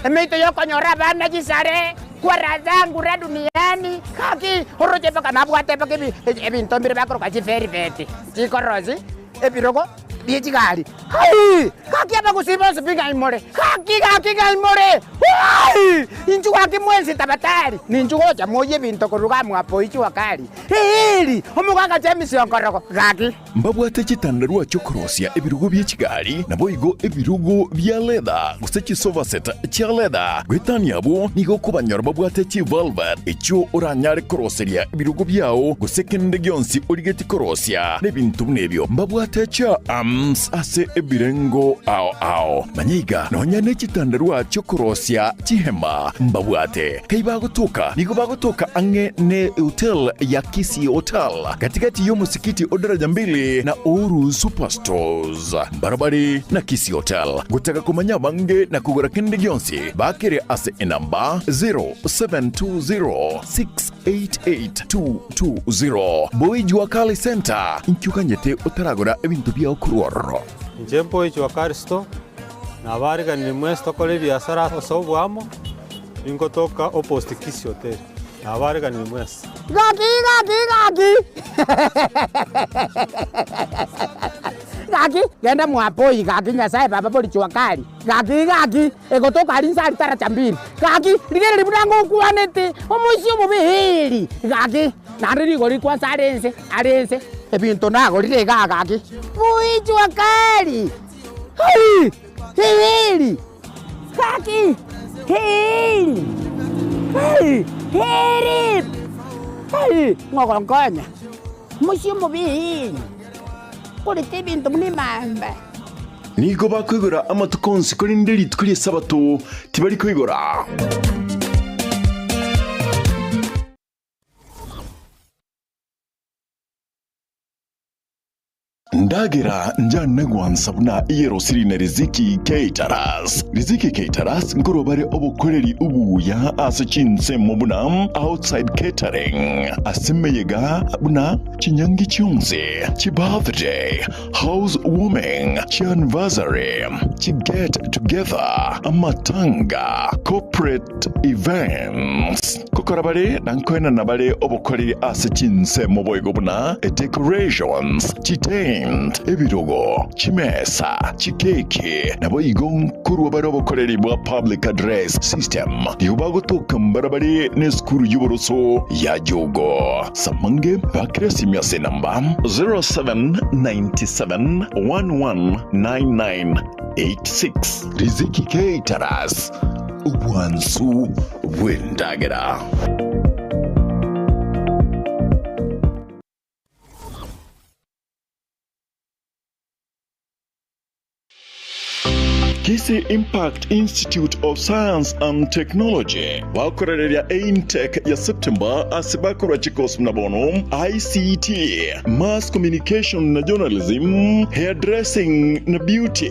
Emeito y'okonyora abana chisare, kwara zangu ra duniani, gaki oroche mpaka nabwate mpaka ebinto mbire bakoroka chivelveti, chikorosi, ebirogo bie chigari. Hai! Gaki abagusii bonsi pi ng'ai more? Gaki gaki ng'ai more? Hai! Inchuo gaki mwensi tabatari, ninchu gocha moyie ebinto korwa iga mwapo ichua kari. Eeri! Omogaka James Onkorogo, gaki. Mbabwate chitandarua chi'okorosia ebirogo bie chigari, naboigo ebirogo bia leather, gose chisofa set chia leather. Goetania abwo nigo okobanyora babwate chivelvet echio oranyare koroseria ebirogo biao, gose kende gionsi origetie korosia nebinto buna ebio. Mbabwate chia arms ase ebirengo ao ao. Manya iga, nonya ne chitandarua chi'okorosia chihema mbabwate. Kai bagotoka? Nigo bagotoka ang'e ne hotel ya Kisii Hotel, Gatigati y'omosikiti o Daraja Mbili na Uhuru Superstores, mbarabare na Kisii Hotel. Gotaka komanya abange na kogora kende gionsi, bakere ase enamba 0720688220. Boy Jua Kali Centre, inki oganyete otaragora ebinto biao korwa ororo? Inche Boy Jua Kali Store, nabariganirie mwensi tokore ebiasara ase oboamo, ningotoka opposite Kisii Hotel. Nabareganire mwensi. Gaki, gaki, gaki! Gaki, genda mwapoi, gaki Nyasaye baba bori jua kali. Gaki, gaki, egotoka aria inse aria taracha mbili. Gaki, rigereria buna ngokwanete, omoisia omobe eeri. Gaki, naende rigori kwansa are inse, are inse, ebinto nagorire igaa gaki. Boi jua kali! Hai! Eeri! Gaki! Eeri! Hai! Eeri! Hai! Ng'ogonkonya! Omochie omobe eeri! Korete ebinto buna emamba. Nigo bakoigora amatuko onsi, korende rituko ri'Esabato tibari koigora. Ndagera njane gwansa buna eyerosiri na Riziki Caterers. Riziki Caterers nkorwa bare obokoreri obuya ase chinsemo buna outside catering, ase emeyega buna chinyangi chionsi, chibirthday, house warming, chianniversary, chiget together, amatanga, corporate events. Gokora bare na nkoenana bare obokoreri ase chinsemo boigo buna decorations, chitent, ebirogo, chimesa, chikeki, naboigo nkorwa bare obokoreri bwa public address system. Nigo bagotoka mbarabare nesukuru y'oboroso ya Jogo. Samange bakire esimi ase enamba 0797 119986. Riziki Caterers. Obwansu bw'endagera. Kisii Impact Institute of Science and Technology bakorereria Intake ya September ase bakorwa chikosi buna bono ICT, Mass Communication na Journalism, Hairdressing na Beauty,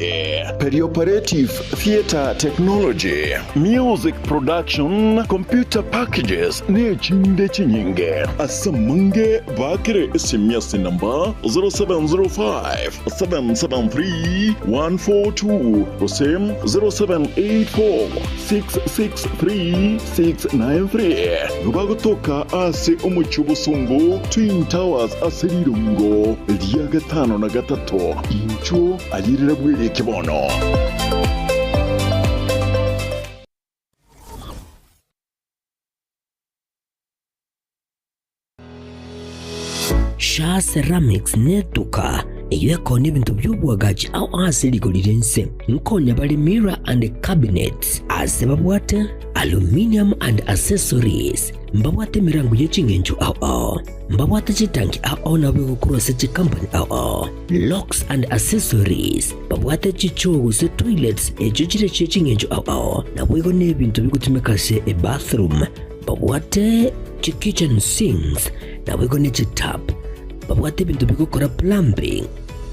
Perioperative Theatre Technology, Music Production, Computer Packages na echinde chinyinge. Ase amange baakere esimi ase enamba 0705 773 142 gose 0784 663 693. Nigo bagotoka ase omochie obosongo Twin Towers ase rirongo ria gatano na gatato. Inchuo ayerera bwereke bono. Shaa Ceramics netuka eyio ekonia ebinto bi'oboagachi ao ase rigori ri'ense. Nkonya bare mirror and cabinets ase babwate aluminium and accessories, mbabwate emerango ye ching'encho ao ao, mbabwate chitanki ao ao nabo egokorwa ase chikampani ao ao, locks and accessories, babwate chichoo gose toilets echio chire chie ching'encho ao ao, naboigo nebinto bigotumeka ase ebathroom. Babwate chi kitchen sinks naboigo ne chitap, babwate ebinto bigokora plumbing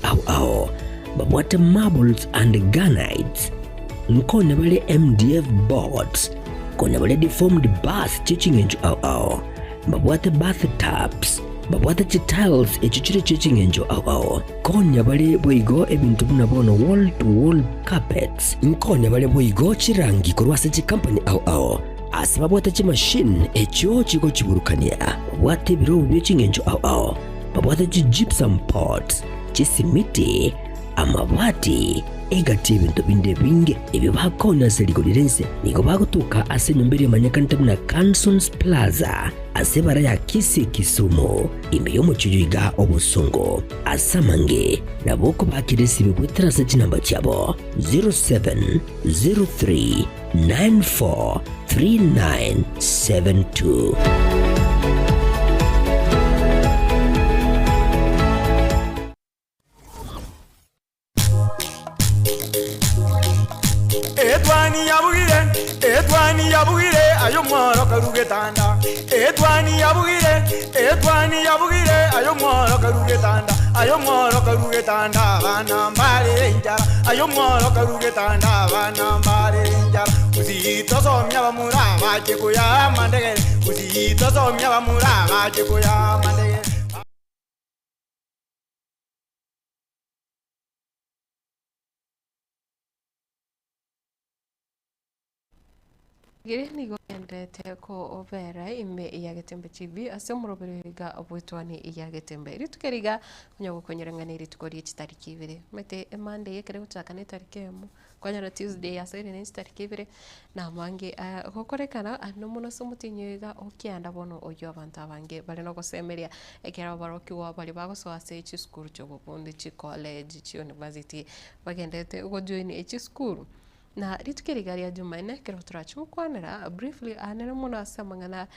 ao ao, babwate marbles and granites, nkonya bare MDF boards, konya bare deformed bath chie ching'encho ao ao, mbabwate bath tubs. Babwate chitiles echio chire chie ching'encho ao ao. Konya bare boigo ebinto buna bono wall to wall carpets. Nkonya bare boigo chirangi korwa ase chikampani ao ao. Ase babwate chimachine echio chigochiburukania. Babwate ebirobu bie ching'encho ao ao. Babwate chigypsum pots, chisimiti, amabati, egati y'ebinto binde ebinge ebio bakonya ase rigori ri'ense. Nigo bagotoka ase enyomba eria emanyekanete buna Cansons Plaza ase ebara ya Kisii Kisumu, ime y'omochie oyo iga obosongo. Ase amange nabo okobakera esibe goetera ase chinamba chiabo 0703 943972. Etwani yabugire, etwani yabugire, aye omworo karu getanda. Etwani yabugire, etwani yabugire, aye omworo karu getanda. Aye omworo karu getanda, abana mbarere enchara. Aye omworo karu getanda, abana mbarere enchara. Gusii tosomia abamura bache koya amandegere. Gusii tosomia abamura bache koya amandegere. Gere nigo endete kobera ime ya Getembe TV ase omoroberi iga bw'etwani ya Getembe. Rituko eri iga konya gokonyora ng'a ne rituko rie chitariki ibere. Omanyete emonday ekere gochaka na etariki eyemo, kwanyora Tuesday yasoire ne chitariki ibere, na amange gokorekana ande mono ase omotienyi oyo iga okianda bono oywo abanto abange bare na ogosemeria ekero abarokigwa baria bagosoa ase chisukuru chia obobundi, chicollege, chiuniversity, bagenderete gojoin chisukuru. Na rituko eri iga ria Jumanne ekero torache gokwanera briefly anere mono ase amang'ana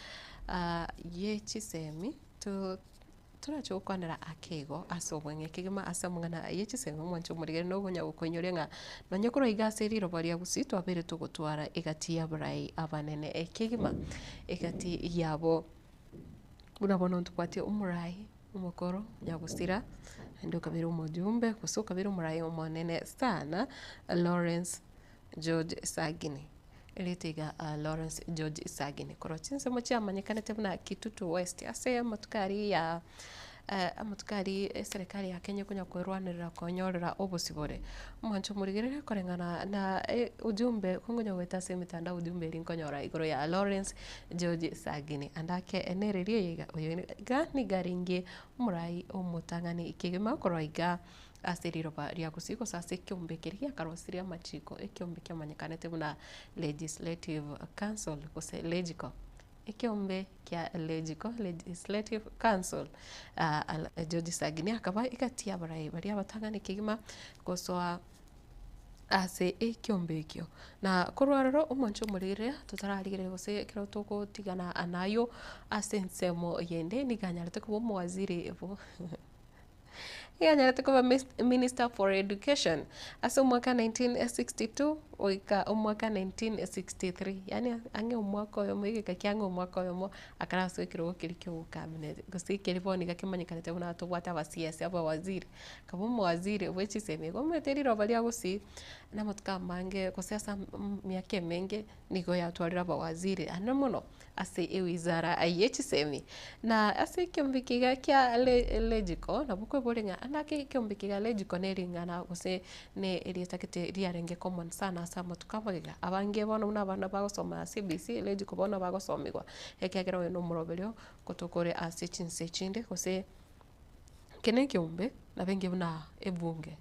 ye chisemi to torache gokwanera ake igo ase obweng'e kegima ase amang'ana ye chisemi omwanche omorigeri na okonya gokoinyoria ng'a nonye korwa iga ase riroba ria gusii twabeire togotwara egati ya abarai abanene kegima egati yabo buna bono ntobwate omorai omokoro nyagusira naende okabera omojumbe gose okabera omorai omonene sana Lawrence George Sagini. Erieta iga Lawrence George Sagini korwa chinsemo chiamanyekanete buna Kitutu West ase amatuko aria ya amatuko aria eserekari ya Kenya ekonya kwerwanerera konyorera obosibore. Omwancho omorigereria koreng'ana na ujumbe kongonya goeta ase emitandao ujumbe eria nkonyora igoro ya Lawrence George Sagini. Ande ake nereria eye iga oyo iga nigo arenge omorai omotang'ani kegima korwa iga ase riroba ria gusii gose ase ekeombe keria giakarosirie amachiko ekeombe kiamanyekanete buna Legislative Council gose Legico. Ekeombe kia Legico, Legislative Council, George Sagini akaba egati y'abarai baria abatang'ani kegima gosoa ase ekeombe ekio. Na korwa aroro omonche omorere totararigereria gose ekero togotigana nayo ase ensemo yende nigo anyarete koba omowaziri bo Nigo anyarete koba Minister for Education ase omwaka 1962 goika omwaka 1963 yaani ang'e omwaka oyomo egeka kia ang'e omwaka oyomo akare ase ekerogo keria kia obocabinet gose keria bono iga kemanyekanete buna tobwate aba CS abawaziri. Akaba omowaziri bwe chisemi igo omanyete riroba ria gusii na amatuko amange gose ase emiaka emenge nigo yatwarire abawaziri ande mono. ase ewizara ye chisemi. Na ase ekeombe kiga kia Legico, nabo okoeboria ng'a naki ekeombe kiga Legico ne ring'ana gose ne erieta gete riarenge common sana ase amatuko amagega. Abange bono buna abana bagosoma CBC, Legico bono bagosomigwa, ekiagera oyo na omoroberio gotoka ore ase chinse chinde gose eke na ekeombe nabo buna ebunge.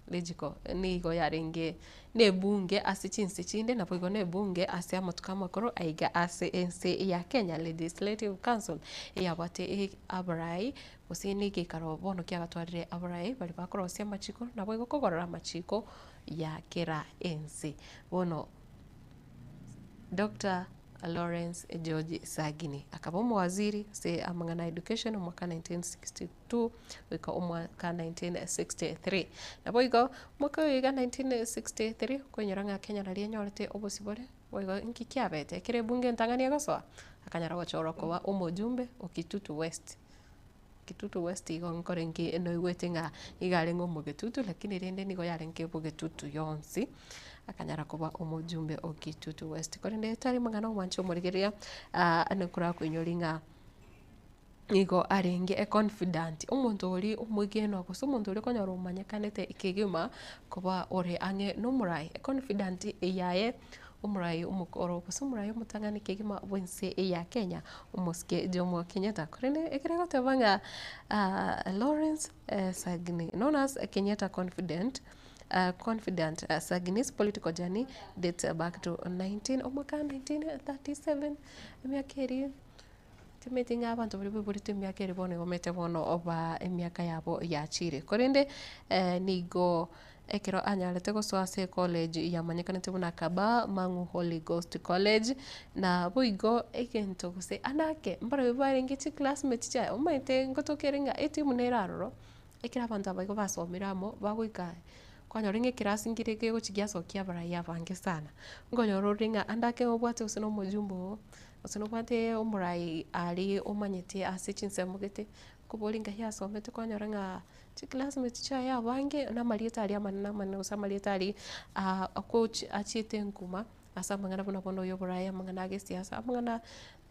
Legico nigo yarenge nebunge ase chinse chinde naboigo nebunge ase amatuko amakoro aiga ase ense ya Kenya Legislative Council eyabwate abarai gose negeikaro bono kiagatwarire abarai baria bakorosia amachiko naboigo kogorora amachiko ya kera ense. Bono Doctor Lawrence George Sagini akaba omowaziri ase amang'ana a education omwaka 1962 goika omwaka 1963. Naboigo omwaka oyo iga 1963 okonyora ng'a Kenya naria enyorete obosibore, boigo inki kiabete ekero ebunge entang'ani egosoa, akanyara gochorwa koba omojumbe o Kitutu West. Kitutu West igo nkore nki noigwete ng'a iga arenge omogetutu lakini rende nigo yarenge bogetutu yonsi, akanyara koba omojumbe o Kitutu West. Korende tari mang'ana omwanche omorigereria, nokorakoinyori ng'a. Nigo arenge econfidant, omonto oria omwegenwa gose omonto oria okonyora omanyekanete kegima koba ore ang'e nomorai. Econfidant yaye omorai omokoro gose omorai omotang'ani kegima bwense ya Kenya, omosike Jomo Kenyatta. Korende ekero egoteba ng'a Lawrence Sagini known as Kenyatta confident, confidant Sagini's political journey dates back to 19 omwaka 1937 emiaka eria. Timanyeti ng'a abanto baria baiboretwe emiaka ere bono egomete bono oba emiaka yabo yachire. Korende nigo ekero anyarete gosoa ase ecollege yamanyekanete buna Kabaa Mang'u Holy Ghost College, na boigo egento gose ande ake mbarabwo barenge chiclassmates chiaye, omanyete ngotoka ere ng'a etimu nere aroro, ekero abanto aba igo basomire amo, bagoika kwanyora ng'a ekerasi nkere kegochia giasokia abarai abange sana. Nkonyora ore ng'a ande ake obwate gose na omojumbe oo. Gose nobwate omorai aria omanyete ase chinsemo gete, nkoboria ngai asomete kwanyora ng'a chiclassmates chiaye abange na amarieta aria amanene amanene gose amarieta aria akochi achiete nkuma ase amang'ana buna bono oyo oborai, amang'ana a gesiasa, amang'ana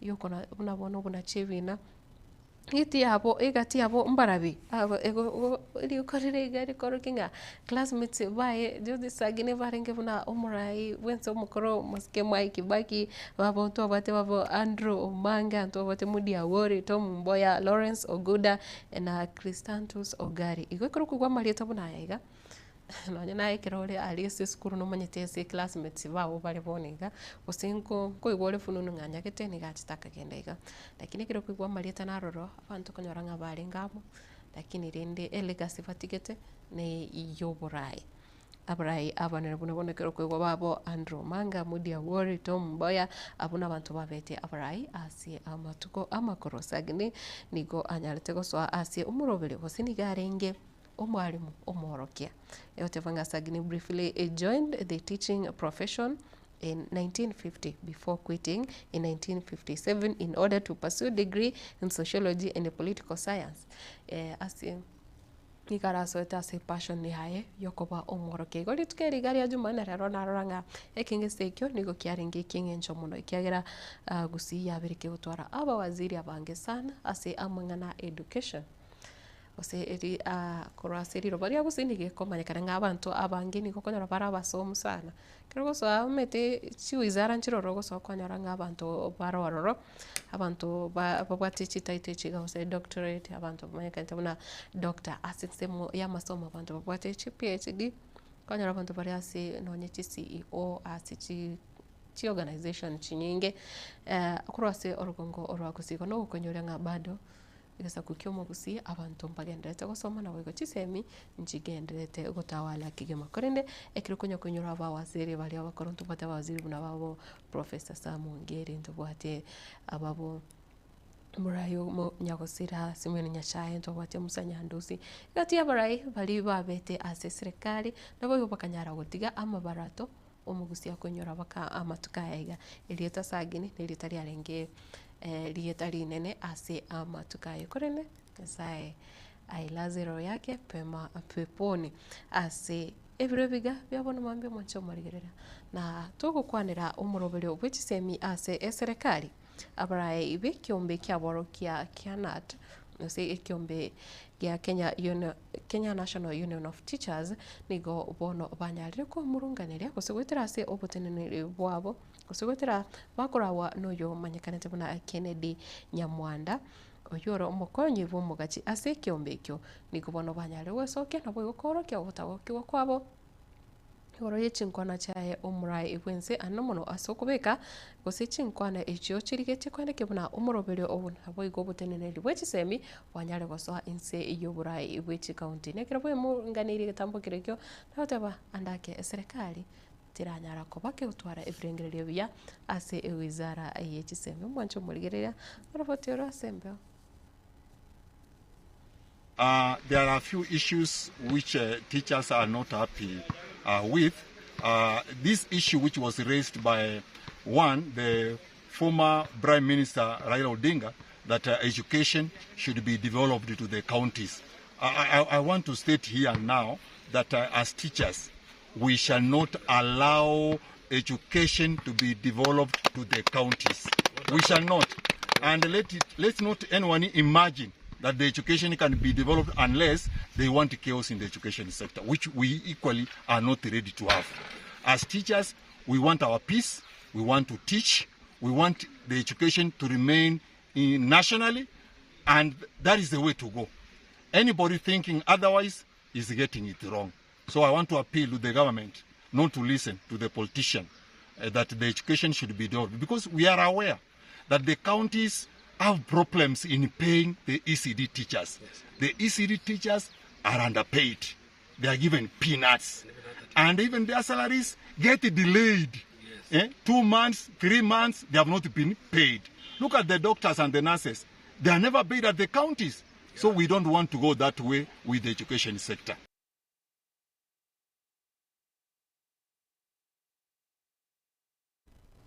yokona buna bono obonachi ebina. Egati yabo egati yabo mbarabi aba ego go riko rire iga rikorokia ng'a classmates baye Joseph Sagini barenge buna omorai bwense omokoro omosike Mwai Kibaki, babo ntwabwate babo Andrew Omanga, ntwabwate Moody Awori, Tom Mboya, Lawrence Oguda na Christantus Ogari. Igo ekero okoigwa amarieta buna aya iga. Nonye naye ekero ore aria ase esukuru nomanyete ase eclassmates bao bare bono iga, gose nko nkoigwa ore fununu ng'a nyagete nigo achete akagenda iga. Lakini ekero okoigwa amarieta naroro, abanto okonyora ng'a barenge amo, lakini rende elegacy batigete ne ya oboraai. Abarai abanene buna bono ekero okoigwa babo Andrew Omanga, Moody Awori, Tom Mboya, abwo nabanto babete abarai ase amatuko amakoro. Sagini nigo anyarete gosoa ase omoroberio gose nigo arenge. Omwalimu omworokia. Egoteba ng'a Sagini briefly joined the teaching profession in 1950 before quitting in 1957 in order to pursue degree in sociology and political science. Eh, ase nigo arasoete ase passion yaye yokoba omworokia. Igo rituko eri iga ria Jumanne rero narora ng'a ekeng'ese ekio nigo kiarenge ekieng'encho mono ekiagera Gusii yabeire kegotwara abawaziri abange sana ase amang'ana a education. Gose eri korwa ase riroba ria gusii nigo ekomanyekana ng'a abanto abange nigo okonyora bare abasomu sana. Ekero ogosoa omanyete chiwizara nchire ororo ogosoa kwanyora ng'a abanto bare ororo, abanto ba babwate chititle echi iga gose doctorate, abanto bamanyekanete buna doctor ase ensemo ya amasomo abanto babwate chi PhD, kwanyora abanto bare ase nonye chi CEO ase chi chiorganisation chinyinge, korwa ase orogongo orwa gusii. Igo nogokonyoria ng'a bado. Egesaku ki'omogusii abanto mbagendererete gosoma naboigo chisemi nchigendererete gotawala kegima. Korende ekero konya koinyora abawaziri baria abakoro ntobwate abawaziri buna babo Professor Sam Ongeri, ntobwate ababo Morai omo Nyagosira, Simeon Nyachae, ntobwate Musa Nyandusi, egati y'abarai baria babete ase eserekari naboigo bakanyara gotiga amabarato omogusii akoinyora baka amatuko aya iga. Erieta Sagini nerieta riarenge rieta rinene ase amatuko aye. Korende Nyasaye ailaze roho yake pema peponi ase ebiro ebiga bia bono mambia omonche omorigereria. Na togokwanera omoroberio bwe chisemi ase eserekari, abarai b'ekiombe kiaborokia kia KNUT gose ekiombe gia Kenya Union Kenya National Union of Teachers nigo bono banyarire komurunganeria gose goetera ase oboteneneri bwabo gose goetera bakoragwa noyo omanyekanete buna Kennedy Nyamwanda, oyio ore omokonyi bw'omogachi ase ekeombe ekio. Nigo bono banyarire gwesokia naboigo koorokia ogotagokigwa kwabo igoro ye chinkwana chiaye omorai bw'ense ande mono ase okobeka gose chinkwana echio chirigetie koendekia buna omoroberio obo naboigo oboteneneri bwe chisemi bwanyare gosoa inse y'oborai bwe chikaunti. Nekero bwemonganeirie egetambo keria ekio nagoteba ande ake eserekari teranyara koba kegotwara ebirengererio ebiya ase ewizara ye chisemi. Omwanche omorigereria oroboti oro ase embeo. Uh, there are a few issues which uh, teachers are not happy uh, with. Uh, this issue, which was raised by one, the former Prime Minister Raila Odinga, that uh, education should be developed to the counties. I, I, I want to state here now that uh, as teachers, we shall not allow education to be developed to the counties. We shall not. And let it, let's not anyone imagine that the education can be developed unless they want chaos in the education sector, which we equally are not ready to have. As teachers, we want our peace, we want to teach, we want the education to remain in nationally, and that is the way to go. Anybody thinking otherwise is getting it wrong. So I want to appeal to the government not to listen to the politician uh, that the education should be developed because we are aware that the counties have problems in paying the ECD teachers. Yes. The ECD teachers are underpaid. They are given peanuts. And even their salaries get delayed. Yes. Eh? 2 months, 3 months, they have not been paid. Look at the doctors and the nurses. They are never paid at the counties. Yeah. So we don't want to go that way with the education sector.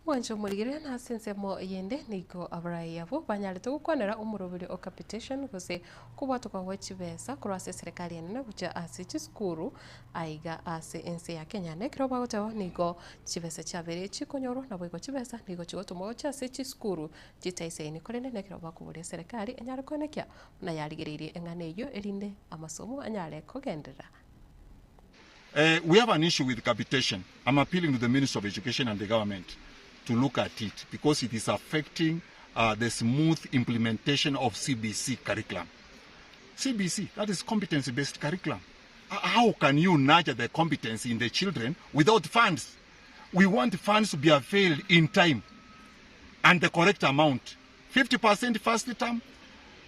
Mwanche omorigereria na ase ensemo eyende nigo abarai abwo banyarete gokwanera omoroberi o capitation gose kobwatokwa gwe chibesa korwa ase eserekari enene gochia ase chisukuru aiga ase ense ya Kenya. Na ekero bagoteba nigo chibesa chiabeire chikonyorwa naboigo chibesa nigo chigotomwa gochia ase chisukuru chitaisaini korende nekero bakoboria eserekari enyare koenekia buna yarigereirie eng'ana eyio erinde amasomo anyare kogenderera. Uh, we have an issue with capitation. I'm appealing to the Minister of Education and the government to look at it because it is affecting uh, the smooth implementation of CBC curriculum. CBC, that is competency-based curriculum. How can you nurture the competency in the children without funds? We want funds to be availed in time and the correct amount. 50% first term,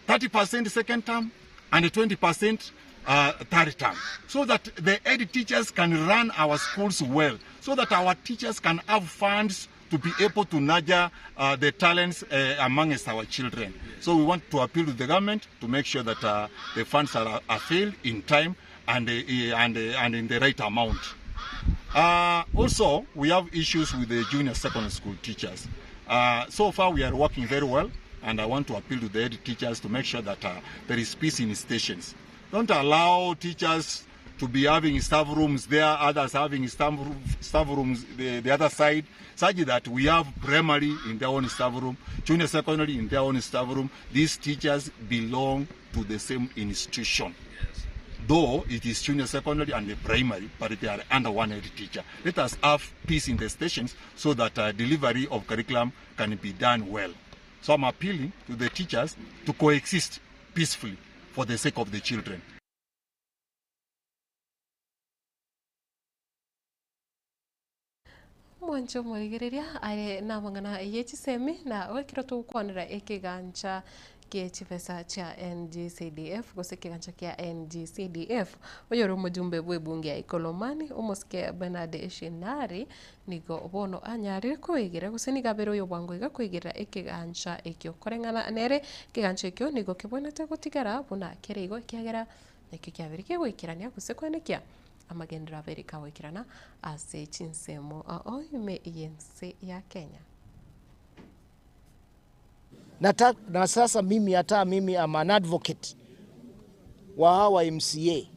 30% second term, and 20% uh, third term, so that the head teachers can run our schools well, so that our teachers can have funds to be able to nurture uh, the talents uh, amongst our children. So we want to appeal to the government to make sure that uh, the funds are availed in time and, uh, and, uh, and in the right amount. Uh, also, we have issues with the junior secondary school teachers. Uh, so far, we are working very well, and I want to appeal to the head teachers to make sure that uh, there is peace in stations. Don't allow teachers to be having staff rooms there, others having staff, staff rooms the, the other side, such that we have primary in their own staff room, junior secondary in their own staff room. These teachers belong to the same institution. Though it is junior secondary and the primary, but they are under one head teacher. Let us have peace in the stations so that uh, delivery of curriculum can be done well. So I'm appealing to the teachers to coexist peacefully for the sake of the children. Omwancho omorigereria are namang'ana ye chisemi na ekero togokwanera ekegancha gie chibesa chia NGCDF gose ekegancha kia NGCDF oyore omojumbe bwa ebunge ya Ikolomani omosike Bernard Shinari nigo bono anyarire koigera gose nigo abere oyo bwango iga koigera ekegancha ekio koreng'ana nere ekegancha ekio nigo kebwenerete gotigara buna kere igo ekiagera ekio kiabere kegoikerania gose koenekia amagenderero abere kagoikerana ase chinsemo ao ime y'ense ya Kenya. Na, ta, na sasa mimi hata mimi am an advocate wa hawa MCA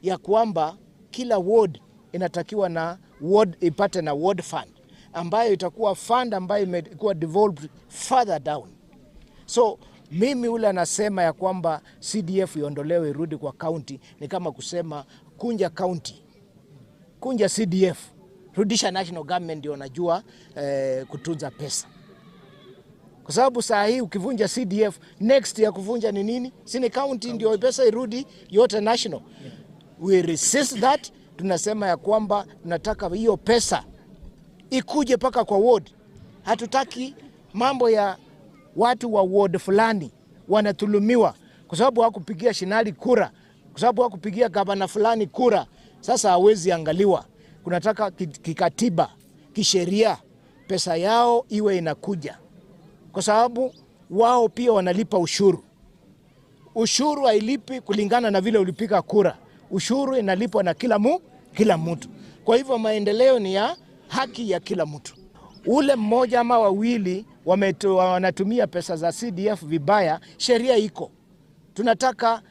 ya kwamba kila ward inatakiwa na ward ipate na ward fund ambayo itakuwa fund ambayo imekuwa devolved further down. So mimi ule anasema ya kwamba CDF iondolewe irudi kwa county ni kama kusema kunja county, kunja CDF, rudisha national government, ndio najua eh, kutunza pesa kwa sababu saa hii ukivunja CDF next ya kuvunja ni nini? Si ni county ndio pesa irudi yote national. We resist that. Tunasema ya kwamba tunataka hiyo pesa ikuje mpaka kwa ward. Hatutaki mambo ya watu wa ward fulani wanatulumiwa kwa sababu hawakupigia Shinali kura, kwa sababu hawakupigia gavana fulani kura. Sasa hawezi angaliwa. Kunataka kikatiba, kisheria, pesa yao iwe inakuja kwa sababu wao pia wanalipa ushuru. Ushuru hailipi kulingana na vile ulipiga kura. Ushuru inalipwa na kila, mu, kila mtu. Kwa hivyo maendeleo ni ya haki ya kila mtu. Ule mmoja ama wawili wametu, wanatumia pesa za CDF vibaya, sheria iko. Tunataka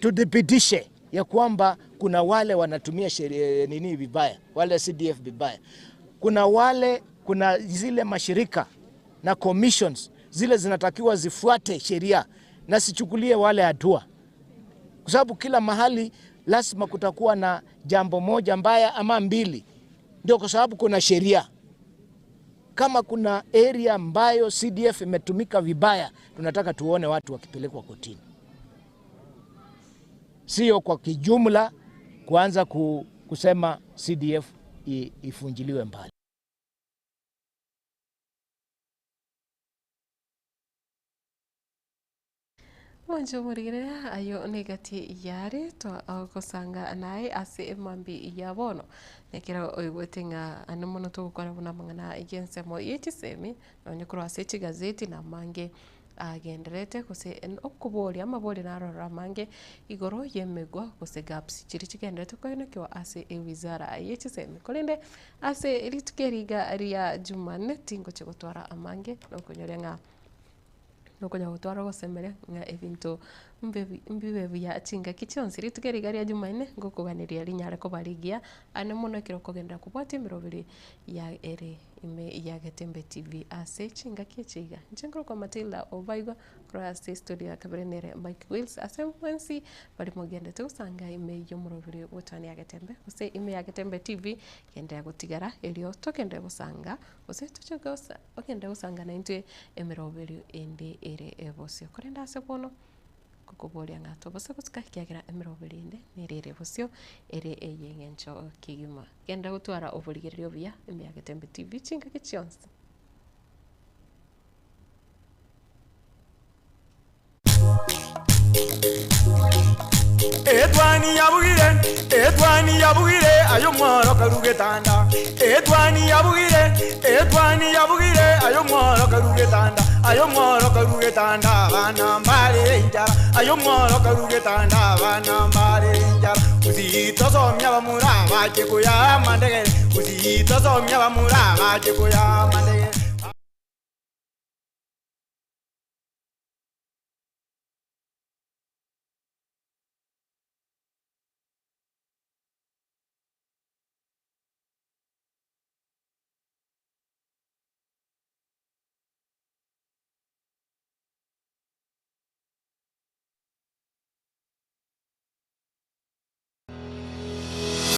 tudhibitishe ya kwamba kuna wale wanatumia sheria nini vibaya, wale CDF vibaya. Kuna wale, kuna zile mashirika na commissions zile zinatakiwa zifuate sheria na sichukulie wale hatua, kwa sababu kila mahali lazima kutakuwa na jambo moja mbaya ama mbili, ndio kwa sababu kuna sheria. Kama kuna area ambayo CDF imetumika vibaya, tunataka tuone watu wakipelekwa kotini, sio kwa kijumla kuanza kusema CDF ifunjiliwe mbali. Mwancho morigereria ayo negati yare twagosanga naye ase emambi ya bono nekero oigwete ng'a ane mono togokwana buna amang'ana ya ensemo ya chisemi nonye korwa ase chigazeti na amange agenderete gose okoboria amabori narorora amange igoro ya emegwa gose gaps chiria chigenderete koenekiwa ase ewizara ya chisemi korende ase rituko eriga ria jumanne tingochia gotwara amange nokonyoria ng'a nokonya gotwara ogosemeria ng'a ebinto mbibe buya chingaki chionsi rituko eriga ria jumanne ngokoganeria rinyare koba rigiya ane mono ekero okogenda kobwatia emeroberi ya ere ime ya Getembe TV ase chingaki echi iga. Inche nkorokwa Matilda Obaigwa korwa ase estudio ya kabere nere Mike Wills ase mwensi baria mogendete gosanga ime ya omoroberi bw'etwani ya Getembe gose ime ya Getembe TV genderera gotigara erio togende gosanga gose toche gosa ogende gosanga naintwe emeroberio ende ere ebosio. Korende ase bono, ngokoboria ng'a tobose gosuka ekiagera emeroberio ende nere ere bosio ere eye eng'encho kegima. Genda gotwara oborigereria obuya ime ya Getembe TV chingaki chionsi. Etwani yabugire, etwani yabugire, ayo mworo karugetanda. Etwani yabugire, etwani yabugire, ayo mworo karugetanda. Ayo mworo karugetanda, abana mbare enchara. Ayo mworo karugetanda, abana mbare enchara. Usitosomia bamura bache kuya mandegere. Usitosomia bamura bache kuya mandegere.